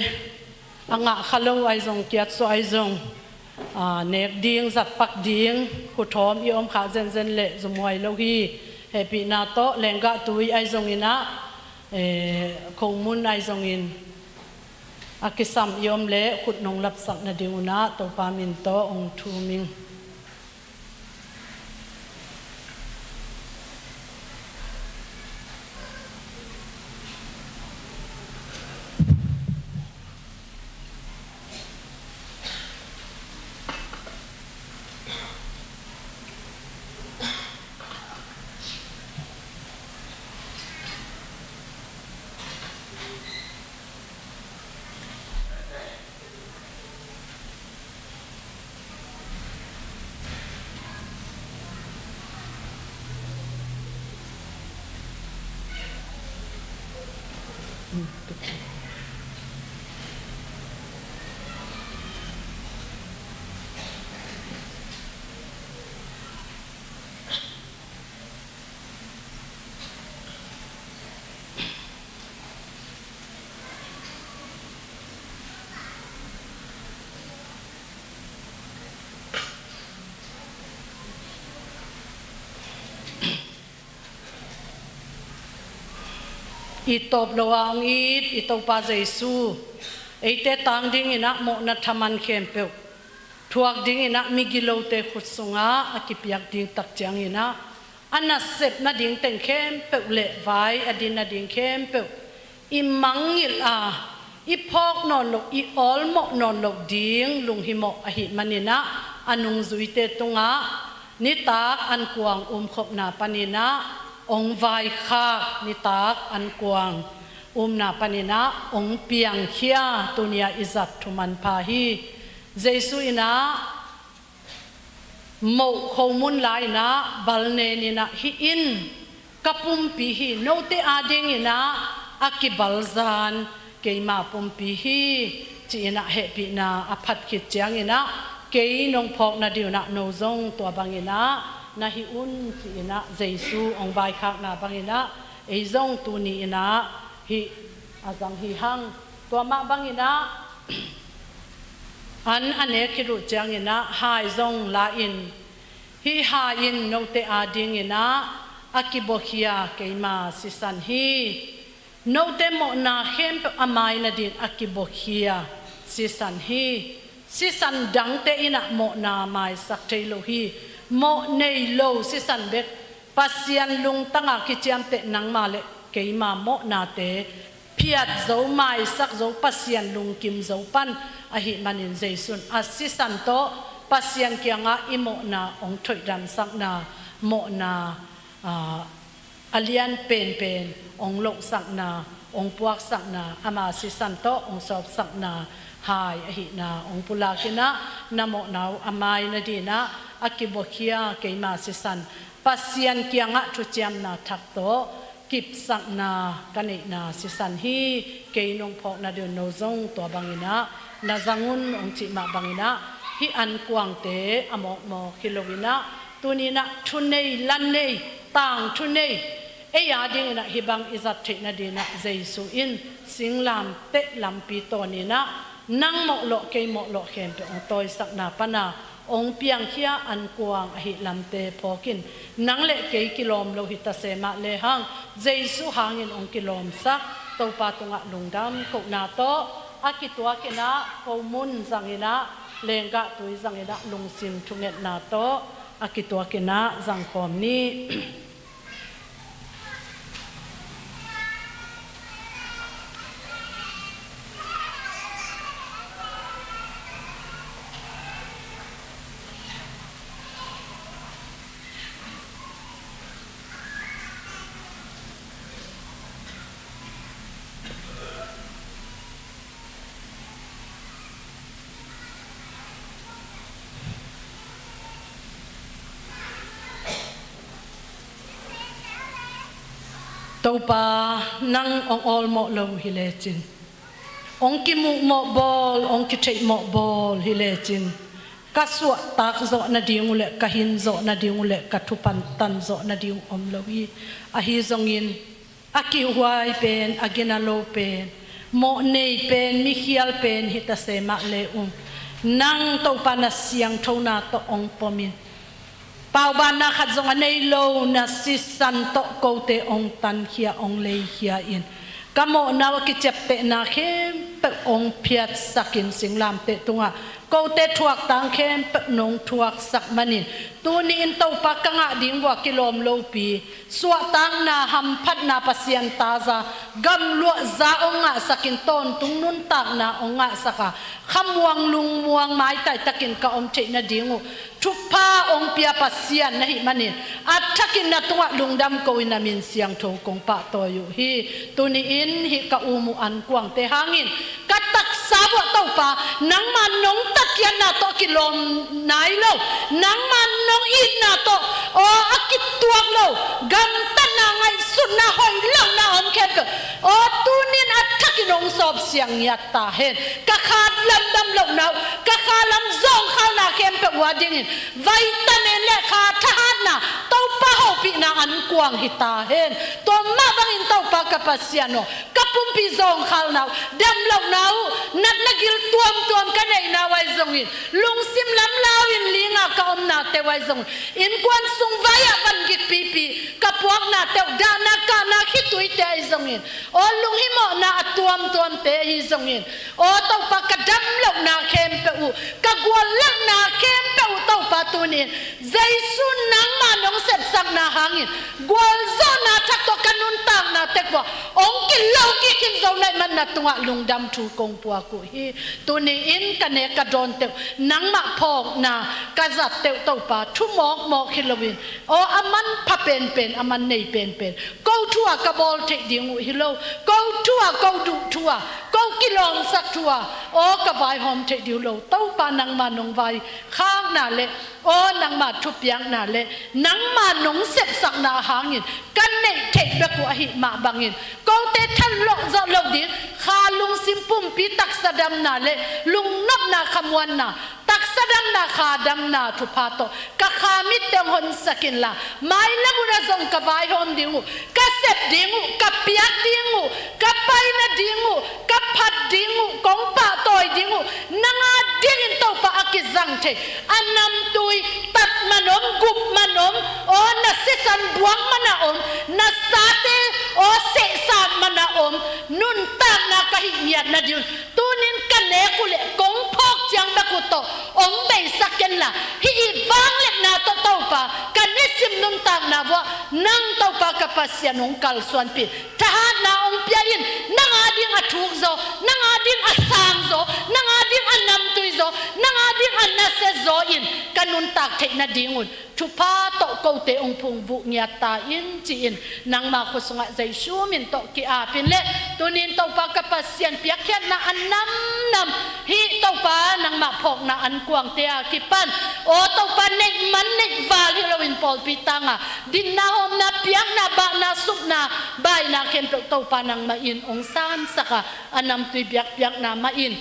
a ngah kha lo ahi zong, kiatsuah ahi zong, aa, nek ding, zatpak ding, khuthawm i om khah zenzen leh zumhuai lo hi. Hehpihna tawh lenggah tui ahi zongin ah, ee, khomun ahi zongin a kisam i om leh khut nong lapsak nadingun ah Topa min tawh hong thum ing. I tawp lo a hong it i Topa Jesu, eite tang dingin ah mawhna thaman khempeuh thuak dingin ah migilote khut sungah a kipiak ding tak ciangin ah, a nasep nading teng khempeuh leh vai a din nading khempeuh i mangngilh a, i phawk nawn loh, i awlmawh nawn loh ding lunghimawh ahih manin ah, a nungzuite tungah nitak ankuang umkhopna panin ah hong vaikhak, nitak ankuang umna panin ah hong piangkhia tuni-ah i zat thuman pha hi. Jesu in ah moh khomun la-in ah bal nen in ah, "Hih in ka pumpi hi, note adingin ah a kibalzan keima pumpi hi," ci-in ah hehpihna a phat khit ciangin ah, "Kei nong phawk nadingun ah no zong tua bangin ah na hih un," ci-in ah Jesu hong vaikhakna bangin ah ei zong tuni-in ah hih a zang hi hang. Tua mah bangin ah an a nek khit uh ciangin ah hai zong la-in, "Hih hai in note adingin ah a kibuakhia keima sisan hi. Note mawhna khempeuh a mai nadin a kibuakhia sisan hi. Sisan dangte in ah mawhna maisak thei lo hi. Mawh nei lo sisan bek, Pasian lungtang a kiciamteh nangma leh keima mawhnate phiat zo, maisak zo, Pasian lungkim zo pan ahih manin Jesu in a sisan tawh Pasian kiangah i mawhna hong thoihdamsakna, mawhna, aa, a lian penpen hong lohsakna, hong puaksakna, ama sisan tawh hong sawpsakna hai ahihna hong pulak in ah, na mawhna uh a mai nadin ah a kibuakhia keima sisan, Pasian kiangah thuciamna thak tawh kipsakna ka neihna sisan hi. Kei nong phawk nadingun no zong tua bangin ah na zang un," hong cih mah bangin ah, hih ankuangte a mawkmawk hi lo-in ah, tuni-in ah thunei, la nei, tangthu nei, ei adingin ah hih bang i zat theih nadin ah Jesu in singlamteh lampi tawnin ah, nang mawhlawh kei mawhlawh khempeuh hong tawisakna pan a hong piangkhia ankuang ahih lamte phawk in, nang leh kei kilawm lo hi ta se mah lehang, Jesu hangin hong kilawmsak Topa tungah lungdam kohna tawh a kituakin ah khomun zangin ah, lenggah tui zangin ah, lungsim thungetna tawh a kituakin ah zangkhawm ni. Topa, nang hong awlmawh lo hi lecin, hong kimuhmawh bawl, hong kitheihmawh bawl hi lecin, ka suahtak zawh nading uh leh ka hin zawh nading uh leh ka thupha tan zawh nading uh om lo hi. Ahi zongin a kihhuai pen, a gina lo pen, Mawh nei pen, mikhial pen hi ta se mah le ung, nang Topa na siangthona tawh hong pom in. Paubanna khat zong a nei lo na sisan tawh kote hong tankhia, hong leikhia in. Ka mawhna uh a kiciaptehna khempeuh hong phiatsak in, singlamteh tungah kote thuaktang khempeuh nong thuaksak manin, tuni-in Topa ka ngah ding uh a kilawm lopi, suahtakna, hamphatna, Pasian taza, gamluahza hong ngahsak in, tawntung nuntakna hong ngahsak a, khamuang lungmuang maitai takin ka om theih nading uh thupha hong pia Pasian na hih manin, a thakin na tungah lungdam ko in, na min siangtho kong pahtawi uh hi. Tuni-in hih ka um uh ankuangte hangin ka taksa uah Topa, nangma nong tatkhiatna tawh kilawm nai lo, nangma nong itna tawh, aw, a kituak lo gamtatna, ngaihsutna, hoih lohna om khempeuh, aw, tuni-in a thakin hong sawpsiang ngiat ta hen. Ka kha lamdam lohna uh, ka kha lam zawngkhalna khempeuh uh a dingin vitamin le kha thahatna, Topa hopihna ankuang hi ta hen. Tua mah bangin Topa ka Pasian aw, ka pumpi zawngkhalna uh, damlohna uh, natna gil tuamtuam ka neihna uh ahi zongin, lungsim lamlau in linga ka omnate uh ahi zongin, innkuan sung vai-ah van gikpipi ka puaknate uh, dahna kahna khituite ahi zongin, aw, lunghimawhna a tuamtuamte ahi zongin, aw Topa, ka damlohna khempeuh uh, ka guallelhna khempeuh uh Topa, tuni-in Jesu nangma nong sepsakna hangin gualzawhna thak tawh ka nuntakna tek uah hong kilo kik khin zo na hih man, na tungah lungdam thu kong puak uh hi. Tuni-in ka nek ka dawnte uh nangmah phawkna ka zatte uh Topa, thu mawkmawk hi loin, aw, a manpha penpen, a man nei penpen, ko thu-a ka bawl theih ding uh hi lo, ko thu-a, ko duh thu-a, ko kilawmsak thu-a, aw, ka vaihawm theih ding uh lo. Topa, nangma nong vaikhakna le, aw, nangma thupiakna le nangma nong sepsakna hangin ka neih theih bek uh ahih mah bangin, kote thalawh zawh loh ding kha, lungsim, pumpi taksa damna le lungnopna, khamuanna, taksa damna, kha damna thupha tawh ka kha mitte hong honsak inla, mailam un ah zong ka vaihawm ding uh, ka sep ding uh, ka piak ding uh, ka paina ding uh, ka phat ding uh, kong pahtawi ding uh, nang a dingin Topa a kizang thei, a namtui, tat man om, gup man om, aw, na sisan buang man a om, na sate, aw, sehsat man a om, nuntakna ka hih ngiat nading un, tuni-in ka nek uh le kong phawk ciang bek uh tawh hong beisak kenla, hih i vangliatna tawh Topa, ka nisim nuntakna uah nang Topa ka Pasian hong kalsuanpih, thahatna hong pia in, nang a ding a thuk zaw, nang a ding a sang zaw, nang a ding a namtui zaw, nang a ding a nasia zaw in ka nuntak theih nading un thupha tawh kote hong phungvuh ngiat ta in, ci-in nangma khut sungah Jesu min tawh ki-ap in le, tuni-in Topa ka Pasian, piakkhiatna a namnam, hih Topa nangmah phawkna ankuangte a kipan, aw Topa, neih man neih val hi loin pawlpi tanga dinna, hawmna, piakna, bahna, supna, baina khempeuh Topa nangmah in hong sansak a, a namtui biakpiakna mah in,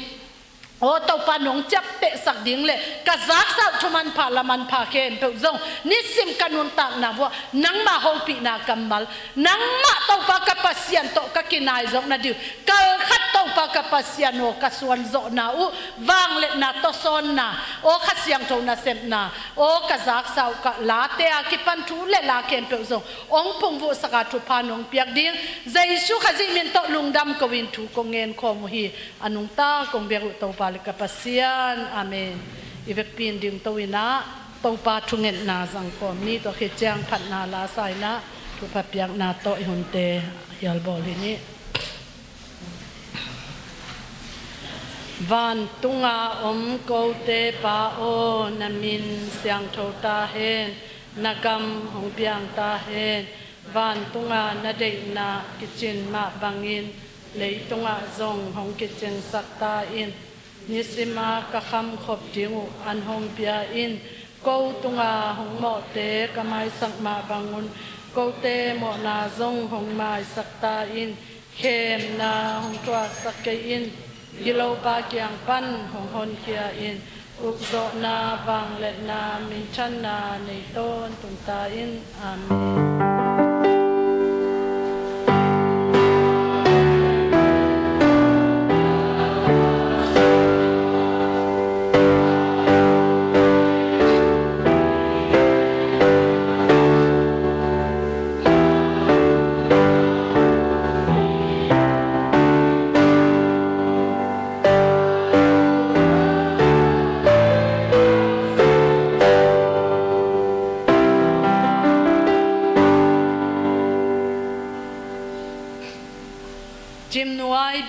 aw Topa, nong ciaptehsak ding le ka zaksa uh thu manpha, la manpha khempeuh zong nisim ka nuntakna uah nangmah hopihna kammal, nangmah Topa ka Pasian tawh ka kinai zawk nading uh, kalkhat Topa ka Pasian aw, ka suanzawhna uh, vangliatna, tawsawnna, aw, Kha Siangtho nasepna, aw, ka zaksa uh, ka late a kipan thu le la khempeuh zong hong phungvuhsak a, thupha nong piak ding Jesu Khazih min tawh lungdam ko-in thu kong ngen khawm uh hi. A nungta kong biak uh Topa le ka Pasian. Amen. I vekpi in dingto in ah Topa thungetna zangkhawm ni. Tua khit ciang phatna la sa in ah thupha piakna tawh i hunte hialbawl hi ni. Vantunga om kote Pa aw, na min siangtho ta hen, na gam hong piang ta hen. Vantunga na deihna kicin mah bangin leitungah zong hong kicingsak ta in. Nisima ka khamkhop ding uh an hong pia in. Ko tunga hong mawhte ka maisak mah bangun kote mawhna zong hong maisak ta in. Khemna hong thuaksak kei in. Gilopa kiang pan hong honkhia in. Ukzawhna, vangliatna, minthanna nei tawntung ta in. Amen.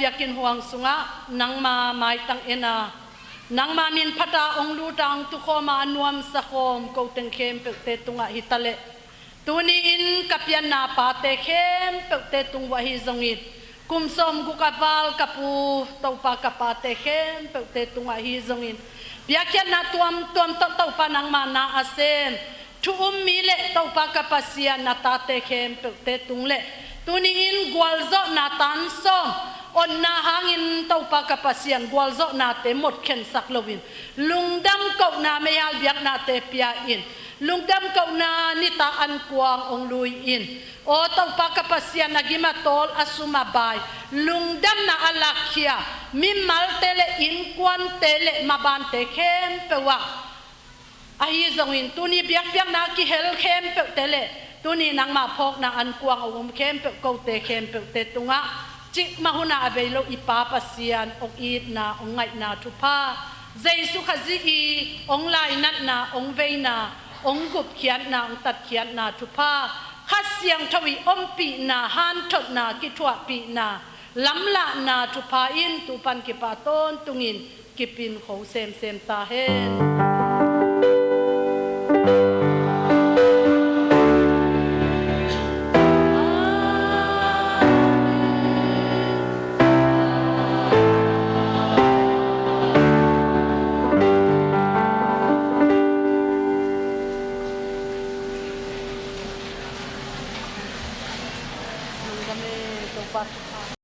biakinn huang sungah nangma maitang en a, nangma min phat a hong lut a hong tukhawm a nuamsa khawm ko teng khempeuhte tungah hi ta leh, tuni-in ka pianna pate khempeuhte tung uh ahi zongin, kum sawmguk a val ka pu Topa ka pate khempeuhte tungah ahi zongin, biakhiatna tuamtuam tawh Topa nangma na a sem thu um mi le Topa ka Pasian na tate khempeuhte tung le, tuni-in gualzawhna tan sawm, otna hangin Topa ka Pasian gualzawhnate motkhensak loin, lungdam kohna meihal biaknate pia-in, lungdam kohna nitak ankuang hong lui-in, aw Topa ka Pasian, a gim a tawl, a sum a bai, lungdamna a lakkhia mimalte le innkuante le mabante khempeuh ah, ahi zongin tuni biakpiakna kihel khempeuhte le tuni nangma phawkna ankuang a um khempeuh kote khempeuhte tungah, cikmah hunah a bei lo i Pa Pasian hong itna, hong ngaihna thupha, Jesu Khazih i hong lainatna, hong veina, hong gupkhiatna, hong tatkhiatna thupha, Kha Siangtho i ompihna, hanthotna, kithuahpihna, lamlahna thupha in tu pan kipa tawntungin kipin kho semsem ta hen.